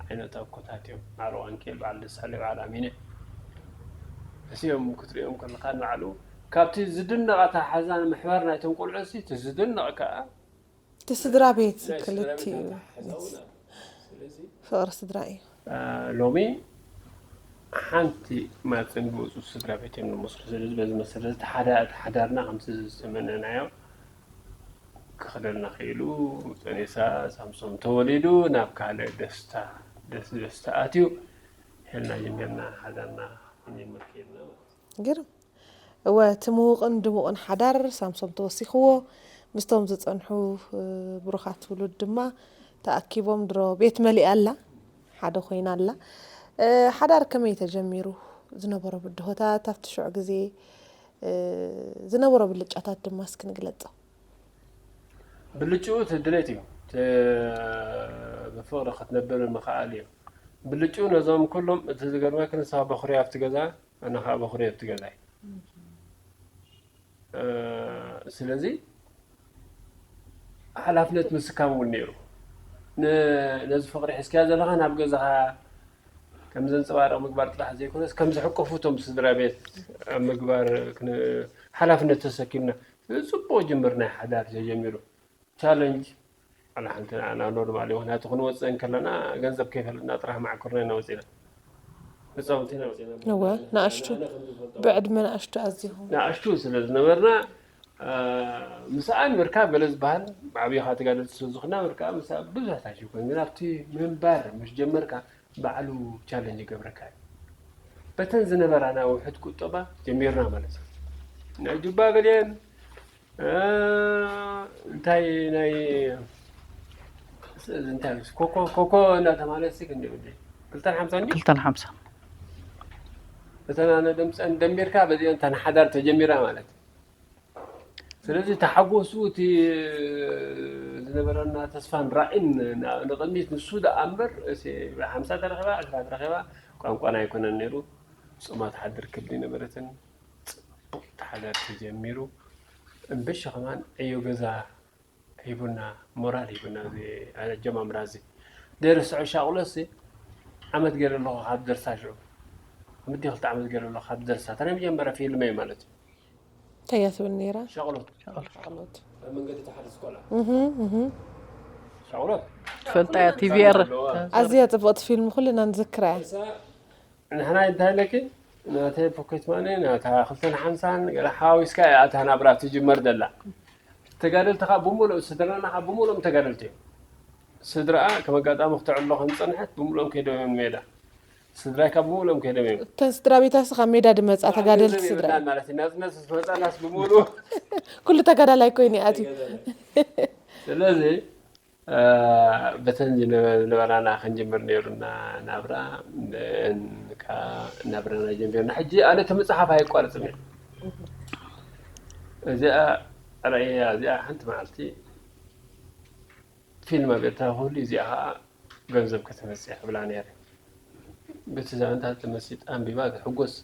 ዓይነት ኣኮታት እዮም። በዓል ዋንኬል፣ በዓል ደሳለ፣ በዓል ኣሚነ፣ እዚኦም ክትሪኦም ከለኻ ንባዕሉ ካብቲ ዝድነቕ ኣተሓሕዛ ንምሕባር ናይቶም ቆልዑ፣ እቲ ዝድነቕ ከዓ እቲ ስድራ ቤት ናይ ስድራ ቤት ክልቲኡ ኣተሓሕዛ እውን ኣሎ። ስለዚ ፍቕሪ ስድራ እዩ። ሎሚ ሓንቲ ማፅን ብወፁ ስድራ ቤት እዮም ዝመስሉ። ስለዚ በዚ መሰረት እቲ ሓዳ-፣ እቲ ሓዳርና ከምቲ ዝተመነናዮ ክኽደልና ክኢሉ፣ ጠኒሳ ሳምሶም ተወሊዱ ናብ ካልእ ደስታ፣ ደስ ደስታ ኣትዩ፣ ሄልና ጀሚርና ሓዳርና ክንጅምር ክኢልና ማለት እዩ። ግርም። እወ፣ እቲ ምዉቕን ድሙቕን ሓዳር ሳምሶም ተወሲኽዎ፣ ምስቶም ዝጸንሑ ብሩኻት ውሉድ ድማ ተኣኪቦም ድሮ ቤት መሊኣ ኣላ፣ ሓደ ኮይና ኣላ። ሓዳር ከመይ ተጀሚሩ? ዝነበሮ ብድሆታት ኣብቲ ሽዑ ግዜ ዝነበሮ ብልጫታት ድማ እስኪ ንግለጾ። ብልጭኡ እቲ ድሌት እዩ። እቲ ብፍቕሪ ክትነብር ምኽኣል እዩ። ብልጭኡ ነዞም ኩሎም፣ እቲ ዝገርመኪ ንሳ በኹሪ ኣብቲ ገዛ፣ ኣነ ከዓ በኹሪ ኣብቲ ገዛ እዩ። ስለዚ ሓላፍነት ምስካም እውን ነይሩ። ን-፣ ነዚ ፍቕሪ ሒዝካዮ ዘለኻ ናብ ገዛኻ ከም ዘንጸባርቕ ምግባር ጥራሕ ዘይኮነስ፣ ከም ዝሕቀፉ እቶም ስድራ ቤት ኣብ ምግባር ክን-፣ ሓላፍነት ተሰኪምና። ጽቡቕ ጅምር ናይ ሓዳር ተጀሚሩ። ቻለንጅ ዋላ ሓንቲ ንዓና ኖርማል እዩ። ምኽንያቱ ክንወፅእ እንከለና ገንዘብ ከይፈለጥና ጥራሕ መዓኮርና ኢና ወፂና። ህፃውንቲ ኢና ወፂና። እወ፣ ንኣሽቱ፣ ኣነ ከም ዝፈልጦ ብዕድመ ንኣሽቱ ኣዚኹም። ንኣሽቱ ስለ ዝነበርና፣ አ፣ ምስኣን ምርካብ ገለ ዝበሃል፣ ዓብኻ ተጋደልቲ ስለ ዝኾንና ምርካብ ምስኣ ብዙሕ ታሽ ይኮን። ግን ኣብቲ ምንባር ምስ ጀመርካ ባዕሉ ቻለንጅ ይገብረካ እዩ። በተን ዝነበራና ውሑድ ቁጠባ ጀሚርና ማለት እዩ። ናይ ጁባ ገሊአን፣ እ፣ እንታይ ናይ፣ እንታይ ኮኮ፣ ኮኮ እናተባህለ እስኪ ክንደይ ብድይ? ክልተን ሓምሳን ድዩ? ክልተን ሓምሳን። እተን ኣነ ደምፀን ደሚርካ በዚአን እታ ንሓዳር ተጀሚራ ማለት እዩ። ስለዚ ተሓጎሱ እቲ ዝነበረና ተስፋን ራእይን ን-፣ ንቕድሚት ንሱ ደኣ እምበር፣ እሲ ሓምሳ ተረኺባ፣ ዕስራ ተረኺባ ቋንቋና ኣይኮነን ነይሩ። ጾማ ትሓድር ክሊ ነበረትን። ጽቡቕ ሓዳር ተጀሚሩ። እምበሸ ከማን ዕዮ ገዛ ሂቡና፣ ሞራል ሂቡና፣ እዚ ኣጀማምራ እዚ። ደርስ ሻቑሎሲ ዓመት ገይረ ኣለኹ ካብ ደርሳ ሽዑ። ዓመት ድዩ ክልተ ዓመት ገይረ ኣለኹ ካብ ደርሳ። እታ ናይ መጀመርያ ፊልመይ ማለት እዩ። እንታይ እያ ትብል ነይራ? ሻቑሎት። ሻቑሎት። ኣብ መንገዲ ተሓድስ ቆልዓ። እህ፣ እህ። ሻቑሎት። ትፈልጣ እያ፣ ኩልና ቲ ቪ ኣር። ኣለዋ። ኣዝያ ጽብቕቲ ፊልም፣ ኩልና ንዝክራ እያ። ንሳ ንሕና እንታይ ኢለኪ፣ ናተይ ፖኬት ማኒ፣ ናታ ክልተን ሓምሳን ገለ ሓዋዊስካ እያ እታ ናብራ ትጅመር ዘላ። ተጋደልቲ ኸኣ ብምሉኦም፣ ስድራና ኸኣ ብምሉኦም ተጋደልቲ እዮም። ስድራኣ ከም ኣጋጣሚ ክትዕሎ ከም ዝጸንሐት ብምሉኦም ከይዶም እዮም ሜዳ። ስድራይ ከኣ ብምሉኦም ከይዶም እዮም። እተን ስድራ ቤታሲ ካብ ሜዳ ድመጻ ተጋደልቲ ገንዘብ ስድራ የብልናን ማለት እዩ። ናጽነት ምስ መጻናስ ብምሉኡ ኩሉ ተጋዳላይ ኮይኑ እዩ ኣትዩ። ተጋዳላይ። ስለዚ፣ እ፣ በተን ዝነበ-፣ ዝነበራና ክንጅምር ነይሩና ናብራ፣ ን-፣ ከኣ ናብራና ጀሚርና። ሕጂ ኣነ እቲ ምጽሓፍ ኣየቋርጽን እየ። እዚኣ ርኣያ፣ እዚኣ ሓንቲ መዓልቲ ፊልም ኣብ ኤርትራ ክህሉ፣ እዚኣ ኸኣ ገንዘብ ከተመጽእ እያ ክብላ ነይረ። በቲ ዛንታ ተመሲጣ ኣንቢባ ትሕጎስ፣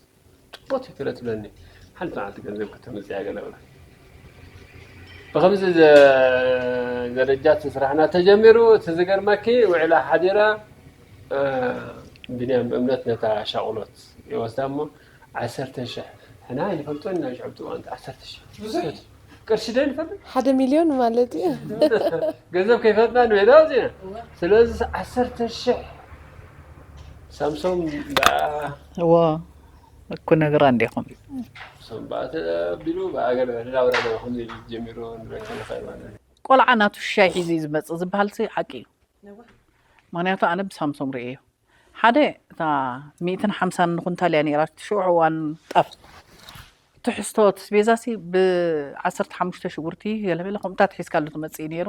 ጽቡቕ ትክክለ ትብለኒ። ሓንቲ መዓልቲ ገንዘብ ከተመጽእ እያ ገለ ብላ። ብኸምዚ ዘ-፣ ደረጃ እቲ ስራሕና ተጀሚሩ። እቲ ዝገርመኪ ውዒላ ሓዲራ፣ እ፣ ቢንያም ብእምነት ነታ ሻቑሎት ይወስዳ እሞ ዓሰርተ ሽሕ፣ ሕና ኣይንፈልጦን ኢና፣ ሽዑ ኣብቲ እዋን ዓሰርተ ሽሕ። ብዙሕ። ቅርሺ ዶ ይንፈልጥ? ሓደ ሚልዮን ማለት እዩ። ገንዘብ ከይፈለጥና ንሜዳ ወፂና። እዋ። ስለዚ ዓሰርተ ሽሕ ሳምሶም ደኣ እዎ፣ እኮ ነግራ እንዲኹም። ሳምሶም በኣ ተቢሉ፣ በኣ ገለ ናብራ ገለ ከምዚ ኢሉ ጀሚሩ ንብረት ንኽእል ማለት እዩ። ቆልዓ ናቱ ሻይ ሒዙ እዩ ዝመጽእ ዝበሃል ሲ ሓቂ እዩ። እዋ። ምኽንያቱ ኣነ ብሳምሶም ርእየዮ። ሓደ እታ ሚእትን ሓምሳን ንኹንታል እያ ነይራ፣ እቲ ሽዑ እዋን ጣፍ። ትሕዝቶ እቲ ስቤዛሲ ብዓሰርተ ሓሙሽተ ሽጉርቲ ገለመለ ከምኡታት ሒዝካሉ ትመጽእ ነይሩ።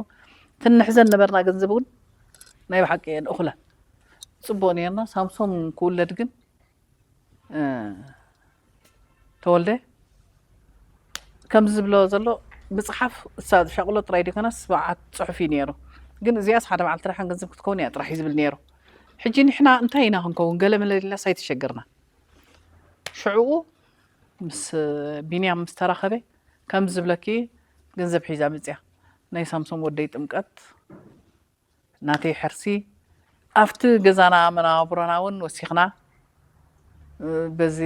እቲ ንሕዘን ነበርና ገንዘብ እውን ናይ ብሓቂ እየን እኹለን። ጽቡቕ ነይርና። ሳምሶም ክውለድ ግን ተወልደ ከምዚ ዝብሎ ዘሎ ምፅሓፍ እሳ ሻቕሎ ጥራይ ደይኮነስ ስብዓት ፅሑፍ እዩ ነይሩ። ግን እዚኣስ ሓደ መዓልቲ ደሓን ገንዘብ ክትከውን እያ ጥራሕ እዩ ዝብል ነይሩ። ሕጂ ንሕና እንታይ ኢና ክንከውን? ገለ መለ ኢልናስ ኣይተሸገርና። ሽዕኡ ምስ ቢንያም ምስ ተራኸበ ከምዚ ዝብለኪ ገንዘብ ሒዛ መፅያ። ናይ ሳምሶም ወደይ ጥምቀት ናተይ ሕርሲ ኣብቲ ገዛና መናብሮና እውን ወሲኽና በዚ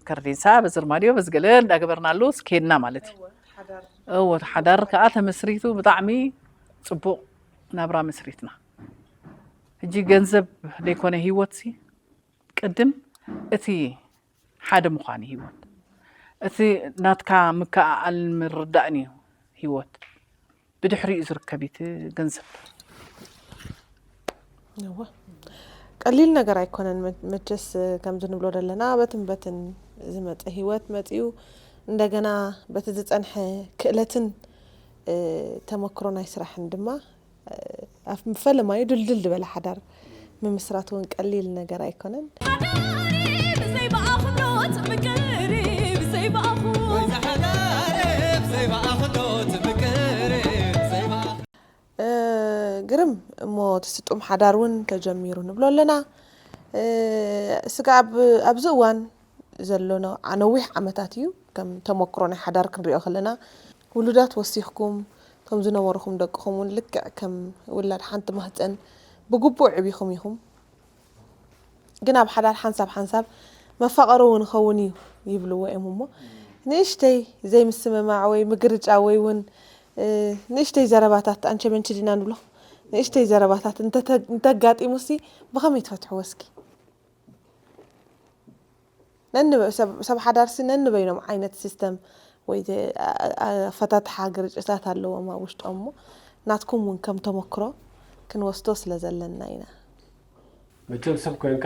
ከርዲንሳ በዚ ርማድዮ በዚ ገለ እንዳገበርናሉ ስኬድና ማለት እዩ። እዎ ሓዳር ከዓ ተመስሪቱ ብጣዕሚ ፅቡቕ ናብራ መስሪትና። ሕጂ ገንዘብ ዘይኮነ ህይወትሲ ቅድም እቲ ሓደ ምዃን እዩ ህይወት። እቲ ናትካ ምክእኣል ምርዳእን እዩ ህይወት። ብድሕሪኡ ዝርከብ እዩ እቲ ገንዘብ። እወ ቀሊል ነገር ኣይኮነን። መ- መቸስ ከምዚ ንብሎ ዘለና በትን በትን ዝመፀ ህይወት መፂኡ እንደገና በቲ ዝፀንሐ ክእለትን እ፣ ተመክሮ ናይ ስራሕን ድማ እ፣ ኣብ ፈለማዩ ድልድል ዝበለ ሓዳር ምምስራት እውን ቀሊል ነገር ኣይኮነን። ግርም እሞ እቲ ስጡም ሓዳር እውን ተጀሚሩ ንብሎ ኣለና። ስጋ ኣብዚ እዋን ዘሎ ነዊሕ ዓመታት እዩ። ከም ተመክሮ ናይ ሓዳር ክንሪኦ ከለና ውሉዳት ወሲኽኩም እቶም ዝነበሩኹም ደቅኹም እውን ልክዕ ከም ውላድ ሓንቲ ማህፀን ብግቡእ ዕቢኹም ኢኹም። ግን ኣብ ሓዳር ሓንሳብ ሓንሳብ መፋቐሪ እውን ኸውን እዩ ይብልዎ እዮም እሞ ንእሽተይ ዘይምስምማዕ ወይ ምግርጫ ወይ እውን ንእሽተይ ዘረባታት ኣንቸ መንች ዲና ንብሎ ንእሽተይ ዘረባታት እንተጋጢሙ ሲ ብኸመይ ትፈትሕዎ እስኪ? ሰብ ሓዳርሲ ነንበይኖም ዓይነት ሲስተም ወይ ኣፈታትሓ ግርጭታት ኣለዎም ኣብ ውሽጦም እሞ ናትኩም እውን ከም ተመክሮ ክንወስዶ ስለ ዘለና ኢና። መቸም ሰብ ኮይንካ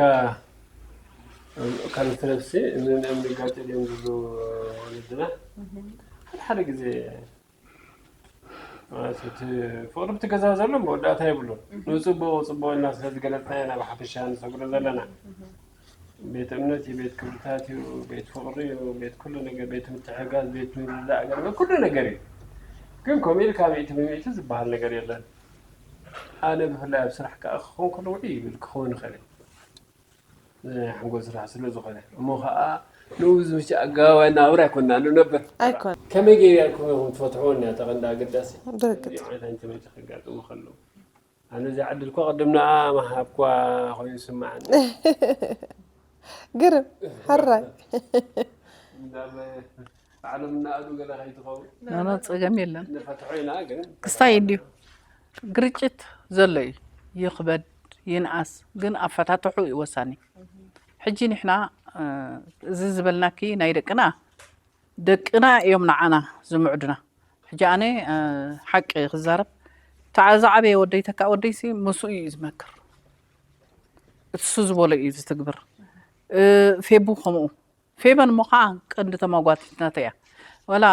ካልኦት ነፍሲ እንንኦም ንጋጨ ድዮም ዝብሉ ወለድና ሓደ ሓደ ግዜ ማለት እቲ ፍቅሪ ብቲ ገዛ ዘሎ መወዳእታ የብሉን። ንፅቡቅ ፅቡቅ ኢልና ስለዝገለፅና ኢና ብሓፈሻ ንሰግሮ ዘለና። ቤት እምነት እዩ፣ ቤት ክብርታት እዩ፣ ቤት ፍቅሪ እዩ፣ ቤት ኩሉ ነገር፣ ቤት ምትሕጋዝ፣ ቤት ምርዳእ ገለ ኩሉ ነገር እዩ። ግን ከምኡ ኢልካ ሚእቲ ብሚእቲ ዝበሃል ነገር የለን። ኣነ ብፍላይ ኣብ ስራሕ ከዓ ክኸውን ከሎ ውዕይ ይብል ክኸውን ይኽእል እዩ። ሓንጎል ስራሕ ስለ ዝኾነ እሞ ከዓ ንኡ ዝምች ኣገባብ ኣናብር ኣይኮና ንነብር ኣይኮን። ከመይ ገይርኩም ኢኹም ትፈትሕዎ እኒኣ ተቐንዳ ኣገዳሲ ብርግፅ። እዚኦም ዓይነት ኣይነት መቸ ከጋጥሙ ከለዉ ኣነ እዚ ዓድል እኮ ቅድም ንኣ ምሃብኳ ኮይኑ ይስምዓኒ። ግርም ሕራይ ባዕሎም እናኣሉ ገለ ከይትኸውን ኖኖ ፀገም የለን ንፈትሖ ኢና። ግን ክስታይ እንድዩ ግርጭት ዘሎ እዩ። ይኽበድ ይንኣስ ግን ኣፈታትሑ እዩ ወሳኒ። ሕጂ ንሕና እዚ ዝበልናኪ ናይ ደቅና ደቅና እዮም ንዓና ዝምዕዱና። ሕጂ ኣነ ሓቂ ክዛረብ እታ ዝዓበየ ወደይ ተካእ ወደይሲ ምስኡ እዩ ዝመክር። እሱ ዝበሎ እዩ ዝትግብር። ፌቡ ከምኡ ፌበን እሞ ከዓ ቀንዲ ተማጓቲት ናተይ እያ። ዋላ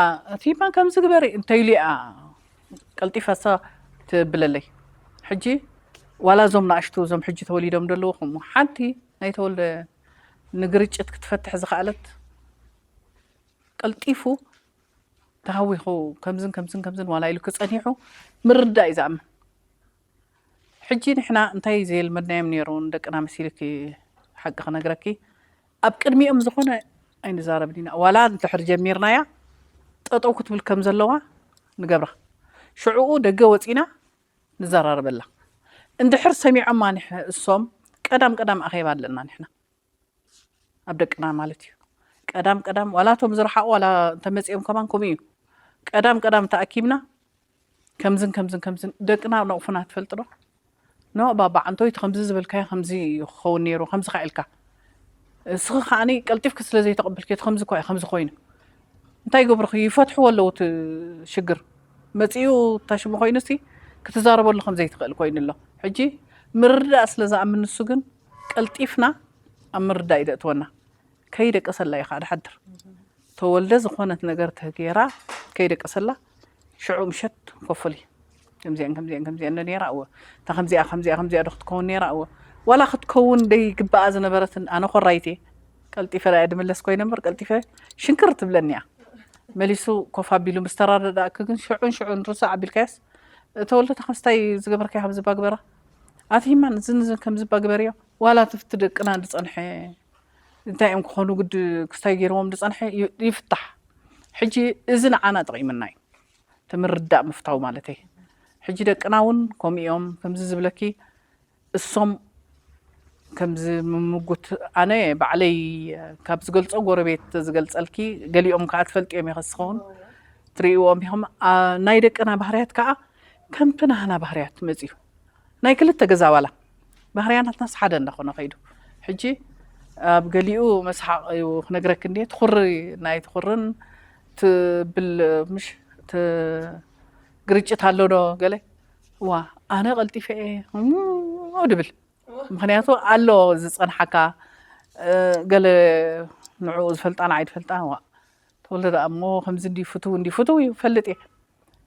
ፌበን ከምዚ ግበሪ እንተኢሉ እያ ቀልጢፋ እሳ ትብለለይ። ሕጂ ዋላ እዞም ናእሽቱ እዞም ሕጂ ተወሊዶም ደለዉ ከምኡ ሓንቲ ናይ ተወልደ ንግርጭት ክትፈትሕ ዝኸኣለት ቀልጢፉ ተሃዊኹ ከምዝን ከምዝን ከምዝን ዋላ ኢሉ ክፀኒሑ ምርዳእ እዩ ዝኣምን። ሕጂ ንሕና እንታይ ዘየልመድናዮም ነይሩ ንደቅና መሲልኪ ሓቂ ክነግረኪ ኣብ ቅድሚኦም ዝኾነ ኣይንዛረብን ኢና ዋላ እንድሕር ጀሚርናያ ጠጠው ክትብል ከም ዘለዋ ንገብራ ሽዕኡ ደገ ወፂና ንዘራረበላ እንድሕር ሰሚዖማ እሶም ቀዳም ቀዳም ኣኼባ ኣለና ንሕና ኣብ ደቅና ማለት እዩ ቀዳም ቀዳም ዋላ እቶም ዝረሓቑ ዋላ እንተመፂኦም ከማን ከምኡ እዩ ቀዳም ቀዳም ተኣኪብና ከምዝን ከምዝን ከምዝን ደቅና ነቑፉና ትፈልጢ ዶ? ኖ ባባ ዓንቶይ እቲ ከምዚ ዝበልካዮ ከምዚ እዩ ክኸውን ነይሩ ከምዚ ካ ኢልካ እስኺ ከዓኒ ቀልጢፍኪ ስለ ዘይተቐበልክዮ እቲ ከምዚ እኳ እዩ ከምዚ ኮይኑ እንታይ ይገብሩኺ ይፈትሕዎ ኣለዉ እቲ ሽግር መፂኡ ተሽሙ ኮይኑ ሲ ክትዛረበሉ ከም ዘይትኽእል ኮይኑ ኣሎ ሕጂ ምርዳእ ስለ ዝኣምን ንሱ ግን ቀልጢፍና ኣብ ምርዳእ እዩ ደእትወና ከይደቀሰላ እዩ ከዓ ድሓድር ተወልደ ዝኾነት ነገር ተገይራ ከይደቀሰላ ሽዑ ምሸት ኮፈሊ ከምዚኣን ከምዚኣን ከምዚኣን ዶ ነይራ እወ እታ ከምዚኣ ከምዚኣ ከምዚኣ ዶ ክትከውን ነይራ እወ ዋላ ክትከውን ደይግባኣ ዝነበረትን ኣነ ኮራይት እየ ቀልጢፈ ዳኣ ድምለስ ኮይነ እምበር ቀልጢፈ ሽንክር ትብለኒ እያ። መሊሱ ኮፍ ኣቢሉ ምስ ተረዳዳእኪ ግን ሽዑን ሽዑን ርሳዕ ኣቢልካያስ፣ "ተወልደ፣ ተኸስታይ ዝገበርካዮ ካብ ዝባ ግበራ፣ ኣቲ ሂማን እዝን እዝን ከም ዝባ ግበርዮ፣ ዋላ ትፍቲ ደቅና ዝጸንሐ እንታይ እዮም ክኾኑ ግዲ ክስታይ ገይርዎም ዝጸንሐ ዩ-፣ ይፍታሕ። ሕጂ እዚ ንዓና ጠቒምና እዩ፣ እቲ ምርዳእ ምፍታው ማለተይ። ሕጂ ደቅና እውን ከምኡ እዮም፣ ከምዚ ዝብለኪ እሶም ከምዚ ምምጉት ኣነ ባዕለይ ካብ ዝገልጾ ጎረቤት ዝገልጸልኪ፣ ገሊኦም ከዓ ትፈልጥዮም ኢኸ ዝኸውን ትርእይዎም ኢኹም። ኣ፣ ናይ ደቅና ባህርያት ከዓ ከምቲ ናህና ባህርያት መጽዩ ናይ ክልተ ገዛ ዋላ ባህርያ ናትናስ ሓደ እንዳኾነ ከይዱ። ሕጂ ኣብ ገሊኡ መስሓቕ እዩ ክነግረክ እንዴ፣ ትኹሪ ናይ ትኹርን ትብል ምሽ ት-፣ ግርጭት ኣሎ ዶ ገለ? ዋ፣ ኣነ ቀልጢፈ እየ እሞ ድብል። ምኽንያቱ ኣሎ ዝጸንሓካ፣ እ፣ ገለ ንዕኡ ዝፈልጣ ንዓይ ትፈልጣ፣ ዋ፣ ተወልደ ደኣ እሞ ከምዚ እንዲ ፍትው እንዲ ፍትው እዩ፣ ፈልጥ እየ።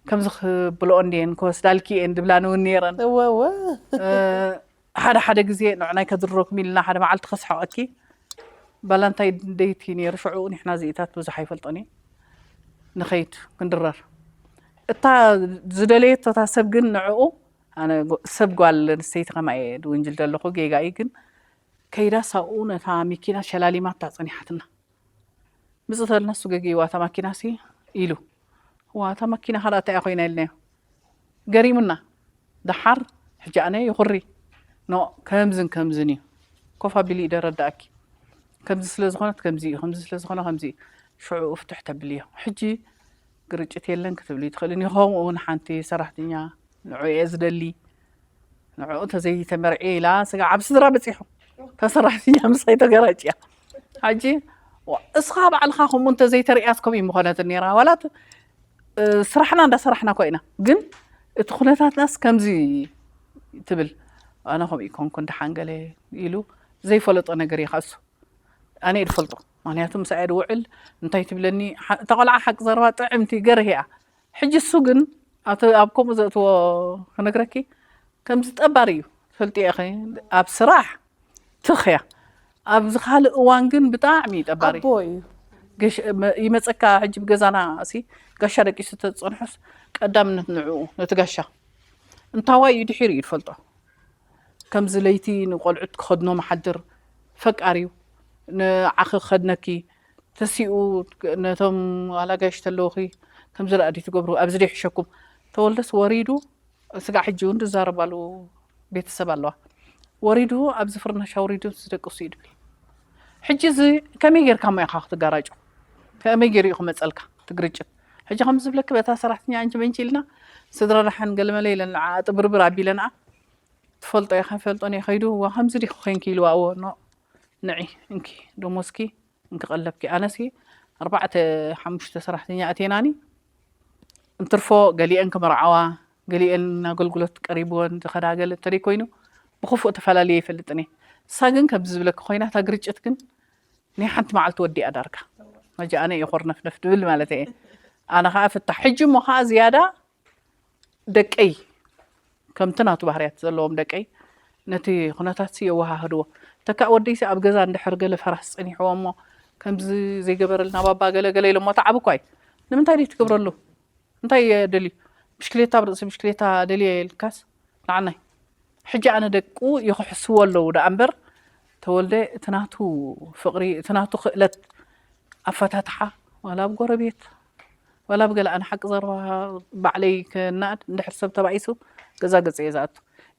ከምዚ ክብልኦ እንድየን ክወስዳልኪ እየን ድብላኒ እውን ነይረን። እወ እወ እ፣ ሓደ ሓደ ግዜ ንዕናይ ከድርረኩም ኢልና ሓደ መዓልቲ ከስሕቐኪ ባላ እንታይ ደይቲ ነይሩ። ሽዑ ንሕና ዝኢታት ብዙሕ ኣይፈልጦን እየ። ንኸይድ ክንድረር፣ እታ ዝደለየቶ እታ ሰብ ግን ንዕኡ፣ ኣነ ጎ-፣ ሰብ ጓል ኣንስተይቲ ከማይ እየ ድውንጅል ዘለኹ፣ ጌጋ እዩ ግን፣ ከይዳ ሳብኡ ነታ መኪና ሸላሊማታ ጸኒሓትና። ምጽእ ተልና፣ እሱ ገጊእዋ እታ ማኪናሲ ኢሉ። "እዋ፣ እታ ማኪና ካልኣ እንታይ እያ ኮይና?" ኢልናዮ። ገሪሙና። ደሓር ሕጂ ኣነ ይኹሪ፣ "ኖ፣ ከምዝን ከምዝን እዩ፣ ኮፍ ኣቢሊ እዩ ደረዳእኪ፣ ከምዚ ስለ ዝኾነት ከምዚ እዩ፣ ከምዚ ስለ ዝኾነ ከምዚ እዩ፣ ሽዑ ፍትሕ ተብልዮ። ሕጂ ግርጭት የለን ክትብሊ ትኽእልን እዩ። ከምኡ እውን ሓንቲ ሰራሕተኛ ንዑ እየ ዝደሊ፣ ንዕኡ ተዘይተመርዕየ" ኢላ፣ ስጋ ኣብ ስድራ በጺሑ። እታ ሰራሕተኛ ምሳይ ተገራጭያ። ሕጂ፣ ዋ፣ እስኻ ባዕልኻ ከምኡ እንተዘይተርእያስ ከምኡ ምኾነት ነይራ። ዋላ እቲ፣ እ፣ ስራሕና እንዳሰራሕና እኮ ኢና። ግን እቲ ኩነታትናስ ከምዚ ትብል። ኣነ ከምኡ ይኮንኩ፣ ደሓን ገለ ኢሉ ዘይፈለጦ ነገር እዩ እሱ። ኣነ እየ ዝፈልጦ። ምኽንያቱ ምሳኣ እየ ዝውዕል፣ እንታይ ትብለኒ፣ ሓ-፣ እታ ቆልዓ ሓቂ ዘረባ ጥዕምቲ ገርህ እያ። ሕጂ እሱ ግን ኣብቲ፣ ኣብ ከምኡ ዘእትዎ ክነግረኪ፣ ከምዚ ጠባሪ እዩ። ትፈልጢ ኢኺ፣ ኣብ ስራሕ ትኽ እያ። ኣብዚ ካልእ እዋን ግን ብጣዕሚ እዩ ጠባሪ። ኣቦ እዩ። ገሽ-፣ መ-፣ ይመጸካ ሕጂ ብገዛና ሲ ጋሻ ደቂሱ ተጸንሑስ ቀዳምነት ንዕኡ፣ ነቲ ጋሻ። እንታዋይ እዩ ድሒሩ እዩ ዝፈልጦ። ከምዚ ለይቲ ንቆልዑት ክኸድኖ መሓድር ፈቃር እዩ። ንዓኺ ክኸድነኪ፣ ተሲኡ ነቶም ዋላ ጋሽ ተለውኺ ከምዚ ደኣ ድዩ ትገብሩ፣ ኣብዚ ድዩ ይሕሸኩም? ተወልደስ ወሪዱ፣ ስጋዕ ሕጂ እውን ዝዛረባሉ ቤተሰብ ኣለዋ። ወሪዱ ኣብዚ ፍርናሽ ኣውሪዱ ዝደቅሱ እዩ ድብል። ሕጂ እዚ ከመይ ጌርካ እሞ ኢኻ ክትጋራጮ? ከመይ ገይሩ እዩ ክመጸልካ እቲ ግርጭት? ሕጂ ከም ዝብለኪ በታ ሰራሕተኛ እንጂ መንጂ ኢልና ስድራ ደሓን ገለመለ ኢለን ንዓኣ ጥብርብር ኣቢለንኣ ትፈልጦ ኢኻ ይፈልጦን እየ ከይዱ እዋ ከምዚ ዲኺ ኮይንኪ ኢልዋ እዎ ኖ ንዒ እንኪ ደሞዝኪ እንኪ ቀለብኪ ኣነሲ ኣርባዕተ ሓሙሽተ ሰራሕተኛ ኣቴናኒ እንትርፎ ገሊአን ክመርዓዋ ገሊአን ኣገልግሎት ቀሪብወን ዝኸዳ ገለ እንተደይ ኮይኑ ብክፉእ ተፈላልየ ይፈልጥን እየ። እሳ ግን ከምዚ ዝብለኪ ኮይና እታ ግርጭት ግን ናይ ሓንቲ መዓልቲ ወዲኣ ዳርጋ ሕጂ ኣነ እየ ኮርነፍነፍ ድብል ማለት እየ። ኣነ ከዓ ፍታሕ ሕጂ እሞ ከዓ ዝያዳ ደቀይ ከምቲ ናቱ ባህርያት ዘለዎም ደቀይ ነቲ ኩነታት የወሃህድዎ። ተካእ ወደይሲ ኣብ ገዛ እንድሕር ገለ ፈራስ ፀኒሕዎ እሞ ከምዚ ዘይገበረልና ባባ ገለ ገለ ኢሎሞ ተዓብ እኳ እዩ። ንምንታይ ደይ ትገብረሉ? እንታይ እየ ደልዩ? ብሽክሌታ ብርእሲ ብሽክሌታ ደልየ ኢልካስ ንዓናይ ሕጂ ኣነ ደቁ ይኽሕስዎ ኣለዉ ደኣ እምበር ተወልደ እቲ ናቱ ፍቕሪ እቲ ናቱ ክእለት ኣፈታትሓ ዋላ ኣብ ጎረቤት ዋላ ኣብ ገለ ኣነ ሓቂ ዘረባ ባዕለይ ክናኣድ እንድሕር ሰብ ተባኢሱ ገዛ ገጽ እየ ዝኣቱ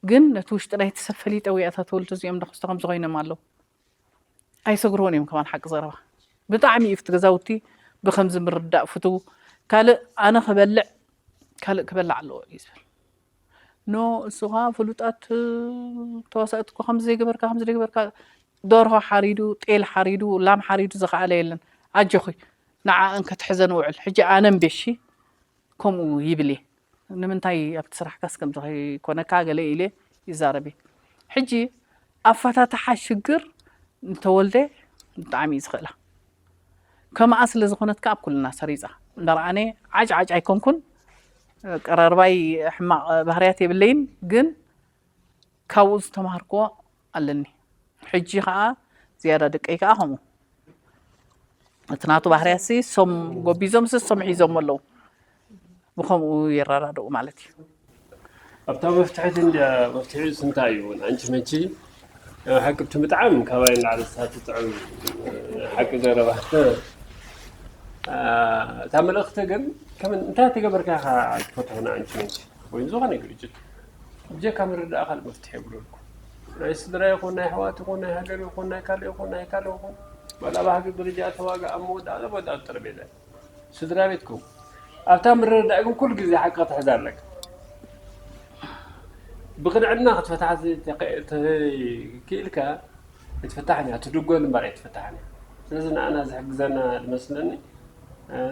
ግን ነቲ ውሽጢ ናይቲ ሰብ ፈሊጠ ወይ ኣታ ተወልደ እዚኦም ዶ ክስተ ከምዚ ኮይኖም ኣለዉ ኣይሰግርዎን እዮም ከማን ሓቂ ዘረባ ብጣዕሚ እዩ ፍቲ ገዛውቲ ብከምዚ ምርዳእ ፍትው ካልእ ኣነ ክበልዕ ካልእ ክበልዕ ኣለዎ እዩ ዝብል ኖ እሱ ከዓ ፍሉጣት ተዋሳእቲ እኮ ከምዚ ዘይገበርካ ከምዚ ዘይገበርካ ደርሆ ሓሪዱ ጤል ሓሪዱ ላም ሓሪዱ ዝኸኣለ የለን ኣጆኺ ንዓኣን ከትሕዘን ውዕል ሕጂ ኣነ እምቤ እሺ ከምኡ ይብል እየ ንምንታይ ኣብቲ ስራሕካስ ከምዚ ከይኮነካ ገለ ኢለ ይዛረብ እየ ሕጂ ኣፈታትሓ ሽግር ንተወልደ ብጣዕሚ እዩ ዝኽእላ ከምኣ ስለ ዝኾነት ከዓ ኣብ ኩልና ሰሪፃ እንዳረኣነ ዓጭዓጭ ኣይኮንኩን ቀረርባይ ሕማቕ ባህርያት የብለይን ግን ካብኡ ዝተማሃርክዎ ኣለኒ ሕጂ ከዓ ዝያዳ ደቀይ ከዓ ከምኡ እቲ ናቱ ባህርያሲ ሶም ጎቢዞም ስ ሶም ሒዞም ኣለዉ። ብኸምኡ ይረዳድኡ ማለት እዩ። ኣብታ መፍትሒት እንዲ መፍትሒ እንታይ እዩ? ኣንቺ መቺ ሓቂ ብቲ ብጣዕሚ ካባይ ንላዕሊ ሳትጥዕም ሓቂ ዘረባ እታ መልእኽቲ ግን ከም እንታይ ተገበርካ ኢኻ ትፈትሖና? ኣንቺ መቺ ወይ ዝኾነ ግርጭት ብጀካ ምርዳእ ካልእ መፍትሒ የብለልኩ። ናይ ስድራ ይኹን ናይ ኣሕዋት ይኹን ናይ ሃገር ይኹን ናይ ካልእ ይኹን ናይ ካልእ ይኹን ዋላ ኣብ ሃገር ደረጃ ተዋጋ ኣብ መወዳእታ መወዳእታ ጠረጴዛ ስድራ ቤትኩም ኣብታ ምርዳእ ግን ኩሉ ግዜ ሓቂ ክትሕዝ ኣለካ። ብቕንዕና ክትፈትሓ ክኢልካ ኣይትፍታሕን እያ፣ ትድጎል እምበር ኣይትፍታሕን እያ። ስለዚ ንኣና ዝሕግዘና ዝመስለኒ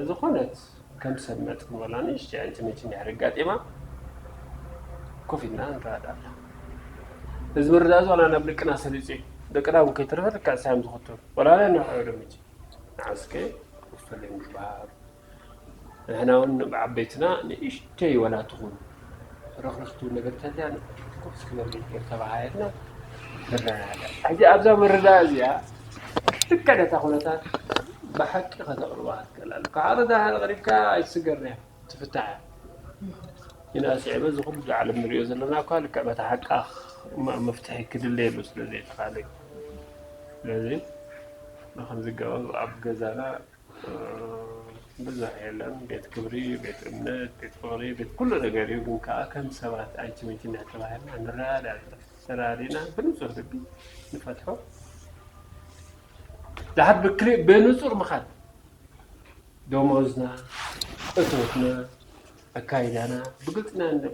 ዝኾነት ከም ሰብ መጥ ክንበላ ንእሽተይ ኣንቺ መቺ እንድሕር ኣጋጢማ ኮፍ ኢልና ንረዳዳእ። እዚ ምርዳእ እዚ ዋላ ናብ ደቅና ሰሊፁ እዩ። ደቅና እውን ከይተረፈ ልክዕ ሳዮም ዝኽተሉ ዋላ ናይ ንውሓ ዶ መቺ ንዓስከ ክፈለዮም ዝበሃሩ ንሕና እውን ብዓበይትና ንእሽተይ ወላ ትኹን ረኽረኽቲ እውን ነገር ተልያ ኮፍ እስኪ በል ተባሃየልና ንረዳዳእ። ሕጂ ኣብዛ ምርዳእ እዚኣ ልክዕ ነታ ኩነታት ብሓቂ ከተቕርባ ክትክእል ኣለካ። ሓደ ዳህር ቀሪብካ ኣይትስገርያ ትፍታሕ እያ። ኢና ስዒበ እዚ ኩሉ ዓለም ንሪኦ ዘለና እኳ ልክዕ በታ ሓቃ መፍትሒ ክድለየሉ ስለ ዘይተኻለ እዩ። ስለዚ ብከምዚ ገባብ ኣብ ገዛና ብዙሕ የለን። ቤት ክብሪ፣ ቤት እምነት፣ ቤት ፍቕሪ፣ ቤት ኩሉ ነገር እዩ። ግን ከዓ ከም ሰባት ኣንቺ ምንቺ እንዳተባሃልና ንረዳዳ ተራዲና ብንጹህ ልቢ ንፈትሖ። ድሓር ብክሊ ብንጹር ምኻድ ደሞዝና፣ እቶትና፣ ኣካይዳና ብግልጽ ኢና ንነብር።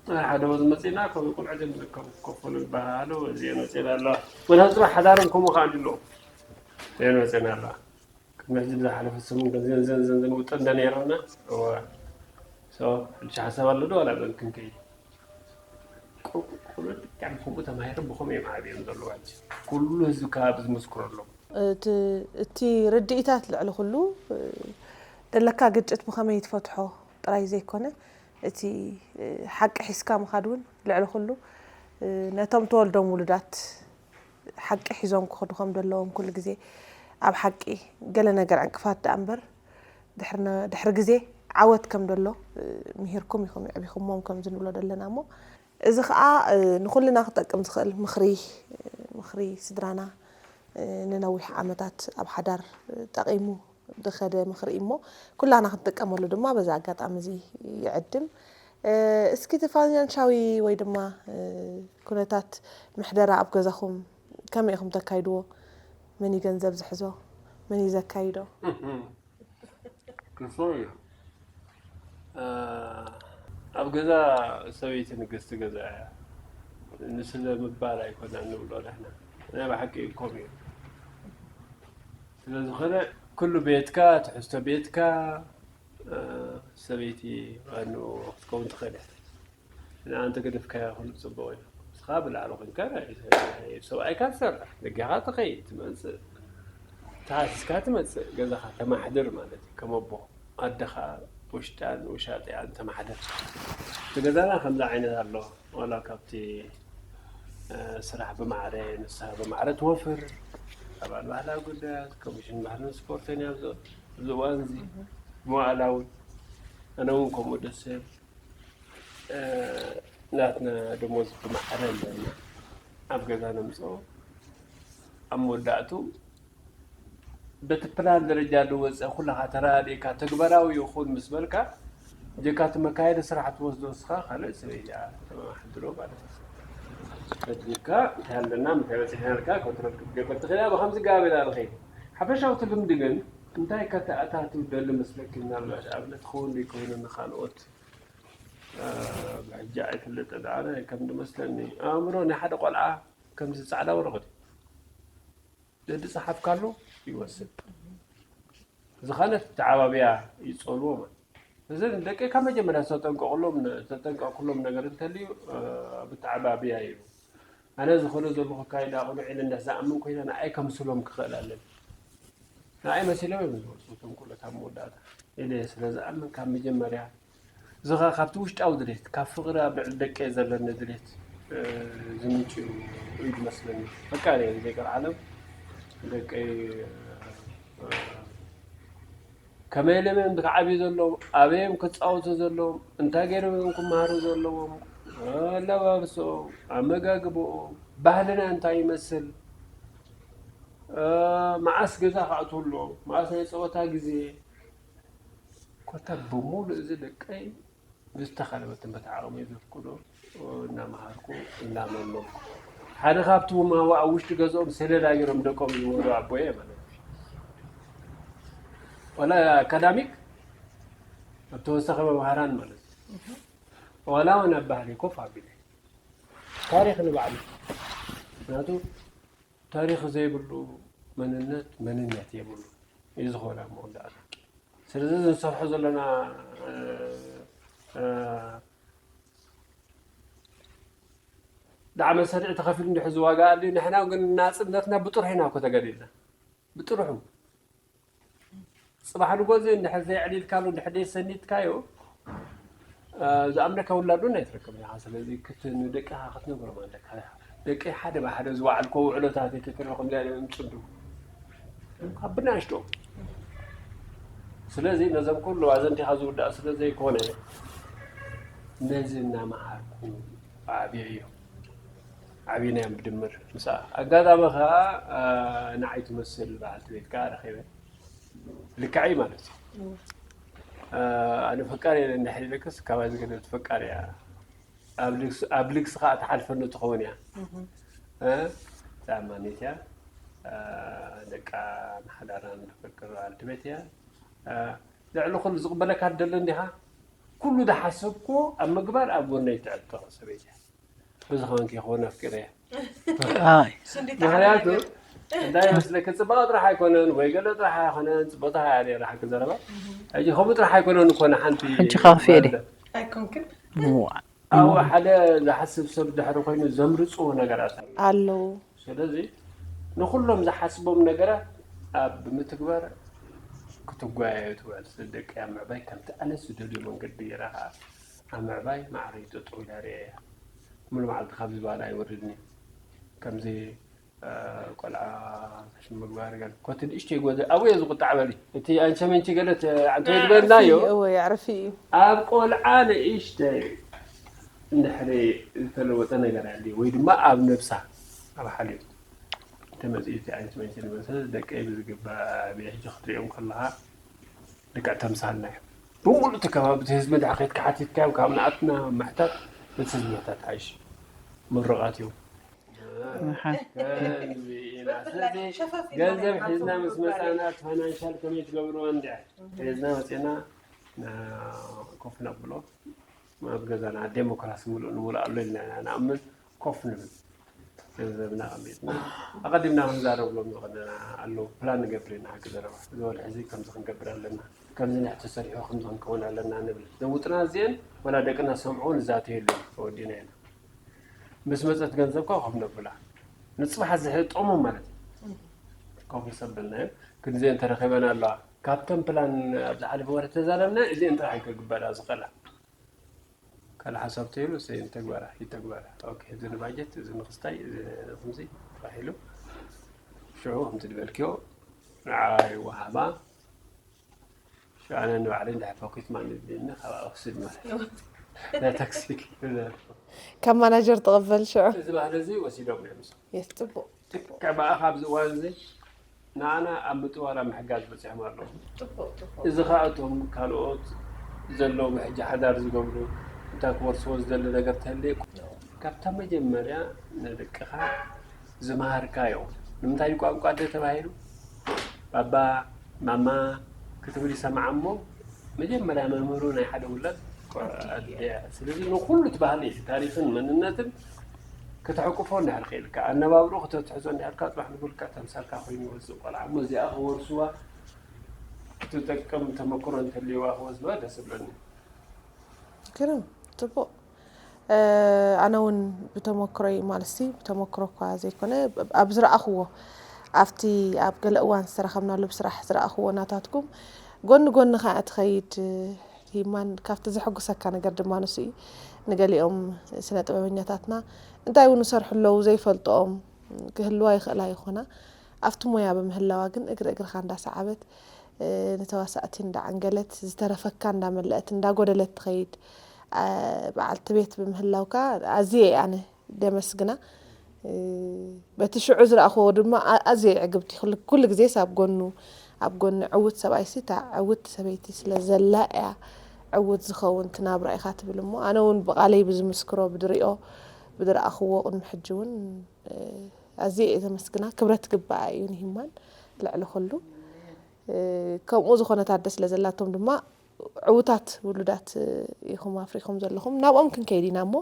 መርሓ ደሞዝ መጺና ከም ቁልዑ ዘም ከም ከፈሉ ይበሃሉ እዚ መጺና ኣለዋ። ወላ ጽባሕ ሓዳሮም ከምኡ ከዓ ኣለዎ። እየን መጺና ኣለዋ። ቅድሚ ሕጂ ብዝሓለፈ ሰሙን ግን ዘን ዘን ዘን ዘን ውጥን እንደ ነይሮምና። እወ። ሶ፣ ሕጂ ሓሳብ ኣሎ ዶ ዋላ በል ክንከይድ? ቆልዑ ብጣዕሚ ከምኡ ተማሂሮም ብኸመይ እዮም ዓብዮም ዘለዉ ሕጂ? ኩሉ ህዝቢ ከባቢ ዝምስክረሎም። እቲ ርድኢታት ልዕሊ ኩሉ ደለካ ግጭት ብኸመይ ትፈትሖ ጥራይ ዘይኮነ እቲ ሓቂ ሒዝካ ምኻድ እውን ልዕሊ ኩሉ ነቶም ተወልዶም ውሉዳት ሓቂ ሒዞም ክኸዱ ከም ዘለዎም ኩሉ ግዜ ኣብ ሓቂ ገለ ነገር ዕንቅፋት ደኣ እምበር ድሕሪ ግዜ ዓወት ከም ዘሎ ምሂርኩም ኢኹም የዕቢኹሞም ከምዚ ንብሎ ዘለና እሞ እዚ ከዓ ንኩልና ክጠቅም ዝኽእል ምኽሪ ምኽሪ ስድራና ንነዊሕ ዓመታት ኣብ ሓዳር ጠቒሙ ዝኸደ ምኽሪ እዩ እሞ ኩላና ክንጥቀመሉ ድማ በዚ ኣጋጣሚ እዚ ይዕድም። እስኪ እቲ ፋይናንሻዊ ወይ ድማ ኩነታት ምሕደራ ኣብ ገዛኹም ከመይ ኢኹም ተካይድዎ? መን እዩ ገንዘብ ዝሕዞ? መን እዩ ዘካይዶ? ክፎ እዩ ኣብ ገዛ ሰበይቲ ንግስቲ ገዛ እያ ንስለ ምባል ኣይኮና ንብሎ ንሕና ናይ ብሓቂ ኮም እዩ ስለ ዝኾነ ኩሉ ቤትካ ትሕዝቶ ቤትካ ሰበይቲ ዋንኡ ክትከውን ትኽእል እያ ንኣንተ ገደፍካያ ኩሉ ፅቡቕ እዩ ንስኻ ብላዕሊ ኮንካ ሰብኣይካ ትሰርሕ ደጊኻ ትኸይድ ትመፅእ ተሃሲስካ ትመፅእ ገዛኻ ተማሕድር ማለት እዩ ከም ኣቦ ኣደኻ ውሽጣን ውሻጢኣን ተማሕድር እቲ ገዛና ከምዚ ዓይነት ኣሎ ዋላ ካብቲ ስራሕ ብማዕረ ንስኻ ብማዕረ ትወፍር ኣባል ባህላዊ ጉዳያት ኮሚሽን ባህልን ስፖርትን እያ ኣብዚ እዋን እዚ መዋእላዊ ኣነ እውን ከምኡ ደስ ናትና ደሞዝ ብማዕረ ኣለና ኣብ ገዛ ነምፅኦ ኣብ መወዳእቱ በቲ ፕላን ደረጃ ዝወፀ ኩላካ ተረዳዲእካ ተግባራዊ ይኹን ምስ በልካ ጀካ እቲ መካየዲ ስራሕ ትወስዶ ንስኻ ካልእ ሰበይቲኣ ተመሓድሮ ማለት እዩ ፈጢርካ እንታይ ኣለና ምንታይ በፂሕና ኢልካ ኮንትሮል ክትገብር ትኽእል እያ ብከምዚ ገባብ ኢና ንኸይድ ሓፈሻዊ እቲ ልምዲ ግን እንታይ ከተኣታትው ደሊ መስለኪ ምናልባት ኣብነት ክኸውን ዘይከውነ ንካልኦት ብሕጂ ኣይፍለጥን ኣነ ከም ዝመስለኒ ኣእምሮ ናይ ሓደ ቆልዓ ከምዚ ፃዕዳ ወረቐት እዩ ደዲ ፀሓፍካሉ ይወስድ ዝኸነ ተዓባብያ ይፀልዎ ማለት እዚ ደቂ ካብ መጀመርያ ዝተጠንቀቁሎም ዝተጠንቀቅኩሎም ነገር እንተልዩ ብተዓባብያ እዩ ኣነ ዝኾነ ዘሎ ከካይዳ ቅኑዕ ኢለ እንድሕ ዝኣምን ኮይነ ንኣይ ከምስሎም ክኽእል ኣለኒ ንኣይ መሲሎም እዮም ዝመፁ እቶም ኩሎት ኣብ መወዳእታ ኢለ ስለ ዝኣምን ካብ መጀመርያ እዚ ኸዓ ካብቲ ውሽጣዊ ድሌት ካብ ፍቕሪ ኣብ ልዕሊ ደቀይ ዘለኒ ድሌት ዝምንጭ እዩ ዝመስለኒ በቃ ዘይቀር ዓለም ደቀይ ከመይ ኢሎም እዮም ክዓብዩ ዘለዎም፣ ኣበይ እዮም ክፃወቱ ዘለዎም፣ እንታይ ገይሮም እዮም ክመሃሩ ዘለዎም፣ ኣለባብስኦም፣ ኣመጋግብኦም፣ ባህልና እንታይ ይመስል፣ እ፣ መዓስ ገዛ ክኣትዉ ኣለዎም፣ መዓስ ናይ ፀወታ ግዜ፣ ኮታ ብምሉእ እዚ ደቀይ ብዝተኻለ መጠን በቲ ዓቕመይ ዘፍቅዶ እናመሃርኩ እናመመርኩ። ሓደ ካብቲ ማዋ ኣብ ውሽጢ ገዝኦም ሰሌዳ ገይሮም ደቆም ዝወሩ ኣቦየ ማለት እዩ። ዋላ ኣካዳሚክ ኣብ ተወሳኺ መምሃራን ማለት እዩ። ዋላ እውን ኣብ ባህሊ ኮፍ ኣቢለ ታሪኽ ንባዕሉ። ምክንያቱ ታሪኽ ዘይብሉ መንነት መንነት የብሉ እዩ ዝኾነ ኣብ መወዳእታ። ስለዚ እዚ ንሰርሖ ዘለና፣ እ፣ እ፣ ዳዕመ ሰሪዕ ተኸፊሉ እንድሕር ዝዋጋኣሉ፣ ንሕና ግን ናጽነትና ብጥርሑ ኢና እኮ ተጋዲልና። ብጥርሑ። ጽባሕ ንጎ እዚ እንድሕር ዘየዕሊልካሉ፣ እንድሕር ዘይሰኒድካዮ፣ እ፣ ዝኣምነካ ውላድ እውን ኣይትረክብን ኢኻ። ስለዚ ክት-፣ ንደቅኻ ክትነግሮም ኣለካ። ደቀይ ሓደ ብሓደ ዝወዓልኮ ውዕሎታት ተትርፎ ከምዚኣ እዮም ጽዱ። ካብ ብናሽቶ። ስለዚ ነዞም ኩሉ ኣዘንቲኻ ዝውዳእ ስለ ዘይኮነ፣ ነዚ እናመሃርኩ ዓብየ እዮም። ዓብና እዮም ብድምር። ምስኣ ኣጋጣሚ ኸኣ፣ እ፣ ንዓይ ትመስል በዓልቲ ቤት ከኣ ረኺበ። ልክዐይ ማለት እዩ። እወ። እ፣ ኣነ ፈቃሪ እየ እንድሕር ኢለክስ፣ ካባይ ዝገደለት ፈቃሪ እያ። ኣብ ልግስ-፣ ኣብ ልግሲ ኸኣ ትሓልፈኒ ትኸውን እያ። እህ። እ፣ ተኣማኒት እያ። እ፣ ደቃ ንሓዳራን ንፍቅር በዓልቲ ቤት እያ። እ፣ ልዕሊ ኩሉ ዝቕበለካ ትደሊ እንዲኻ? ኩሉ ዝሓሰብክዎ ኣብ ምግባር ኣብ ጎነይ ትዕጥቕ ሰበይቲ እያ። ብዝኾንኪ ይኹን ኣፍቂረ እየ። ኣይ። ሽንዲ ምኽንያቱ እንታይ መስለኪ፣ ጽባቐ ጥራሕ ኣይኮነን ወይ ገለ ጥራሕ ኣይኮነን፣ ጽቡቕታ እያ ነይራ ሓቂ ዘረባ። ሕጂ ከምኡ ጥራሕ ኣይኮነን እኮ ንሓንቲ ሕጂ ከኽፍኤ ድየ? ባንዳ። ኣይኮንክን። እዋ። ኣብ ሓደ ዝሓስብ ሰብ ድሕሪ ኮይኑ ዘምርጽዎ ነገራት ኣሎ። ኣለዉ። ስለዚ ንኹሎም ዝሓስቦም ነገራት ኣብ ብምትግባር ክትጓየዩ ትውዕል። ስለ ደቂ ኣብ ምዕባይ ከምቲ ኣነ ዝደልዮ መንገዲ ገይራ ከዓ ኣብ ምዕባይ ማዕረ ጠጠው ኢላ ርእየያ። ሙሉ መዓልቲ ካብዚ በዓል ኣይወርድን እየ። ከምዚ፣ እ፣ ቆልዓ ሽም ምግባር ገለ። ኮቲ ንእሽተይ ጎዘ፣ ኣብኡ እየ ዝቁጣዕ በሊ። እቲ ኣንቸመንቺ ገለ ተ-፣ ኣንተ ኣዕርፊ ዝበልናዮ፣ እዩ፣ እወ፣ ኣዕርፊ እዩ። ኣብ ቆልዓ ንእሽተይ እንድሕሪ ዝተለወጠ ነገር ኣልዩ ወይ ድማ ኣብ ነብሳ፣ ኣብ ሓልዮት ተመጺኡ እቲ ኣንቸመንቺ ንመሰለ ደቀይ ብዝግባእ ብሕጂ ክትሪኦም ከለኻ ልክዕ ተምሳልና እዩ። ብምሉእ እቲ ከባቢ እቲ ህዝቢ እንድሕር ከይድካ ሓቲትካዮም ካብ ንኣትና ምሕታት እቲ ህዝቢ ምሕታት ሓይሽ ምሩቓት እዮም። ኣሓ። ከምዚ ኢና። ስለዚ ሸፋፊ ገንዘብ ማለት ሒዝና ምስ መጻና እቲ ፋይናንሻል ከመይ ትገብርዎ እንድሕር ሒዝና መጺና ና-፣ ኮፍ ነብሎ ኣብ ገዛና ዴሞክራሲ ምሉእ ንምሉእ ኣሎ ኢልና ኢና ንኣምን። ኮፍ ንብል። ገንዘብና ኣቐሚጥና ኣቐዲምና ክንዛረብሎም ዝቐነና ኣለዉ። ፕላን ንገብር ኢና ሓቂ ዘረባ። እዚ ወርሒ እዚ ከምዚ ክንገብር ኣለና፣ ከምዚ ንሕ ተሰሪሑ ከምዚ ክንከውን ኣለና ንብል። እዘን ውጥናት እዚአን ወላ ደቅና ዝሰምዑ እውን ንዛተየሉ ተወዲና ኢና። ምስ መጸት ገንዘብ ከ ኮፍ ነብላ። ንጽባሕ ዝሕጠሙ ማለት እዩ። ኮፍ ንሰብልና እዩ። ክንዚአን ተረኺበን ኣለዋ። ካብተን ፕላን ኣብ ዝሓለፈ ወርሒ ተዛረብና፣ እዚአን ጥራሕ እዩ ክግበራ ዝኽእላ። ካልእ ሓሳብ ተይሉ፣ እሰይ፣ ንተግባራ፣ ይተግባራ። ኦኬ፣ እዚ ንባጀት፣ እዚ ንክስታይ፣ እዚ ንክምዚ ተባሂሉ። ሽዑ ከምዚ ዝበልክዮ፣ ንዓ ይወሃባ። ሽዑ ኣነ ንባዕለይ እንድሕር ፈኲስ ማን ይብልኒ፣ ካብኣ ክወስድ ማለት እዩ። ናይ ታክሲ ክፍል። ካብ ማናጀር ትቕበል ሽዑ። እዚ ባህሊ እዚ ወሲዶም እዮም። የስ፣ ጽቡቕ። ልክዕ ብኣኻ ኣብዚ እዋን እዚ ንዓና ኣብ ምጥዋር ኣብ ምሕጋዝ በጺሖም ኣለዉ። ጽቡቕ፣ ጽቡቕ። እዚ ኸኣ እቶም ካልኦት ዘለዉ ብሕጂ ሓዳር ዝገብሩ እንታይ ክወርስዎ ዝደሊ ነገር ተልዩ ካብታ መጀመርያ ንደቅኻ ዝመሃርካዮ። ንምንታይ ቋንቋ ኣደ ተባሂሉ? ባባ፣ ማማ ክትብል ይሰምዓ እሞ መጀመርያ መምህሩ ናይ ሓደ ውላድ ኣደ እያ። ስለዚ ንኹሉ እቲ ባህሊ፣ ታሪኽን መንነትን ከተሕቁፎ እንድሕር ክኢልካ፣ ኣነባብርኡ ከተትሕዞ እንድሕር ኢልካ፣ ጽባሕ ንግሆ ልክዕ ተምሳልካ ኮይኑ ይወጽእ ቆልዓ። እሞ እዚኣ ክወርስዋ ትጠቅም ተመክሮ እንተልይዋ ክወስድዋ ደስ ይብለኒ። ግርም፣ ጽቡቕ። እ፣ ኣነ እውን ብተመክሮይ፣ ማለትሲ ብተመክሮ እኳ ዘይኮነ፣ ኣብ ዝረኣኽዎ፣ ኣብቲ ኣብ ገለ እዋን ዝተራኸብናሉ ብስራሕ ዝረኣኽዎ ናታትኩም፣ ጎኒ ጎኒ ከኣ ትኸይድ፣ ሂማን፣ ካብቲ ዘሐጉሰካ ነገር ድማ ንሱ እዩ። ንገሊኦም ስነ ጥበበኛታትና እንታይ እውን ይሰርሑ ኣለዉ ዘይፈልጥኦም ክህልዋ ይኽእላ ይኾና። ኣብቲ ሞያ ብምህላዋ ግን እግሪ እግርኻ እንዳሰዓበት ንተዋሳእቲ እንዳዓንገለት፣ ዝተረፈካ እንዳመለአት እንዳጎደለት ትኸይድ በዓልቲ ቤት ብምህላውካ ኣዝየ እየ ኣነ ደመስግና። በቲ ሽዑ ዝረኣኽዎ ድማ ኣዝየ ዕግብቲ፣ ኩሉ ግዜስ ኣብ ጎኑ ኣብ ጎኒ ዕዉት ሰብኣይሲ እታ ዕውት ሰበይቲ ስለ ዘላ እያ ዕዉት ዝኸውን እቲ ናብራ ኢኻ ትብል እሞ፣ ኣነ እውን ብቓለይ ብዝምስክሮ፣ ብድሪኦ፣ ብዝረኣኽዎ ቅድሚ ሕጂ እውን ኣዝየ እየ ዘመስግና። ክብረት ግባኣ እዩ ንሂማን ልዕሊ ኩሉ። ከምኡ ዝኾነ ኣደ ስለ ዘላቶም ድማ ዕዉታት ውሉዳት ኢኹም ኣፍሪኹም ዘለኹም። ናብኦም ክንከይድ ኢና እሞ፣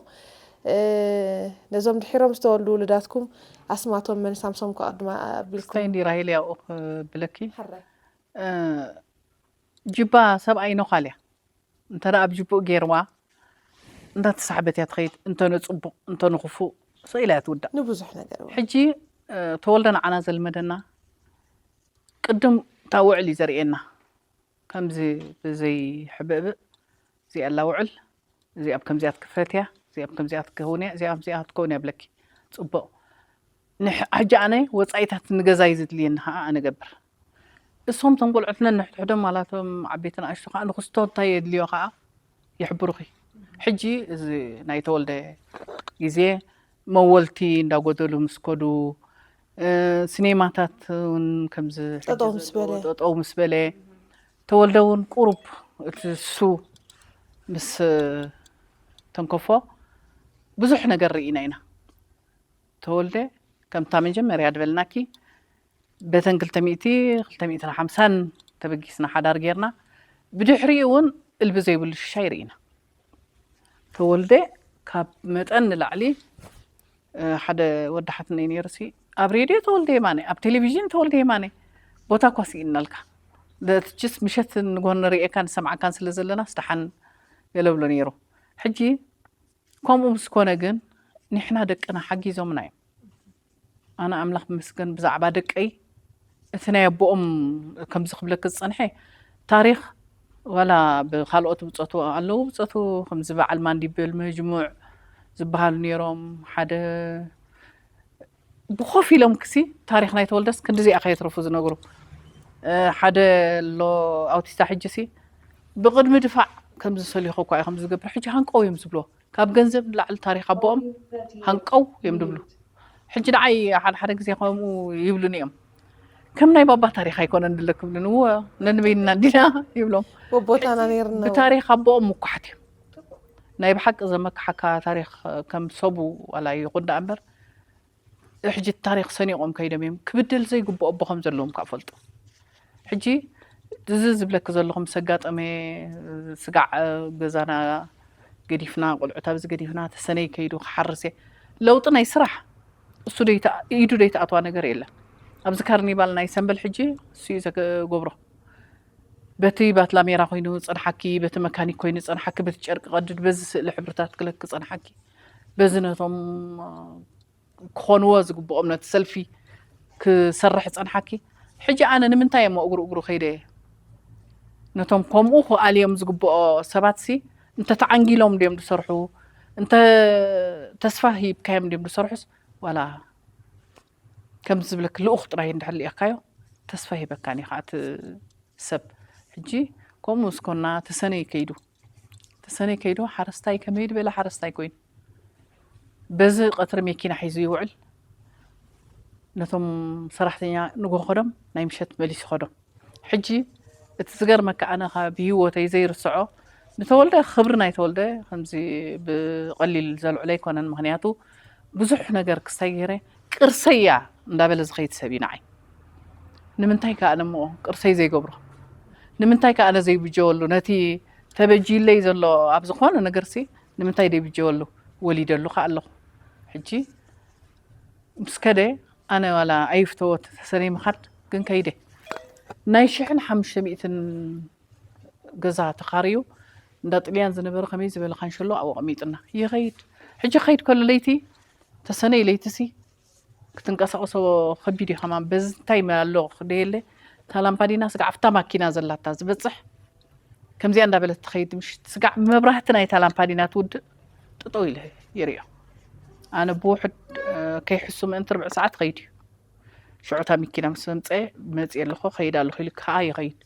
ነዞም ድሒሮም ዝተወልዱ ውሉዳትኩም ኣስማቶም መን ሳምሶም ከቐድማ ኣቢልኩም? ስታይ እንዲ ራሄል ያው ብለኪ ሕራይ ጅባ ሰብኣይ ነዃል እያ። እንተ ደኣ ብጅቡእ ገይርዋ እንዳተሳሕበት እያ ትኸይድ። እንተ ንጽቡቕ እንተ ንኽፉእ ስቕ ኢላ እያ ትውዳእ። ንብዙሕ ነገር እውን ሕጂ ተወልደ ንዓና ዘልመደና ቅድም እታ ውዕል እዩ ዘርእየና። ከምዚ ብዘይ ሕብእብእ እዚኣ ኣላ ውዕል፣ እዚኣ ኣብ ከምዚኣ ትክፈት እያ፣ እዚኣ ኣብ ከምዚኣ ትከውን እያ፣ እዚኣ ኣብዚኣ ትከውን እያ ብለኪ። ጽቡቕ። ንሕ- ሕጂ ኣነ ወጻኢታት ንገዛይ ዝድልየኒ ከዓ ኣነ ገብር። እሶም ቶም ቆልዑት ነንሕድሕዶም ማላቶም ዓበይቲ ንኣሽቱ ከዓ ንክስቶ እንታይ የድልዮ ከዓ ይሕብሩኺ። ሕጂ እዚ ናይ ተወልደ ግዜ መወልቲ እንዳጎደሉ ምስ ከዱ፣ ሲኔማታት እውን ከምዚ ሕጂ ጠጠው ምስ ዘለዎ በለ። ጠጠው ምስ በለ፣ ተወልደ እውን ቁሩብ እቲ ሱ ምስ ተንከፎ ብዙሕ ነገር ርኢና ኢና። ተወልደ ከምታ መጀመርያ ዝበልናኪ በተን ክልተ ሚእቲ፣ ክልተ ሚእትን ሓምሳን ተበጊስና ሓዳር ጌርና። ብድሕሪኡ እውን እልቢ ዘይብሉ ሽሻይ ርኢና። ተወልደ ካብ መጠን ንላዕሊ ሓደ ወዲ ሓትነይ ነይሩ ሲ ኣብ ሬድዮ ተወልደ የማነ፣ ኣብ ቴሌቪዥን ተወልደ የማነ ቦታ እኳ ስኢንናልካ። ችስ ምሸት ንጎን ንርእየካ ንሰምዓካን ስለ ዘለና ስደሓን ገለ ብሎ ነይሩ። ሕጂ ከምኡ ምስ ኮነ ግን ንሕና ደቅና ሓጊዞምና እዮም። ኣነ ኣምላኽ ይመስገን ብዛዕባ ደቀይ እቲ ናይ ኣቦኦም ከምዚ ክብለኪ ዝጸንሐ ታሪኽ ዋላ ብኻልኦት ብጾቱ ኣለዉ ብጾቱ ከምዚ በዓል ማንዲብል መጅሙዕ ዝበሃሉ ነይሮም ሓደ ብኾፍ ኢሎም ክሲ ታሪኽ ናይ ተወልደስ ክንድዚኣ ከየትረፉ ዝነግሩ ሓደ ኣሎ ኣውቲስታ ሕጂ ሲ ብቕድሚ ድፋዕ ከምዚ ሰሊኹ እኳ እዩ ከምዚ ዝገብር ሕጂ ሃንቀው እዮም ዝብልዎ ካብ ገንዘብ ንላዕሊ ታሪኽ ኣቦኦም ሃንቀው እዮም ዝብሉ ሕጂ ንዓይ ሓደ ሓደ ግዜ ከምኡ ይብሉኒ እዮም ከም ናይ ባባ ታሪኽ ኣይኮነን ድለ ክብሉኒ እወ ነንበይንና እንዲና ይብሎም ወቦታና ነይርና ብታሪኽ ኣቦኦም ምኳሓት እዮም ናይ ብሓቂ ዘመካሓካ ታሪኽ ከም ሰቡ ዋላ ይኹን ደኣ እምበር ሕጂ ታሪኽ ሰኒቖም ከይዶም እዮም ክብደል ዘይግብኦ ኣቦ ከም ዘለዎም ከዓ ፈልጡ ሕጂ እዚ ዝብለኪ ዘለኹ ምስ ኣጋጠመ ስጋዕ ገዛና ገዲፍና ቆልዑት ኣብዚ ገዲፍና ተሰነይ ከይዱ ክሓርስ እየ ለውጢ ናይ ስራሕ እሱ ኢዱ ደይተኣትዋ ነገር የለን ኣብዚ ካርኒቫል ናይ ሰንበል ሕጂ እሱ እዩ ዘገብሮ በቲ ባትላሜራ ኮይኑ ፀንሓኪ በቲ መካኒክ ኮይኑ ፀንሓኪ በቲ ጨርቂ ቀድድ በዚ ስእሊ ሕብርታት ክለኪ ፀንሓኪ በዚ ነቶም ክኾንዎ ዝግብኦም ነቲ ሰልፊ ክሰርሕ ጸንሓኪ ሕጂ ኣነ ንምንታይ እሞ እግሩ እግሩ ከይደ ነቶም ከምኡ ክኣልዮም ዝግብኦ ሰባት ሲ እንተ ተዓንጊሎም ድዮም ዝሰርሑ እንተ ተስፋ ሂብካዮም ድዮም ዝሰርሑስ ዋላ ከምዚ ዝብለክ ልኡኽ ጥራይ እንድሕር ልኢኽካዮ ተስፋ ሂበካን እዩ ከዓ እቲ ሰብ ሕጂ ከምኡ እስኮና ተሰነይ ከይዱ ተሰነይ ከይዱ ሓረስታይ ከመይ ዝበለ ሓረስታይ ኮይኑ በዚ ቀትሪ መኪና ሒዙ ይውዕል ነቶም ሰራሕተኛ ንጎ ከዶም ናይ ምሸት መሊሱ ከዶም ሕጂ እቲ ዝገርመካ ኣነ ካብ ህይወተይ ዘይርስዖ ንተወልደ ክብሪ ናይ ተወልደ ከምዚ ብቐሊል ዘልዕሎ ኣይኮነን ምክንያቱ ብዙሕ ነገር ክስታይ ገይረ ቅርሰይ እያ እንዳበለ ዝኸይድ ሰብ እዩ ንዓይ ንምንታይ ከ ኣነ እሞ ቅርሰይ ዘይገብሮ ንምንታይ ከ ኣነ ዘይብጀወሉ ነቲ ተበጅዩለይ ዘሎ ኣብ ዝኾነ ነገርሲ ንምንታይ ደይብጀወሉ ወሊደሉ ከ ኣለኹ ሕጂ ምስ ከደ ኣነ ዋላ ኣይፍተዎ ተሰነይ ምኻድ ግን ከይደ ናይ ሽሕን ሓሙሽተ ሚእትን ገዛ ተኻርዩ እንዳ ጥልያን ዝነበረ ከመይ ዝበለ ካንሸሎ ኣብኡ ኣቐሚጥና ይኸይድ ሕጂ ከይድ ከሎ ለይቲ ተሰነይ ለይትሲ ክትንቀሳቀሶ ከቢድ እዩ ከማን በዚ እንታይ ኣሎ ክደየለ እታ ላምፓዲና ስጋዕ ኣብታ ማኪና ዘላታ ዝበፅሕ ከምዚኣ እንዳበለት ትኸይድ ምሽት ስጋዕ መብራህቲ ናይታ ላምፓዲና ትውድእ ጥጠው ኢለ ይርእዮ ኣነ ብውሕድ ከይሕሱ ምእንቲ ርብዒ ሰዓት ኸይድ እዩ ሽዑታ መኪና ምስ መምፀ መፅእ ኣለኹ ኸይድ ኣለኹ ኢሉ ከዓ ይኸይድ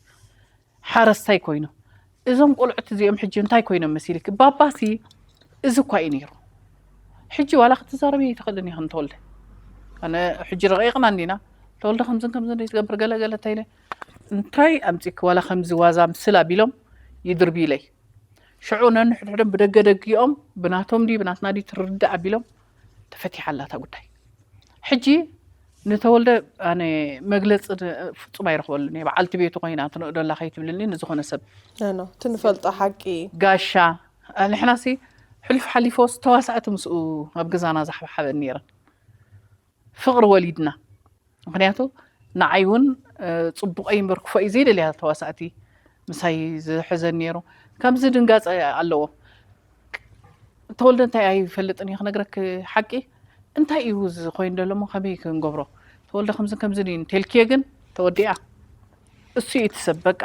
ሓረስታይ ኮይኑ፣ እዞም ቆልዑት እዚኦም ሕጂ እንታይ ኮይኖም መሲልክ? ባባሲ እዚ እኳ እዩ ነይሩ። ሕጂ ዋላ ክትዛረቢ ኣይትኽእልን ኢኺ ንተወልደ። ኣነ ሕጂ ረቂቕና እንዲና፣ ተወልደ ከምዝን ከምዝን ዘይትገብር ገለ ገለ እንታይ ኢለ፣ እንታይ ኣምጺክ ዋላ ከምዚ ዋዛ ምስል ኣቢሎም ይድርብዩለይ። ሽዑ ነንሕድሕዶም ብደገ ደጊኦም ብናቶም ድዩ ብናትና ድዩ ትርዳእ ኣቢሎም ተፈቲሓ ኣላ እታ ጉዳይ። ሕጂ ንተወልደ ኣነ መግለጺ ድ-፣ ፍጹም ኣይረኽበሉን እየ። በዓልቲ ቤቱ ኮይና ትንእዶ ኣላ ከይትብልኒ ንዝኾነ ሰብ ኖ፣ ኖ፣ ትንፈልጦ ሓቂ እዩ። ጋሻ ንሕናሲ ሕሉፍ ሓሊፎስ ተዋሳእቲ ምስኡ ኣብ ገዛና ዛሕባሓበን ነይረን። ፍቕሪ ወሊድና። ምኽንያቱ ንዓይ እውን፣ እ፣ ጽቡቐይ እምበር ክፉኣይ ዘይደልያ ተዋሳእቲ ምሳይ ዝሕዘን ነይሩ። ከምዚ ድንጋጸ ኣለዎ። ተወልደ እንታይ ኣይፈልጥን እዩ ክነግረክ ሓቂ። እንታይ እዩ እዚ ኮይኑ ዘሎ እሞ ከመይ ክንገብሮ? ተወልደ ከምዚ ከምዚ ድዩ እንተልክዮ ግን ተወዲኣ። እሱ እዩ እቲ ሰብ በቃ።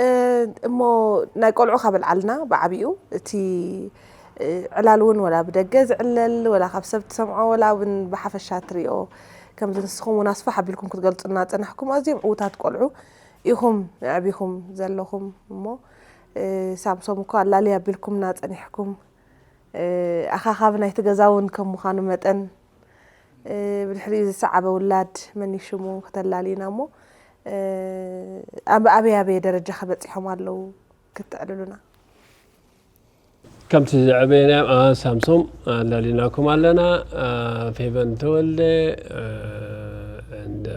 እ፣ እሞ ናይ ቆልዑ ካብ ኣልዓልና ብዓቢኡ እቲ፣ እ፣ ዕላል እውን ወላ ብደገ ዝዕለል ወላ ካብ ሰብ ትሰምዖ ወላ እውን ብሓፈሻ ትሪኦ ከምዚ ንስኹም እውን ኣስፋሕ ኣቢልኩም ክትገልጹና ጸናሕኩም ኣዝዮም ዕዉታት ቆልዑ ኢኹም ኣዕቢኹም ዘለኹም እሞ፣ እ፣ ሳምሶም እኮ ኣላሊ ኣቢልኩምና ጸኒሕኩም። እ፣ ኣኻኻቢ ናይቲ ገዛ እውን ከም ምዃኑ መጠን፣ እ፣ ብድሕሪኡ ዝሰዓበ ውላድ መን እዩ ሽሙ ክተላልዩና እሞ፣ እ፣ ኣብ ኣበይ ኣበየ ደረጃ ከ በጺሖም ኣለዉ ክተዕልሉና? ከምቲ ዝዕበየናዮም፣ ኣ፣ ሳምሶም ኣላሊናኩም ኣለና። ኣ፣ ፌቨን ተወልደ፣ እ፣ እንደ፣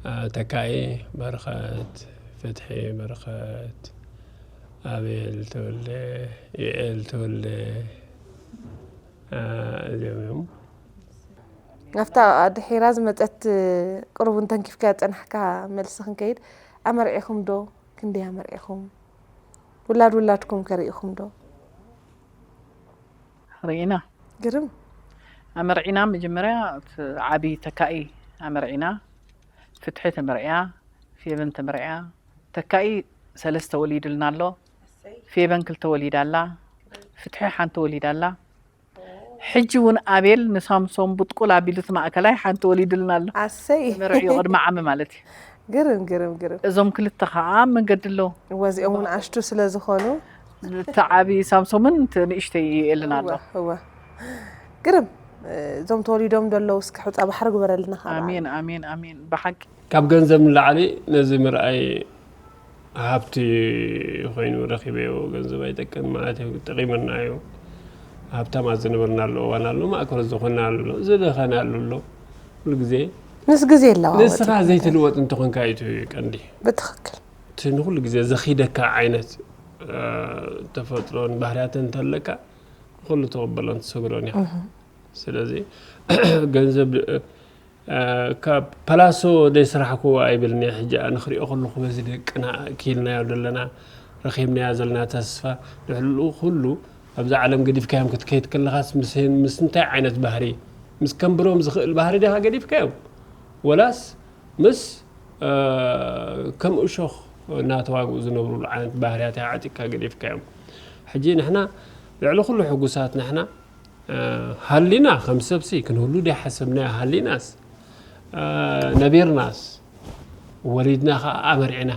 ኣ፣ ተካኢ በረኸት፣ ፍትሒ በረኸት፣ ኣቤል ተወልደ፣ ዩኤል ተወልደ፣ ኣ፣ እዚኦም እዮም። ኣብታ ድሒራ ዝመጸት ቅሩብ እንተንኪፍካ ጸናሕካ መልሲ ክንከይድ፣ ኣመርዒኹም ዶ? ክንደይ ኣመርዒኹም? ውላድ ውላድኩም ከ ርኢኹም ዶ? ርኢና። ግርም። ኣመርዒና መጀመርያ እቲ ዓቢ ተካኢ ኣመርዒና። ፍትሒ ተመርዕያ፣ ፌቨን ተመርዕያ። ተካኢ ሰለስተ ወሊድልና ኣሎ። ፌቨን ክልተ ወሊዳ ኣላ። ፍትሒ ሓንቲ ወሊዳ ኣላ። ሕጂ እውን ኣቤል ንሳምሶም ቡጥቁል ኣቢሉ እቲ ማእከላይ ሓንቲ ወሊድልና ኣሎ። ኣሰይ። ተመርዕዩ ቅድሚ ዓሚ ማለት እዩ። ግርም፣ ግርም፣ ግርም። እዞም ክልተ ከዓ ኣብ መንገዲ ኣለዉ። እወ፣ እዚኦም እውን ኣሽቱ ስለ ዝኾኑ። እቲ ዓቢ ሳምሶምን እቲ ንእሽተይ ዩኤልን ኣሎ። እወ፣ እወ። ግርም። እዞም ተወሊዶም ዘለዉ እስኪ ሑጻ ባሕሪ ግበረልና ካብ ኣሜን፣ ኣሜን፣ ኣሜን። ብሓቂ። ካብ ገንዘብ ንላዕሊ ነዚ ምርኣይ ሃብቲ ኮይኑ ረኺበዮ። ገንዘብ ኣይጠቅም ማለት እዩ፣ ጠቒመና እዩ። ሃብታማት ዝነበርናሉ እዋን ኣሎ፣ ማእከሎት ዝኾንናሉ ኣሎ፣ ዝደኸናሉ ኣሎ። ኩሉ ግዜ ምስ ግዜ ኣለዋወጥ ንስኻ ይኸውን። ዘይትልወጥ እንተኾንካ እዩ እቲ ቀንዲ። ብትኽክል። እቲ ንኹሉ ግዜ ዘኺደካ ዓይነት፣ እ፣ ተፈጥሮን ባህርያትን እንተለካ፣ ንኹሉ ትቕበሎን ትሰግዶን ኢኻ። ስለዚ ገንዘብ፣ እ፣ ካብ ፓላሶ ደይ ስራሕኩ ኣይብልን እየ። ሕጂ ኣነ ክሪኦ ከለኹ በዚ ደቅና ክኢልናዮ ዘለና፣ ረኺብናዮ ዘለና ተስፋ፣ ልዕሊኡ ኩሉ ኣብዛ ዓለም ገዲፍካዮም ክትከይድ ከለኻስ ምስ፣ ምስ እንታይ ዓይነት ባህሪ፣ ምስ ከንብሮም ዝኽእል ባህሪ ዲኻ ገዲፍካዮም? ወላስ ምስ፣ እ፣ ከም እሾኽ እናተዋግኡ ዝነብሩሉ ዓይነት ባህርያት ኢኻ ዓጢቕካ ገዲፍካዮም። ሕጂ ንሕና ልዕሊ ኩሉ ሕጉሳት ንሕና፣ እ፣ ሃሊና ከም ሰብሲ ክንህሉ ድያ ሓሰብናዮ? ሃሊናስ፣ እ፣ ነቢርናስ፣ ወሊድና ኸዓ ኣመርዒና።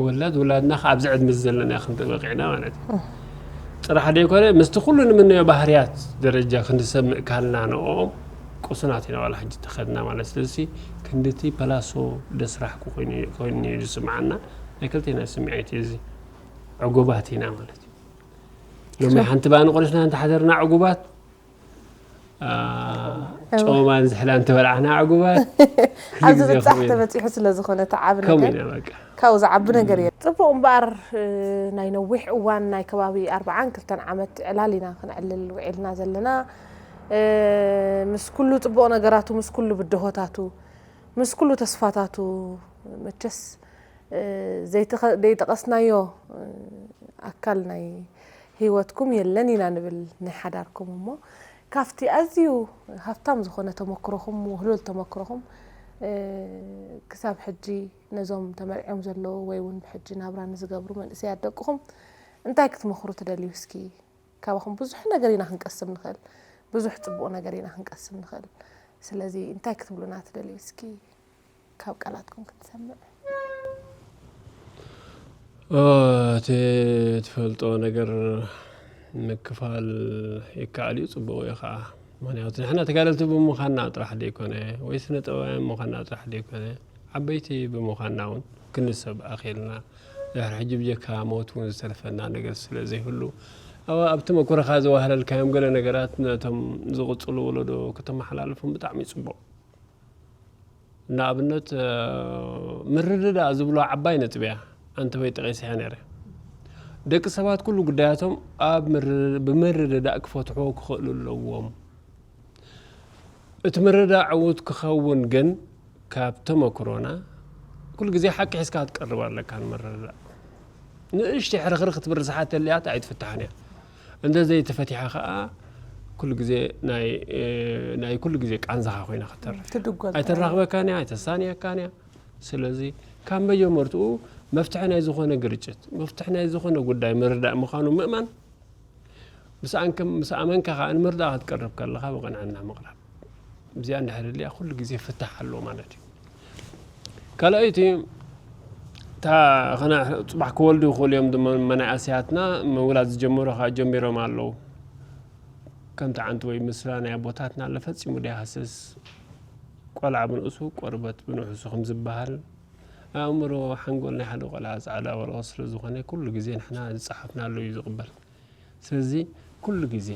ወላድ ውላድና ኸዓ ኣብዚ ዕድመ ዘለና ክንርኢ በቂዕና ማለት እዩ። ጥራሕ ደይኮነ፣ ምስቲ ኩሉ ንምነዮ ባህርያት ደረጃ ክንድሰምዕ ካልና ንኦም ቁሱናት ኢና ዋላ ሕጂ ተኸድና ማለት። ስለዚ ክንድቲ ፓላሶ ደስራሕኩ ኮይኑ፣ ኮይኑ እዩ ዝስምዓና። ናይ ክልቴና ስምዒት እዩ እዚ። ዕጉባት ኢና ማለት እዩ። ሎሚ ሓንቲ ባኒ ቆሪስና እንተሓደርና ዕጉባት፣ አ፣ ጨውማን ዝሕላን ተበላዕና ዕጉባት። ኩሉ ኣብዚ ግዜ ብጻሕ ከምኡ ኢና። ተበጺሑ ስለ ዝኾነ እቲ ዓቢ ከምኡ ነገር ኢና በቃ። ካብኡ ዝዓቢ ነገር የለን። ጽቡቕ እምበኣር፣ እ፣ ናይ ነዊሕ እዋን ናይ ከባቢ ኣርብዓን ክልተን ዓመት ዕላል ኢና ክንዕልል ውዒልና ዘለና። እ፣ ምስ ኩሉ ጽቡቕ ነገራቱ፣ ምስ ኩሉ ብድሆታቱ፣ ምስ ኩሉ ተስፋታቱ፣ መቸስ፣ እ፣ ዘይተኸ-፣ ዘይጠቐስናዮ፣ እ፣ ኣካል ናይ ህይወትኩም የለን ኢና ንብል ናይ ሓዳርኩም። እሞ ካብቲ ኣዝዩ ሃብታም ዝኾነ ተመክሮኹም፣ ውህሉል ተመክሮኹም፣ እ፣ ክሳብ ሕጂ ነዞም ተመርዕዮም ዘለዉ ወይ እውን ብሕጂ ናብራ ንዝገብሩ መንእሰያት ደቅኹም እንታይ ክትመኽሩ ትደልዩ? እስኪ ካባኹም ብዙሕ ነገር ኢና ክንቀስም ንኽእል፣ ብዙሕ ጽቡቕ ነገር ኢና ክንቀስም ንኽእል። ስለዚ እንታይ ክትብሉና ትደልዩ? እስኪ ካብ ቃላትኩም ክንሰምዕ። ኦ፣ እቲ ትፈልጦ ነገር ምክፋል ይከኣል እዩ፣ ጽቡቕ እዩ ኸዓ። ምኽንያቱ ንሕና ተጋደልቲ ብምዃንና ጥራሕ ደይኮነ፣ ወይ ስነ ጥበባውያን ምዃንና ጥራሕ ደይኮነ፣ ዓበይቲ ብምዃንና እውን ክንሰብ ኣኽኢልና። ድሕሪ ሕጂ ብጀካ ሞት እውን ዝተረፈና ነገር ስለ ዘይህሉ፣ ኣብ፣ ኣብቲ መኩረኻ ዘዋህለልካዮም ገለ ነገራት ነቶም ዝቕጽሉ ወለዶ ከተመሓላልፎም ብጣዕሚ እዩ ጽቡቕ። ንኣብነት፣ እ፣ ምርድዳእ ዝብሎ ዓባይ ነጥቢ እያ። ኣንተበይ ጠቒሰ እያ ነይረ። ደቂ ሰባት ኩሉ ጉዳያቶም ኣብ ምር-፣ ብምርድዳእ ክፈትሕዎ ክኽእሉ ኣለዎም። እቲ ምርድዳእ ዕዉት ክኸውን ግን ካብ ተመክሮና ኩሉ ግዜ ሓቂ ሒዝካ ክትቀርብ ኣለካ ንምርድዳእ። ንእሽተይ ሕርኽርኽ ክትብል ርሳሓት ተልያት ኣይትፍታሕን እያ። እንተ ዘይተፈቲሓ ኸኣ ኩሉ ግዜ ናይ፣ እ፣ ናይ ኩሉ ግዜ ቃንዛኻ ኮይና ክትተርፍ። ትድጎል። ኣይተራኽበካን እያ፣ ኣይተሳንየካን እያ። ስለዚ ካብ መጀመርትኡ መፍትሒ ናይ ዝኾነ ግርጭት፣ መፍትሒ ናይ ዝኾነ ጉዳይ ምርዳእ ምዃኑ ምእማን፣ ምስ ኣንከ-፣ ምስ ኣመንካ ኸኣ ንምርዳእ ክትቀርብ ከለኻ ብቕንዕና ምቕራብ። እዚኣ እንድሕር ህልያ ኩሉ ግዜ ፍታሕ ኣለዎ ማለት እዩ። ካልኣይቲ፣ እታ ኸነ-፣ ጽባሕ ክወልዱ ይኽእሉ እዮም፣ ድማ መናእሰያትና ምውላድ ዝጀመሩ ኸኣ ጀሚሮም ኣለዉ። ከምቲ ዓንቱ ወይ ምስላ ናይ ኣቦታትና ኣሎ ፈጺሙ ደይሃስስ። ቆልዓ ብንእሱ፣ ቆርበት ብንሑሱ ከም ዝበሃል፣ ኣእምሮ፣ ሓንጎል ናይ ሓደ ቆልዓ ጻዕዳ ወረቐት ስለ ዝኾነ፣ ኩሉ ግዜ ንሕና ዝጸሓፍናሉ እዩ ዝቕበል። ስለዚ ኩሉ ግዜ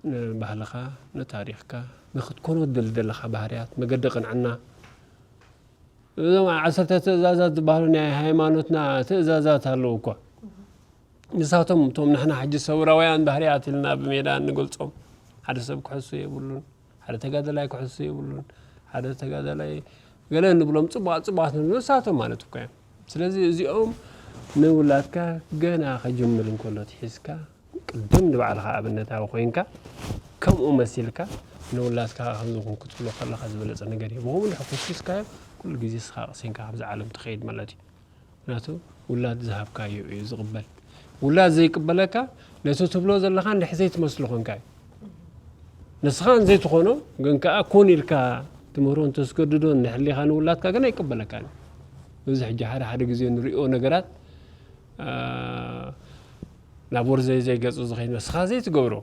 ንባህልኻ፣ ንታሪኽካ፣ ንኽትኮኖ ትደሊ ዘለኻ ባህርያት፣ መገዲ ቅንዕና፣ እዞም ዓሰርተ ትእዛዛት ዝበሃሉ ናይ ሃይማኖትና ትእዛዛት ኣለዉ እኳ። ንሳቶም እቶም ንሕና ሕጂ ሰውራውያን ባህርያት ኢልና ብሜዳ እንገልጾም፣ ሓደ ሰብ ክሕሱ የብሉን፣ ሓደ ተጋዳላይ ክሕሱ የብሉን፣ ሓደ ተጋዳላይ ገለ እንብሎም ጽቡቓት ጽቡቓት ንብሎ ንሳቶም ማለት እኮ እዮም። ስለዚ እዚኦም ንውላድካ ገና ከጅምር እንከሎ ትሒዝካ ቅድም ንባዕልኻ ኣብነታዊ ኮይንካ ከምኡ መሲልካ ንውላድካ ከምዚ ኩን ክትብሎ ከለኻ ዝበለጸ ነገር እዩ። ብኸምኡ እንድሕር ኮስኪስካዮ ኩሉ ግዜ ንስኻ ቀሲንካ ካብዛ ዓለም ትኸይድ ማለት እዩ። ምኽንያቱ ውላድ ዝሃብካዮ እዩ ዝቕበል። ውላድ ዘይቅበለካ ነቲ ትብሎ ዘለኻ እንድሕር ዘይትመስሎ ኮንካ እዩ። ንስኻ እንዘይትኾኖ ግን ከኣ ኩን ኢልካ ትምህሮ እንተስገድዶ እንድሕር ኢኻ ንውላድካ ግን ኣይቅበለካን እዩ። እዚ ሕጂ ሓደ ሓደ ግዜ ንሪኦ ነገራት፣ አ፣ ናብ ወርዘይ ዘይገጹ ዝኸይድ ንስኻ ዘይትገብሮ።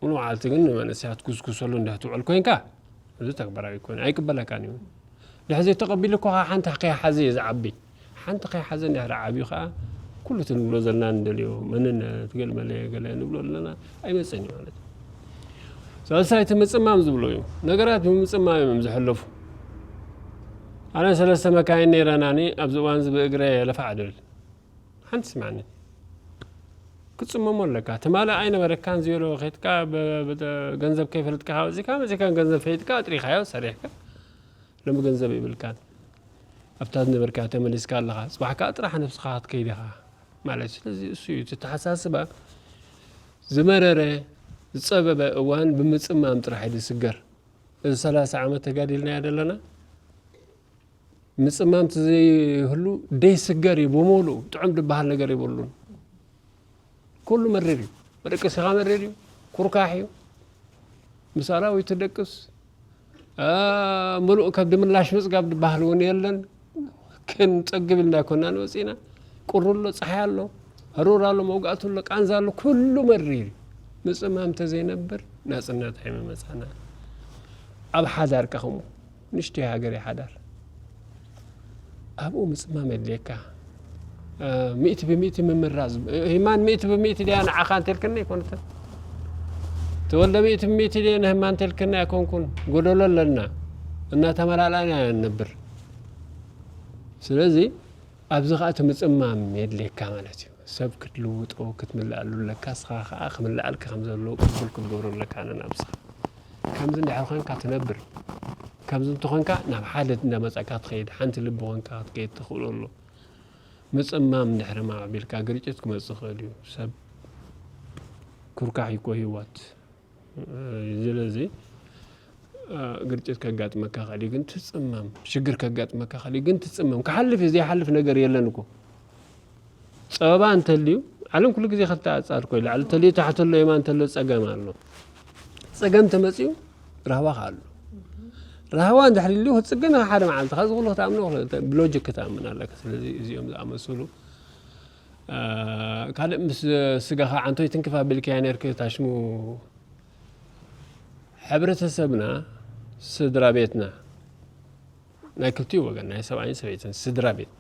ሙሉ መዓልቲ ግን ንመንእሰያት ኩስኩሰሉ እንድሕር ትውዕል ኮይንካ፣ እዚ ተግባራዊ ኣይኮነ፣ ኣይቅበለካን እዩ። ድሕር ዘይተቐቢሉ እኮ ኸዓ ሓንቲ ከይሓዘ እዩ ዝዓቢ። ሓንቲ ከይሓዘ እንድሕር ዓብዩ ኸዓ፣ ኩሉ እቲ ንብሎ ዘለና ንደልዮ፣ መንነት፣ ገለ መለ፣ ገለ ንብሎ ዘለና ኣይመጽእን እዩ ማለት እዩ። ሳልሳይ እቲ ምጽማም ዝብሎ እዩ። ነገራት ብምጽማም እዮም ዝሕለፉ። ኣነ ሰለስተ መካይን ነይረናኒ፣ ኣብዚ እዋን እዚ ብእግረ ለፋዕ ድብል። ሓንቲ ስማዕኒ። ክትጽመሞ ኣለካ። ትማሊ ኣይነበረካን ዝየሎ ኸይድካ ብ-፣ ብ-፣ ገንዘብ ከይፈለጥካ ወጺእካ መጺእካ ገንዘብ ፈሊጥካ ኣጥሪኻዮ ሰሪሕካ። ሎሚ ገንዘብ የብልካን። ኣብታ ዝነበርካ ተመሊስካ ኣለኻ። ጽባሕ ከኣ ጥራሕ ነብስኻ ክትከይድ ኢኻ ማለት እዩ። ስለዚ እሱ እዩ እቲ ኣተሓሳስባ። ዝመረረ፣ ዝጸበበ እዋን ብምጽማም ጥራሕ እዩ ዝስገር። እዚ ሰላሳ ዓመት ተጋዲልናዮ ዘለና። ምጽማም ተዘይህሉ ደይስገር እዩ ብምሉኡ። ጥዑም ዝበሃል ነገር የብሉን። ኩሉ መሪር እዩ። መደቀሲኻ መሪር እዩ። ኩርካሕ እዩ። ምስ ኣራዊት ትደቅስ፣ አ፣ ምሉእ ከብዲ ምላሽ ምጽጋብ ዝበሃል እውን የለን። ክንጸግብ ኢልና ኣይኮናን ወጺእና። ቁሪ ኣሎ፣ ጸሓይ ኣሎ፣ ሃሩር ኣሎ፣ መውጋእቲ ኣሎ፣ ቃንዛ ኣሎ፣ ኩሉ መሪር እዩ። ምጽማም ተዘይነብር ናጽነት ኣይምመጻና። ኣብ ሓዳር ከ ከምኡ። ንእሽተይ ሃገር እያ ሓዳር። ኣብኡ ምጽማም የድልየካ። እ፣ ሚእቲ ብሚእቲ ምምራዝ። እ፣ ህማን ሚእቲ ብሚእቲ ድያ ንዓኻ እንተልክኒ ኣይኮነትን። ተወልደ ሚእቲ ብሚእቲ ድየ ንህማን እንተልክኒ ኣይኮንኩን። ጎደሎ ኣለና። እናተመላላእና ኢና ንነብር። ስለዚ ኣብዚ ኸኣ እቲ ምጽማም የድልየካ ማለት እዩ። ሰብ ክትልውጦ፣ ክትምልኣሉ ኣለካ፣ ንስኻ ኸኣ ክምልኣልካ ከም ዘለዎ ቅቡል ክትገብሮ ኣለካ ነናብስኻ። ከምዚ እንድሕር ኾንካ ትነብር። ከምዚ እንተኾንካ ናብ ሓደ እንዳመጻእካ ትኸይድ፣ ሓንቲ ልቢ ኾንካ ክትከይድ ትኽእሎ ኣሎ። ምጽማም እንድሕር ማዕቢልካ ግርጭት ክመጽእ ይኽእል እዩ። ሰብ ኩርካሕ እዩ እኮ ህይወት። ስለዚ፣ እ፣ ግርጭት ከጋጥመካ ይኽእል እዩ፣ ግን ትጽመም። ሽግር ከጋጥመካ ይኽእል እዩ፣ ግን ትጽመም። ክሓልፍ እዩ፣ ዘይሓልፍ ነገር የለን እኮ። ጸበባ እንተልዩ፣ ዓለም ኩሉ ግዜ ክልተ ኣጻድ እኮ እዩ። ላዕሊ እንተልዩ፣ ታሕቲ ኣሎ፣ የማን እንተሎ፣ ጸጋም ኣሎ። ጸገም ተመጽዩ፣ ራህዋ ከኣ ኣሎ። ራህዋ እንድሕር ኢሉ ክጽገን ኢኻ ሓደ መዓልቲ፣ ካብዚ ኩሉ ክትኣምኖ ክለ-፣ ብሎጂክ ክትኣምን ኣለካ። ስለዚ እዚኦም ዝኣመሰሉ፣ እ፣ ካልእ ምስ ስጋኻ ዓንቶይ ትንክፍ ኣቢልካያ ነርክ ታሽሙ። ሕብረተሰብና፣ ስድራ ቤትና፣ ናይ ክልቲኡ ወገን፣ ናይ ሰብኣይን ሰበይትን ስድራ ቤት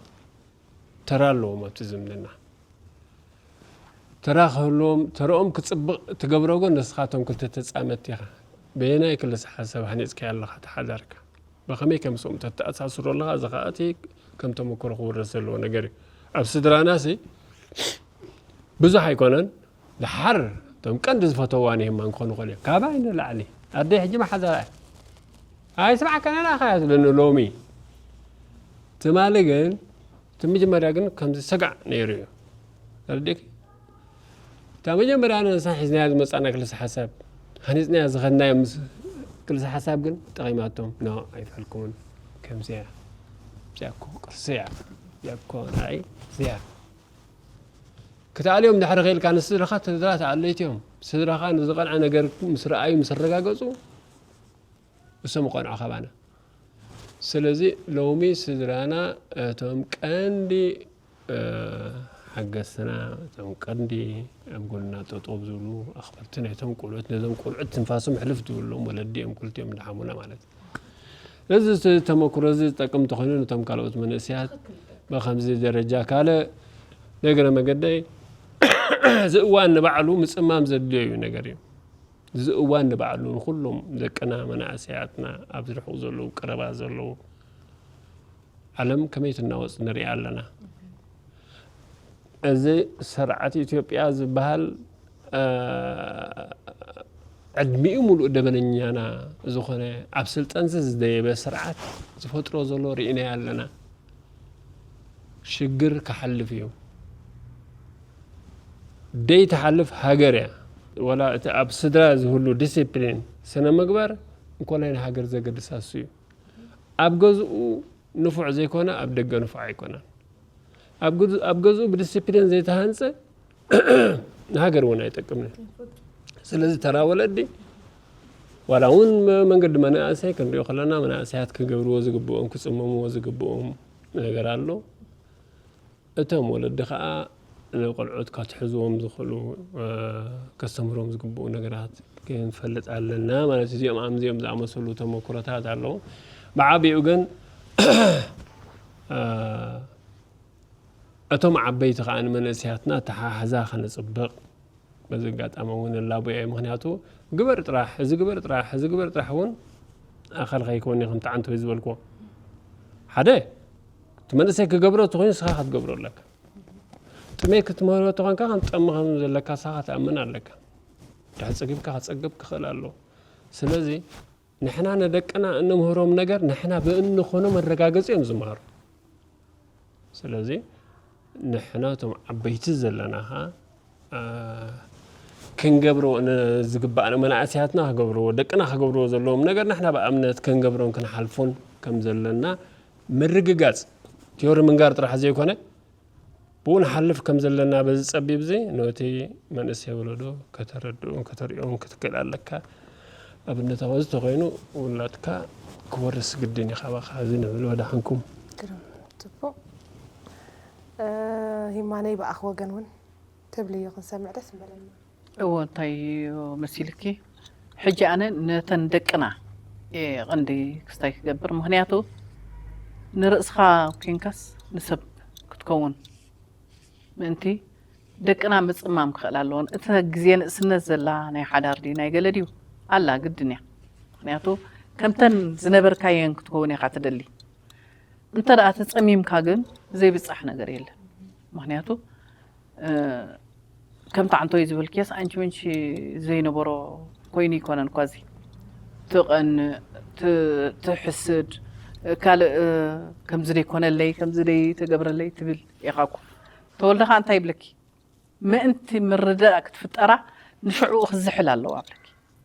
ተራ ኣለዎም ኣብቲ ዝምድና። ተራ ክህልዎም፣ ተረኦም ክጽብቕ ትገብሮ ግን ንስኻቶም ክልተ ተጻመድቲ ኢኻ። በየናይ ክልስ ሓሳብ ሃኒጽካዮ ኣለኻ ተሓዳርካ? ብኸመይ ከም ምስኦም ተተኣሳስሮ ኣለኻ? እዚ ኸኣ እቲ ከም ተመክሮ ክውረስ ዘለዎ ነገር እዩ። ኣብ ስድራና ሲ ብዙሕ ኣይኮነን። ደሓር እቶም ቀንዲ ዝፈተዋ ንየማን ክኾኑ ይኽእሉ እዮም። ካባይ ንላዕሊ። ኣደይ ሕጂ መሓዛ ኣይስማዕካን ኣላ ኢኻ እያ ትብለኒ ሎሚ። ትማሊ ግን፣ እቲ መጀመርያ ግን ከምዚ ሰጋዕ ነይሩ እዩ። ተረዲእኪ? እታ መጀመርያ ንሳ ሒዝናያ ዝመጻና ክልሰ ሓሳብ፣ ሃኒጽናያ ዝኸድናዮ ምስ ክልሰ ሓሳብ ግን ጠቒማቶም፣ ኖ፣ ኣይፍዕልኩምን። ከምዚያ፣ እዚኣ እኮ ቅርሲ እያ። እዚኣ እኮ ንዓይ፣ እዚኣ። ክትኣልዮም ድሕሪ ኸኢልካ ንስድራኻ፣ ስድራ ተኣለይቲ እዮም። ስድራኻ ንዝቐንዐ ነገር ምስ ረኣዩ፣ ምስ ኣረጋገጹ፣ እሶም ይቐንዑ ካባና። ስለዚ ሎሚ ስድራና እቶም ቀንዲ፣ እ፣ ሓገዝትና፣ እቶም ቀንዲ ኣብ ጎንና ጠጠው ዝብሉ ኣኽበርቲ ናይቶም ቆልዑት፣ ነዞም ቆልዑት ትንፋሶም ሕልፍ ዝብሎም ወለዲ እዮም፣ ክልቲኦም ደሓሙና ማለት እዩ። እዚ ተመክሮ እዚ ዝጠቅም እንተኾይኑ ነቶም ካልኦት መንእሰያት ብኸምዚ ደረጃ ካልእ፣ ነገረ መገደይ፣ እዚ እዋን ንባዕሉ ምጽማም ዘድልዮ እዩ ነገር እዩ። እዚ እዋን ንባዕሉ ንኹሎም ደቅና፣ መናእሰያትና፣ ኣብ ርሑቕ ዘለዉ፣ ቀረባ ዘለዉ፣ ዓለም ከመይ ትናወጽ ንርኢ ኣለና። እዚ ስርዓት ኢትዮጵያ ዝበሃል፣ እ፣ ዕድሚኡ ሙሉእ ደበነኛና ዝኾነ፣ ኣብ ስልጣንዚ ዝደየበ ስርዓት ዝፈጥሮ ዘሎ ርኢናዮ ኣለና። ሽግር ክሓልፍ እዩ። ደይትሓልፍ ሃገር እያ። ወላ እቲ ኣብ ስድራ ዝህሉ ዲሲፕሊን፣ ስነ ምግባር፣ እንኮላይ ንሃገር ዘገድሳ እሱ እዩ። ኣብ ገዝኡ ንፉዕ ዘይኮነ፣ ኣብ ደገ ንፉዕ ኣይኮነን። ኣብ ግዝ-፣ ኣብ ገዝኡ ብዲሲፕሊን ዘይተሃንጸ፣ ንሃገር እውን ኣይጠቅምን። ስለዚ ተራ ወለዲ፣ ዋላ እውን መ-፣ መንገዲ መናእሰይ ክንሪኦ ከለና፣ መናእሰያት ክገብርዎ ዝግብኦም፣ ክጽመምዎ ዝግብኦም ነገር ኣሎ። እቶም ወለዲ ኸኣ ንቆልዑት ከትሕዝዎም ዝኽእሉ፣ እ፣ ከስተምህሮም ዝግብኡ ነገራት ክንፈልጥ ኣለና ማለት እዩ። እዚኦም ኣምዚኦም ዝኣመሰሉ ተመክሮታት ኣለዉ። ብዓቢኡ ግን፣ እ፣ እቶም ዓበይቲ ኸኣ ንመንእሰያትና ኣተሓሕዛ ከነጽብቕ በዚ ኣጋጣሚ እውን እላቦ እየ። ምኽንያቱ ግበር ጥራሕ፣ እዚ ግበር ጥራሕ፣ እዚ ግበር ጥራሕ እውን ኣኸልካ ይከውን እዩ፣ ከምቲ ዓንተወይ ዝበልክዎ። ሓደ፣ እቲ መንእሰይ ክገብሮ እንተኾይኑ ንስኻ ክትገብሮ ኣለካ። ጥሜት ክትምህሮ እንተኾንካ ከም ጠሚ ከም ዘለካ ንስኻ ክትኣምን ኣለካ። ድሕሪ ጸጊብካ ክጸግብ ክኽእል ኣለዎ። ስለዚ ንሕና ንደቅና እንምህሮም ነገር ንሕና ብእንኾኖ መረጋገጺ እዮም ዝመሃሩ። ስለዚ ንሕና እቶም ዓበይቲ ዘለና ኸኣ፣ እ፣ ክንገብሮ ን-፣ ዝግባእ መናእሰያትና ክገብርዎ፣ ደቅና ክገብርዎ ዘለዎም ነገር ንሕና ብኣብነት ክንገብሮን ክንሓልፎን ከም ዘለና ምርግጋጽ፣ ቲዮሪ ምንጋር ጥራሕ ዘይኮነ፣ ብኡ ንሓልፍ ከም ዘለና በዚ ጸቢብ እዚ ነቲ መንእሰይ ወለዶ ከተረድኡን ከተርእዮን ክትክእል ኣለካ። ኣብነታዊ እዚ ተኾይኑ ውላድካ ክወርስ ግድን እዩ ካባኻ። እዚ ንብሎ ወዳሕንኩም። ግርም፣ ጽቡቕ። እ፣ ሂማነይ ብኣኽ ወገን እውን ትብልዮ ክንሰምዕ ደስ ምበለና። እዎ፣ እንታይ እዩ መሲልኪ? ሕጂ ኣነ ነተን ደቅና እየ ቀንዲ ክስታይ ክገብር። ምኽንያቱ ንርእስኻ ኮንካስ ንሰብ ክትከውን ምእንቲ ደቅና ምጽማም ክኽእል ኣለዎን። እተ ግዜ ንእስነት ዘላ ናይ ሓዳር ድዩ ናይ ገለ ድዩ? ኣላ፣ ግድን እያ። ምኽንያቱ ከምተን ዝነበርካየን ክትከውን ኢኻ ትደሊ። እንተ ደኣ ተጸሚምካ ግን ዘይብጻሕ ነገር የለን። ምኽንያቱ፣ እ፣ ከምቲ ዓንቶይ ዝበልክዮስ፣ ኣንቺ ምንቺ ዘይነበሮ ኮይኑ ይኮነን እኳ እዚ። ትቐንእ፣ ት-፣ ትሕስድ፣ ካልእ፣ እ፣ ከምዚ ደይኮነለይ፣ ከምዚ ደይተገብረለይ ትብል ኢኻ እኮ። ተወልደ ኸኣ እንታይ ይብለኪ? ምእንቲ ምርዳእ ክትፍጠራ ንሽዕኡ ክዝሕል ኣለዋ እብለኪ።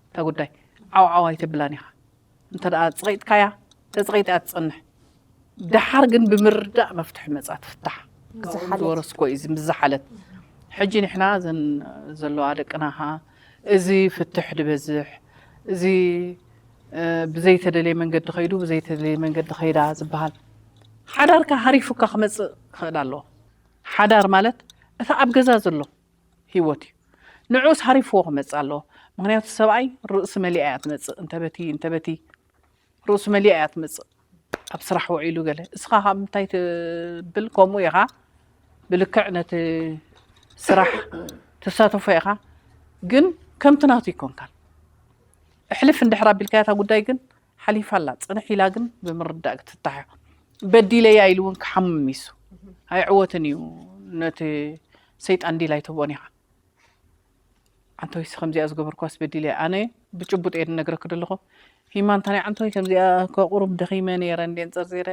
እታ ጉዳይ ዓው ዓው ኣይተብላን ኢኻ። እንተ ደኣ ጸቒጥካያ፣ ተጸቒጣ እያ ትጸንሕ። ደሓር ግን ብምርዳእ መፍትሒ መጻ ትፍታሕ። ካብኡ ዝሓለት። ዝወረስኮ እዩ፣ እዚ ምስ ዝሓለት። ሕጂ ንሕና እዘን ዘለዋ ደቅና ኸኣ፣ እዚ ፍትሕ ድበዝሕ፣ እዚ ብዘይተደለየ መንገዲ ከይዱ፣ ብዘይተደለየ መንገዲ ከይዳ ዝበሃል። ሓዳርካ ሃሪፉካ ክመፅእ ክኽእል ኣለዎ። ሓዳር ማለት እታ ኣብ ገዛ ዘሎ ህይወት እዩ። ንዑስ ሃሪፍዎ ክመፅእ ኣለዎ። ምክንያቱ ሰብኣይ ርእሲ መሊኣ እያ ትመፅእ። እንተበቲ እንተበቲ ርእሱ መሊኣ እያ ትመፅእ። ኣብ ስራሕ ውዒሉ ገለ እስኻ ካብ ምንታይ ትብል? ከምኡ ኢኻ ብልክዕ ነቲ ስራሕ ትሳተፎ ኢኻ፣ ግን ከምቲ ናቱ ይኮንካን። እሕልፍ እንድሕር ኣቢልካያ እታ ጉዳይ ግን ሓሊፋ ኣላ። ፅንሕ ኢላ ግን ብምርዳእ ክትፍታሕ እያ። በዲለያ ኢሉ እውን ክሓምም ይሱ ኣይዕወትን እዩ። ነቲ ሰይጣን ዲል ኣይትህቦን ኢኻ። ዓንተወይሲ ከምዚኣ ዝገበርኳስ በዲለ ኣነ ብጭቡጥ እየ ዝነግረክ ዘለኹ። ሂማ እንታኒ ዓንተወይ ከምዚኣ ከቁሩብ ደኺመ ነይረ እንዴ እንፀርፂረ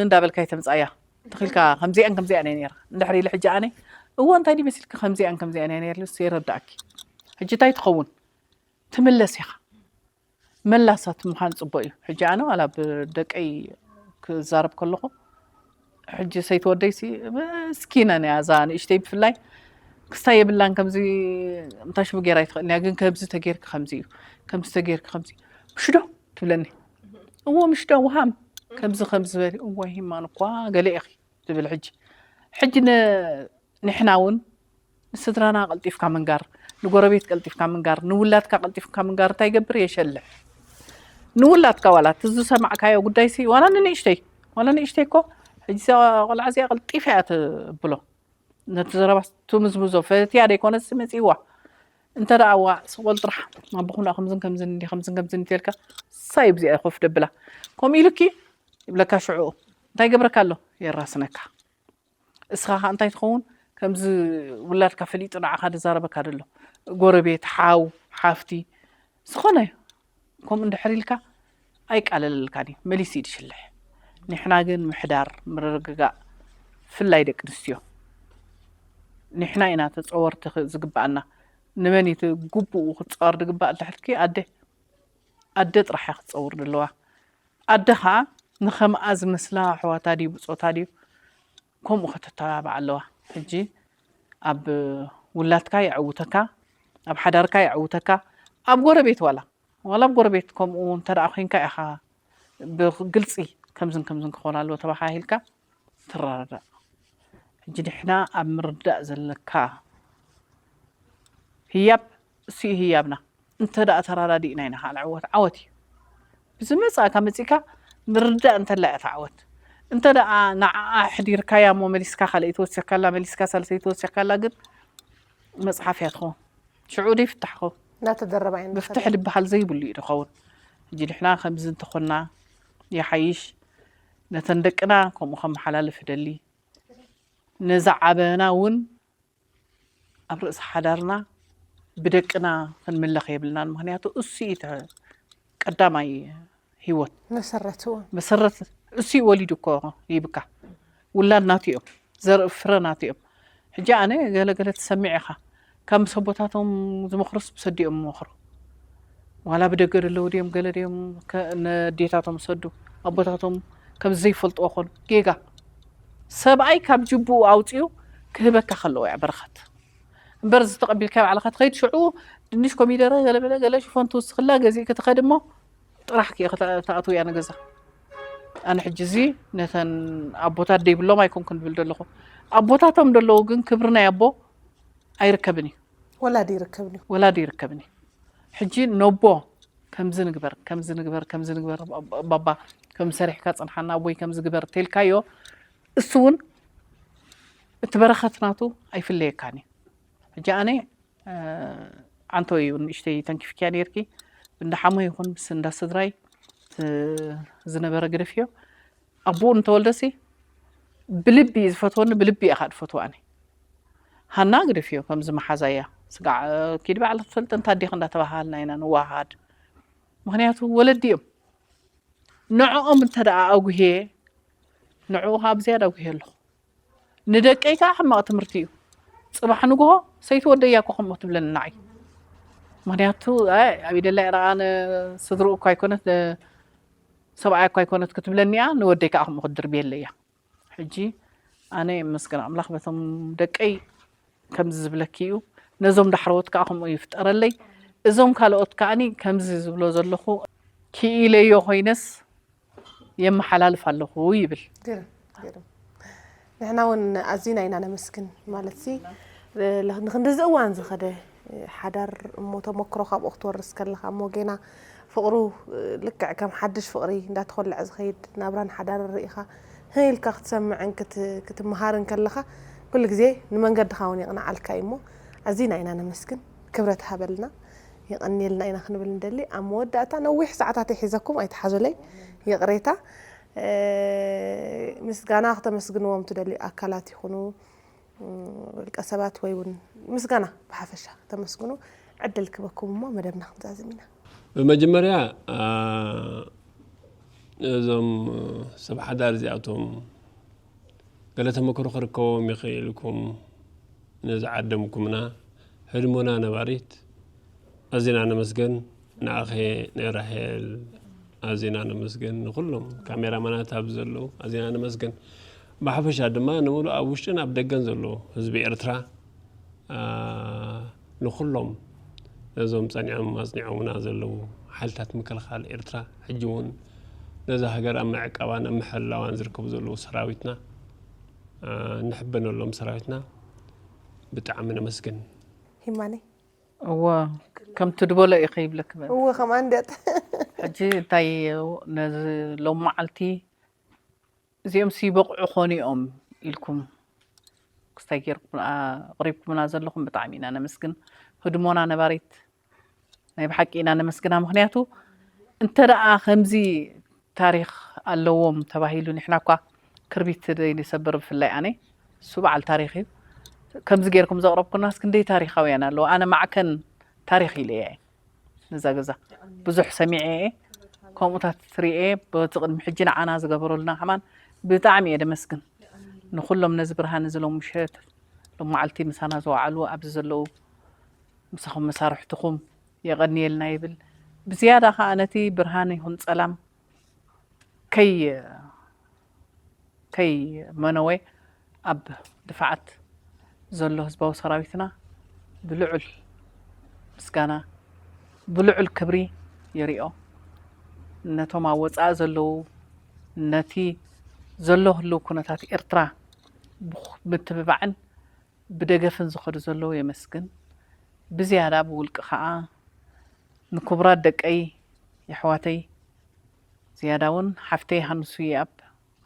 እንዳበልካ ይተምፃያ ትኽልካ። ከምዚኣን ከምዚኣን እየ ነይረ እንድሕር ኢለ ሕጂ ኣነ እዎ እንታይ ድዩ መሲልኪ ከምዚኣን ከምዚኣን እየ ነይረ ልስ የረዳእኪ። ሕጂ እንታይ ትኸውን ትምለስ ኢኻ። መላሳት ምዃን ፅቡቅ እዩ። ሕጂ ኣነ ዋላ ብደቀይ ክዛረብ ከለኹ ሕጂ ሰይቲ ወደይሲ መስኪነን እያ እዛ ንእሽተይ ብፍላይ ክስታይ የብላን። ከምዚ ምታሽቡ ገይራ ይትኽእል እያ ግን ከምዚ ተጌርክ ከምዚ እዩ ከምዚ ተጌርክ ከምዚ ምሽዶ ትብለኒ። እዎ ምሽዶ ውሃም ከምዚ ከምዚ ዝበል እዎ ሂማን እኳ ገለ ኢኺ ትብል። ሕጂ ሕጂ ንሕና እውን ንስድራና ቀልጢፍካ ምንጋር፣ ንጎረቤት ቀልጢፍካ ምንጋር፣ ንውላድካ ቀልጢፍካ ምንጋር እንታይ ይገብር? የሸልሕ። ንውላድካ ዋላ እቲ ዝሰማዕካዮ ጉዳይሲ ዋላ ንንእሽተይ ዋላ ንእሽተይ እኮ ሕጂ እዛ ቆልዓ እዚኣ ቀልጢፋ እያ ትብሎ። ነቲ ዘረባ ትምዝምዞ ፈትያ ደይኮነስ መፂእዋ እንተ ደኣ ዋ ስቆል ጥራሕ ኣቦኹና ከምዝን ከምዝን እንዲ ከምዝን ከምዝን እንተልካ ሳይ ብዚኣ ኮፍ ደብላ ከምኡ ኢሉኪ ይብለካ። ሽዑ እንታይ ይገብረካ ኣሎ? የራስነካ። እስኻ ኸዓ እንታይ ትኸውን? ከምዚ ውላድካ ፈሊጡ ንዓኻ ዝዛረበካ ዘሎ ጎረቤት፣ ሓው፣ ሓፍቲ፣ ዝኾነ ከምኡ እንድሕር ኢልካ ኣይቃለለልካን እዩ፣ መሊሱ እዩ ዝሽልሕ። ንሕና ግን ምሕዳር፣ ምርግጋእ፣ ብፍላይ ደቂ ኣንስትዮ ንሕና ኢና ተፀወርቲ ክ- ዝግበኣና። ንመን እዩ እቲ ግቡኡ ክፀወር ዝግባእ እንተሕልኪ ኣደ ኣደ ጥራሕ እያ ክትፀውር ዘለዋ። ኣደ ኸዓ ንኸምኣ ዝመስላ ኣሕዋታ ድዩ ብፆታ ድዩ ከምኡ ከተተባብዓ ኣለዋ። ሕጂ ኣብ ውላድካ የዕውተካ፣ ኣብ ሓዳርካ የዕውተካ፣ ኣብ ጎረቤት ዋላ ዋላ ኣብ ጎረቤት ከምኡ እንተ ደኣ ኮይንካ ኢኻ ብግልፂ ከምዝን ከምዝን ክኾን ኣለዎ ተባሃሂልካ ትረዳዳእ። ሕጂ ንሕና ኣብ ምርዳእ ዘለካ ህያብ እሱ እዩ ህያብና። እንተ ደኣ ተረዳዲእና ኢና ከዓ ንዕወት። ዓወት እዩ ብዝመፃእካ መፂእካ ምርዳእ እንተላ እያ ትዓወት። እንተ ደኣ ንዓኣ ኣሕዲርካያ እሞ መሊስካ ካልኣይቲ ወሲኽካላ መሊስካ ሳልሰይቲ ወሲኽካላ ግን መፅሓፍ እያ ትኸውን። ሽዑ ደይፍታሕ ኸውን። እናተደረባ እየን ብፍትሕ ዝበሃል ዘይብሉ እዩ ዝኸውን። ሕጂ ንሕና ከምዚ እንተኾንና ይሓይሽ። ነተን ደቅና ከምኡ ከመሓላልፍ እደሊ። ነዛ ዓበና እውን ኣብ ርእሲ ሓዳርና ብደቅና ክንምለኽ የብልናን። ምክንያቱ እሱ እዩ እቲ ቀዳማይ ህይወት መሰረት እውን መሰረት እሱ እዩ ወሊዱ እኮ ይብካ። ውላድ ናቱ እዮም፣ ዘርኢ ፍረ ናቱ እዮም። ሕጂ ኣነ ገለ ገለ ትሰምዕ ኢኻ፣ ካብ ምስ ኣቦታቶም ዝመኽሩስ ብሰዲኦም ይመኽሩ። ዋላ ብደገ ደለዉ ድዮም ገለ ድዮም ከ- ነዴታቶም ሰዱ ኣቦታቶም ከም ዘይፈልጥዎ ኮኑ ጌጋ። ሰብኣይ ካብ ጅብኡ ኣውፅኡ ክህበካ ከለዎ እያ በረኸት። እምበር እዚ ተቐቢልካ ባዕልኻ ትኸይድ ሽዑ ድንሽ ኮሚደረ ገለበለ ገለ ሽፎን ትውስኽላ ገዚእኪ ትኸድ እሞ ጥራሕ ክየ ክትኣትው እያ ንገዛ። ኣነ ሕጂ እዚ ነተን ኣቦታት ደይብሎም ኣይኮንኩን ዝብል ዘለኹ። ኣቦታቶም ደለዉ ግን ክብሪ ናይ ኣቦ ኣይርከብን እዩ። ወላዲ ይርከብን እዩ። ወላዲ ይርከብን እዩ። ሕጂ ነቦ ከምዚ ንግበር ከምዚ ንግበር ከምዚ ንግበር ባባ ከም ሰሪሕካ ፅንሓና ኣቦይ ከምዚ ግበር ተልካዮ እሱ እውን እቲ በረኸት ናቱ ኣይፍለየካን እዩ። ሕጂ ኣነ ዓንተወይ እውን ንእሽተይ ተንኪፍክያ ነይርኪ። ብእንዳ ሓሞ ይኹን ምስ እንዳ ስድራይ ዝነበረ ግደፍዮ። ኣቦኡ እንተወልደሲ ብልቢ እዩ ዝፈትወኒ፣ ብልቢ እየ ከዓ ዝፈትዋ ኣነ። ሃና ግደፍዮ ከምዚ መሓዛ እያ። ስጋዕ ኪድ ባዕልኺ ትፈልጢ እንታ ኣዴኺ እንዳተባሃልና ኢና ንዋሃድ። ምክንያቱ ወለዲ እዮም። ንዕኦም እንተ ደኣ ኣጉህየ ንዕኡ ከዓ ብዝያዳ ኣጉህየ ኣለኹ። ንደቀይ ከዓ ሕማቕ ትምህርቲ እዩ። ፅባሕ ንግሆ ሰይቲ ወደያ እኮ ከምኡ ትብለኒ ንዓይ። ምክንያቱ ኣብ ኢደላ እያ ደኣ ስድርኡ እኳ ኣይኮነት ሰብኣያ እኳ ኣይኮነት ክትብለኒ እያ ንወደይ ከዓ ከምኡ ክትድርብየለይ እያ። ሕጂ ኣነ የመስግን ኣምላኽ በቶም ደቀይ ከምዚ ዝብለኪ እዩ። ነዞም ዳሕረዎት ከዓ ከምኡ ይፍጠረለይ። እዞም ካልኦት ከዓኒ ከምዚ ዝብሎ ዘለኹ ክኢለዮ ኮይነስ የመሓላልፍ ኣለኹ ይብል። ግርም ግርም። ንሕና እውን ኣዚና ኢና ነመስግን። ማለት ሲ ንክንድዚ እዋን ዝኸደ ሓዳር እሞ ተመክሮ ካብኡ ክትወርስ ከለኻ እሞ ጌና ፍቕሩ ልክዕ ከም ሓድሽ ፍቕሪ እንዳተኾልዐ ዝኸይድ ናብራን ሓዳር ርኢኻ ህን ኢልካ ክትሰምዕን ክትመሃርን ከለኻ ኩሉ ግዜ ንመንገድኻ እውን የቕንዓልካ እዩ እሞ ኣዚና ኢና ነመስግን። ክብረት ሃበልና። የቐንየልና ኢና ክንብል ንደሊ። ኣብ መወዳእታ ነዊሕ ሰዓታት ሒዘኩም ኣይትሓዙለይ፣ ይቕሬታ። ምስጋና ክተመስግንዎም ትደልዩ ኣካላት ይኹኑ ውልቀ ሰባት ወይ እውን ምስጋና ብሓፈሻ ክተመስግኑ ዕድል ክበኩም እሞ መደብና ክንዛዝም ኢና። ብመጀመርያ እዞም ሰብ ሓዳር እዚኣቶም ገለ ተመክሮ ክርከቦም ይኽእል ኢልኩም ንዝዓደምኩምና ህድሞና ነባሪት ኣዚና ነመስገን። ንኣኸ ናይ ራሄል ኣዚና ነመስገን። ንኩሎም ካሜራማናት ኣብ ዘለዉ ኣዚና ነመስገን። ብሓፈሻ ድማ ንምሉእ ኣብ ውሽጥን ኣብ ደገን ዘለዉ ህዝቢ ኤርትራ ንኩሎም ነዞም ጸኒዖም ኣጽኒዖምና ዘለዉ ሓይልታት ምክልኻል ኤርትራ ሕጂ እውን ነዛ ሃገር ኣብ ምዕቃባን ኣብ ምሕላዋን ዝርከቡ ዘለዉ ሰራዊትና ንሕበነሎም ሰራዊትና ብጣዕሚ ነመስግን። ሂማነ እወ ከምቲ ድበሎ እዩ ከይብለክ በል። እወ ከማን እንዲያት ሕጂ እንታይ ነዚ ሎም መዓልቲ እዚኦም ሲ በቕዑ ኾኑ እዮም ኢልኩም ክስታይ ጌርኩም ኣቕሪብኩምና ዘለኹም ብጣዕሚ ኢና ነመስግን። ህድሞና ነባሪት ናይ ብሓቂ ኢና ነመስግና። ምኽንያቱ እንተ ደኣ ከምዚ ታሪኽ ኣለዎም ተባሂሉ ንሕና እኳ ክርቢት ዘይንሰብር ብፍላይ ኣነ እሱ በዓል ታሪኽ እዩ። ከምዚ ጌርኩም ዘቕረብኩናስ ክንደይ ታሪኻውያን ኣለዉ። ኣነ ማዕከን ታሪኽ ኢለ እየ ነዛ ገዛ ብዙሕ ሰሚዐ እየ ከምኡታት ትሪኤ በቲ ቅድሚ ሕጂ ንዓና ዝገበረሉና ከማን ብጣዕሚ እየ ደመስግን ንኩሎም ነዚ ብርሃን እዚ ሎም ምሸት ሎም መዓልቲ ምሳና ዝወዓሉ ኣብዚ ዘለዉ ምሳኹም መሳርሕትኹም የቐንየልና ይብል ብዝያዳ ከዓ ነቲ ብርሃን ይኹን ጸላም ከይ ከይመነወ ኣብ ድፋዓት ዘሎ ህዝባዊ ሰራዊትና ብልዑል ምስጋና ብልዑል ክብሪ የሪኦ። ነቶም ኣብ ወፃኢ ዘለዉ ነቲ ዘሎ ህልው ኩነታት ኤርትራ ብምትብባዕን ብደገፍን ዝኸዱ ዘለዉ የመስግን። ብዝያዳ ብውልቂ ከዓ ንክቡራት ደቀይ የሕዋተይ ዝያዳ እውን ሓፍተይ ሃንሱ ይኣብ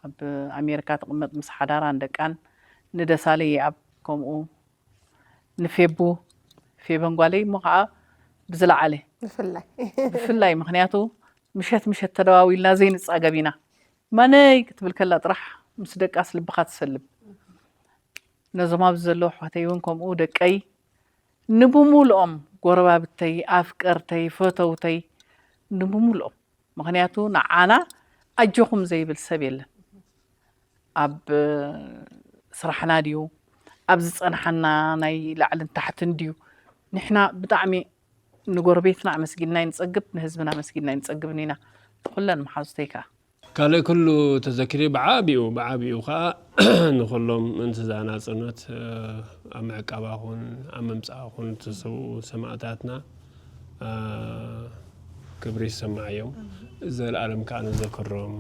ኣብ ኣሜሪካ ትቕመጥ ምስ ሓዳራን ደቃን ንደሳለ ይኣብ ከምኡ ንፌቡ ፌበን ጓለይ እሞ ከዓ ብዝለዓለ ብፍላይ ብፍላይ ምክንያቱ ምሸት ምሸት ተደዋዊልና ዘይንፃገብ ኢና ማነይ ክትብል ከላ ጥራሕ ምስ ደቃስ ልብካ ትሰልብ ነዞም ኣብዚ ዘለዉ ኣሕዋተይ እውን ከምኡ ደቀይ ንብሙሉኦም ጎረባብተይ ኣፍቀርተይ ፈተውተይ ንብሙሉኦም ምኽንያቱ ንዓና ኣጆኹም ዘይብል ሰብ የለን ኣብ ስራሕና ድዩ ኣብ ዝፀንሓና ናይ ላዕልን ታሕትን ድዩ ንሕና ብጣዕሚ ንጎረቤትና ኣመስጊንና ይንፀግብ ንህዝብና ኣመስጊንና ይንፀግብን ኢና ኩለን መሓዙተይ ከዓ ካልእ ኩሉ ተዘኪሪ ብዓቢኡ ብዓቢኡ ከዓ ንኩሎም ምእንቲ እዛ ናፅነት ኣብ ምዕቃባ ኹን ኣብ ምምፃኣ ኹን እተሰውኡ ሰማእታትና ክብሪ ይሰማዓዮም ዘለኣለም ከዓ ንዘክሮም።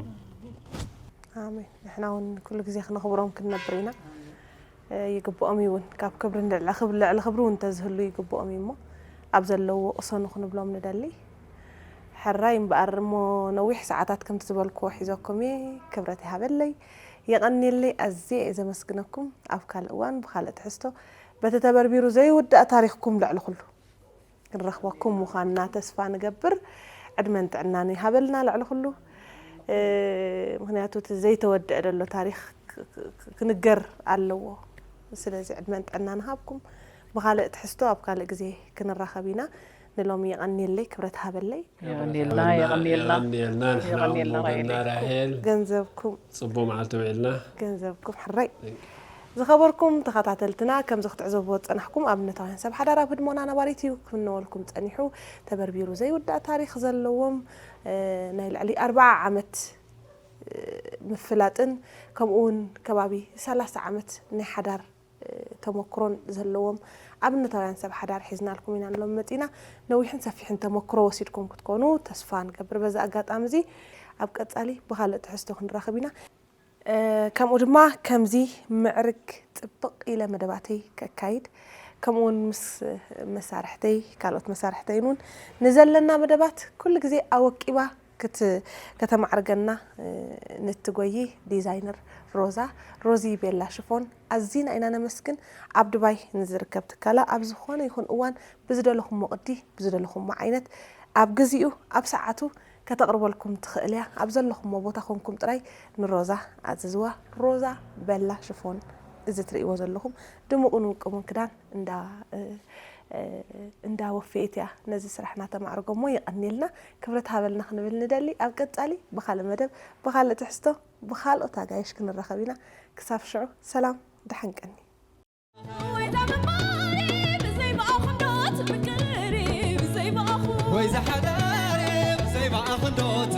ኣሜን። ንሕና እውን ኩሉ ግዜ ክነኽብሮም ክንነብር ኢና። ይግብኦም እዩ እውን ካብ ክብሪ ልዕሊ ክብሪ እውን እንተዝህሉ ይግብኦም እዩ እሞ ኣብ ዘለውዎ ቅሰኑ ክንብሎም ንደሊ። ሕራይ እምበኣር እሞ ነዊሕ ሰዓታት ከምቲ ዝበልክዎ ሒዘኩም እየ። ክብረት ይሃበለይ፣ የቐንየለይ፣ ኣዝየ እየ ዘመስግነኩም። ኣብ ካልእ እዋን ብኻልእ ትሕዝቶ በቲ ተበርቢሩ ዘይውዳእ ታሪኽኩም ልዕሊ ኩሉ ክንረኽበኩም ምዃንና ተስፋ ንገብር። ዕድመን ጥዕናን ይሃበልና ልዕሊ ኩሉ። ምክንያቱ እቲ ዘይተወደአ ዘሎ ታሪኽ ክንገር ኣለዎ። ስለዚ ዕድመን ጥዕናን ይሃብኩም። ብኻልእ ትሕዝቶ ኣብ ካልእ ግዜ ክንራኸብ ኢና። ንሎሚ የቐንየለይ፣ ክብረት ሃበለይ። የቐንየልና የቐንየልና የቐንየልና ንሕና እውን የቐንየልና ሞገና ራሄል። ራሄል ገንዘብኩም ጽቡቕ መዓልቲ ውዒልና። ገንዘብኩም ሕራይ። ዝኸበርኩም ተኸታተልትና ከምዚ ክትዕዘብዎ ዝጸናሕኩም ኣብነታውያን ሰብ ሓዳር ኣብ ህድሞና ነባሪት እዩ ክምነበልኩም ጸኒሑ ተበርቢሩ ዘይውዳእ ታሪኽ ዘለዎም ናይ ልዕሊ ኣርብዓ ዓመት ምፍላጥን ከምኡ እውን ከባቢ ሰላሳ ዓመት ናይ ሓዳር ተመክሮን ዘለዎም ኣብነታውያን ሰብ ሓዳር ሒዝናልኩም ኢና ንሎም መጺና። ነዊሕን ሰፊሕን ተመክሮ ወሲድኩም ክትኮኑ ተስፋ ንገብር። በዚ ኣጋጣሚ እዚ ኣብ ቀጻሊ ብኻልእ ትሕዝቶ ክንራኸብ ኢና። ከምኡ ድማ ከምዚ ምዕርግ ጽብቕ ኢለ መደባተይ ከካይድ፣ ከምኡውን ምስ መሳርሕተይ፣ ካልኦት መሳርሕተይን እውን ንዘለና መደባት ኩሉ ግዜ ኣወቂባ ከተማዕርገና ንትጎይ ዲዛይነር ሮዛ፣ ሮዚ ቤላ ሽፎን ኣዚና ኢና ነመስግን። ኣብ ዱባይ ንዝርከብ ትካላ ኣብ ዝኾነ ይኹን እዋን ብዝደለኹሞ ቅዲ፣ ብዝደለኹሞ ዓይነት፣ ኣብ ግዚኡ ኣብ ሰዓቱ ከተቕርበልኩም ትኽእል እያ። ኣብ ዘለኹሞ ቦታ ኮንኩም ጥራይ ንሮዛ ኣዝዝዋ። ሮዛ በላ ሽፎን፣ እዚ ትርእይዎ ዘለኹም ድሙቕን ውቁብን ክዳን እንዳ እንዳወፈየት እያ ነዚ ስራሕና ተማዕርጎ እሞ የቐንየልና። ክብረት ሃበልና ክንብል ንደሊ። ኣብ ቀጻሊ ብኻልእ መደብ፣ ብኻልእ ትሕዝቶ፣ ብኻልኦት ኣጋይሽ ክንራኸብ ኢና። ክሳብ ሽዑ ሰላም፣ ደሓን ቀኒ። ወይ ዝሓዳር ብዘይ ብኣኽንዶት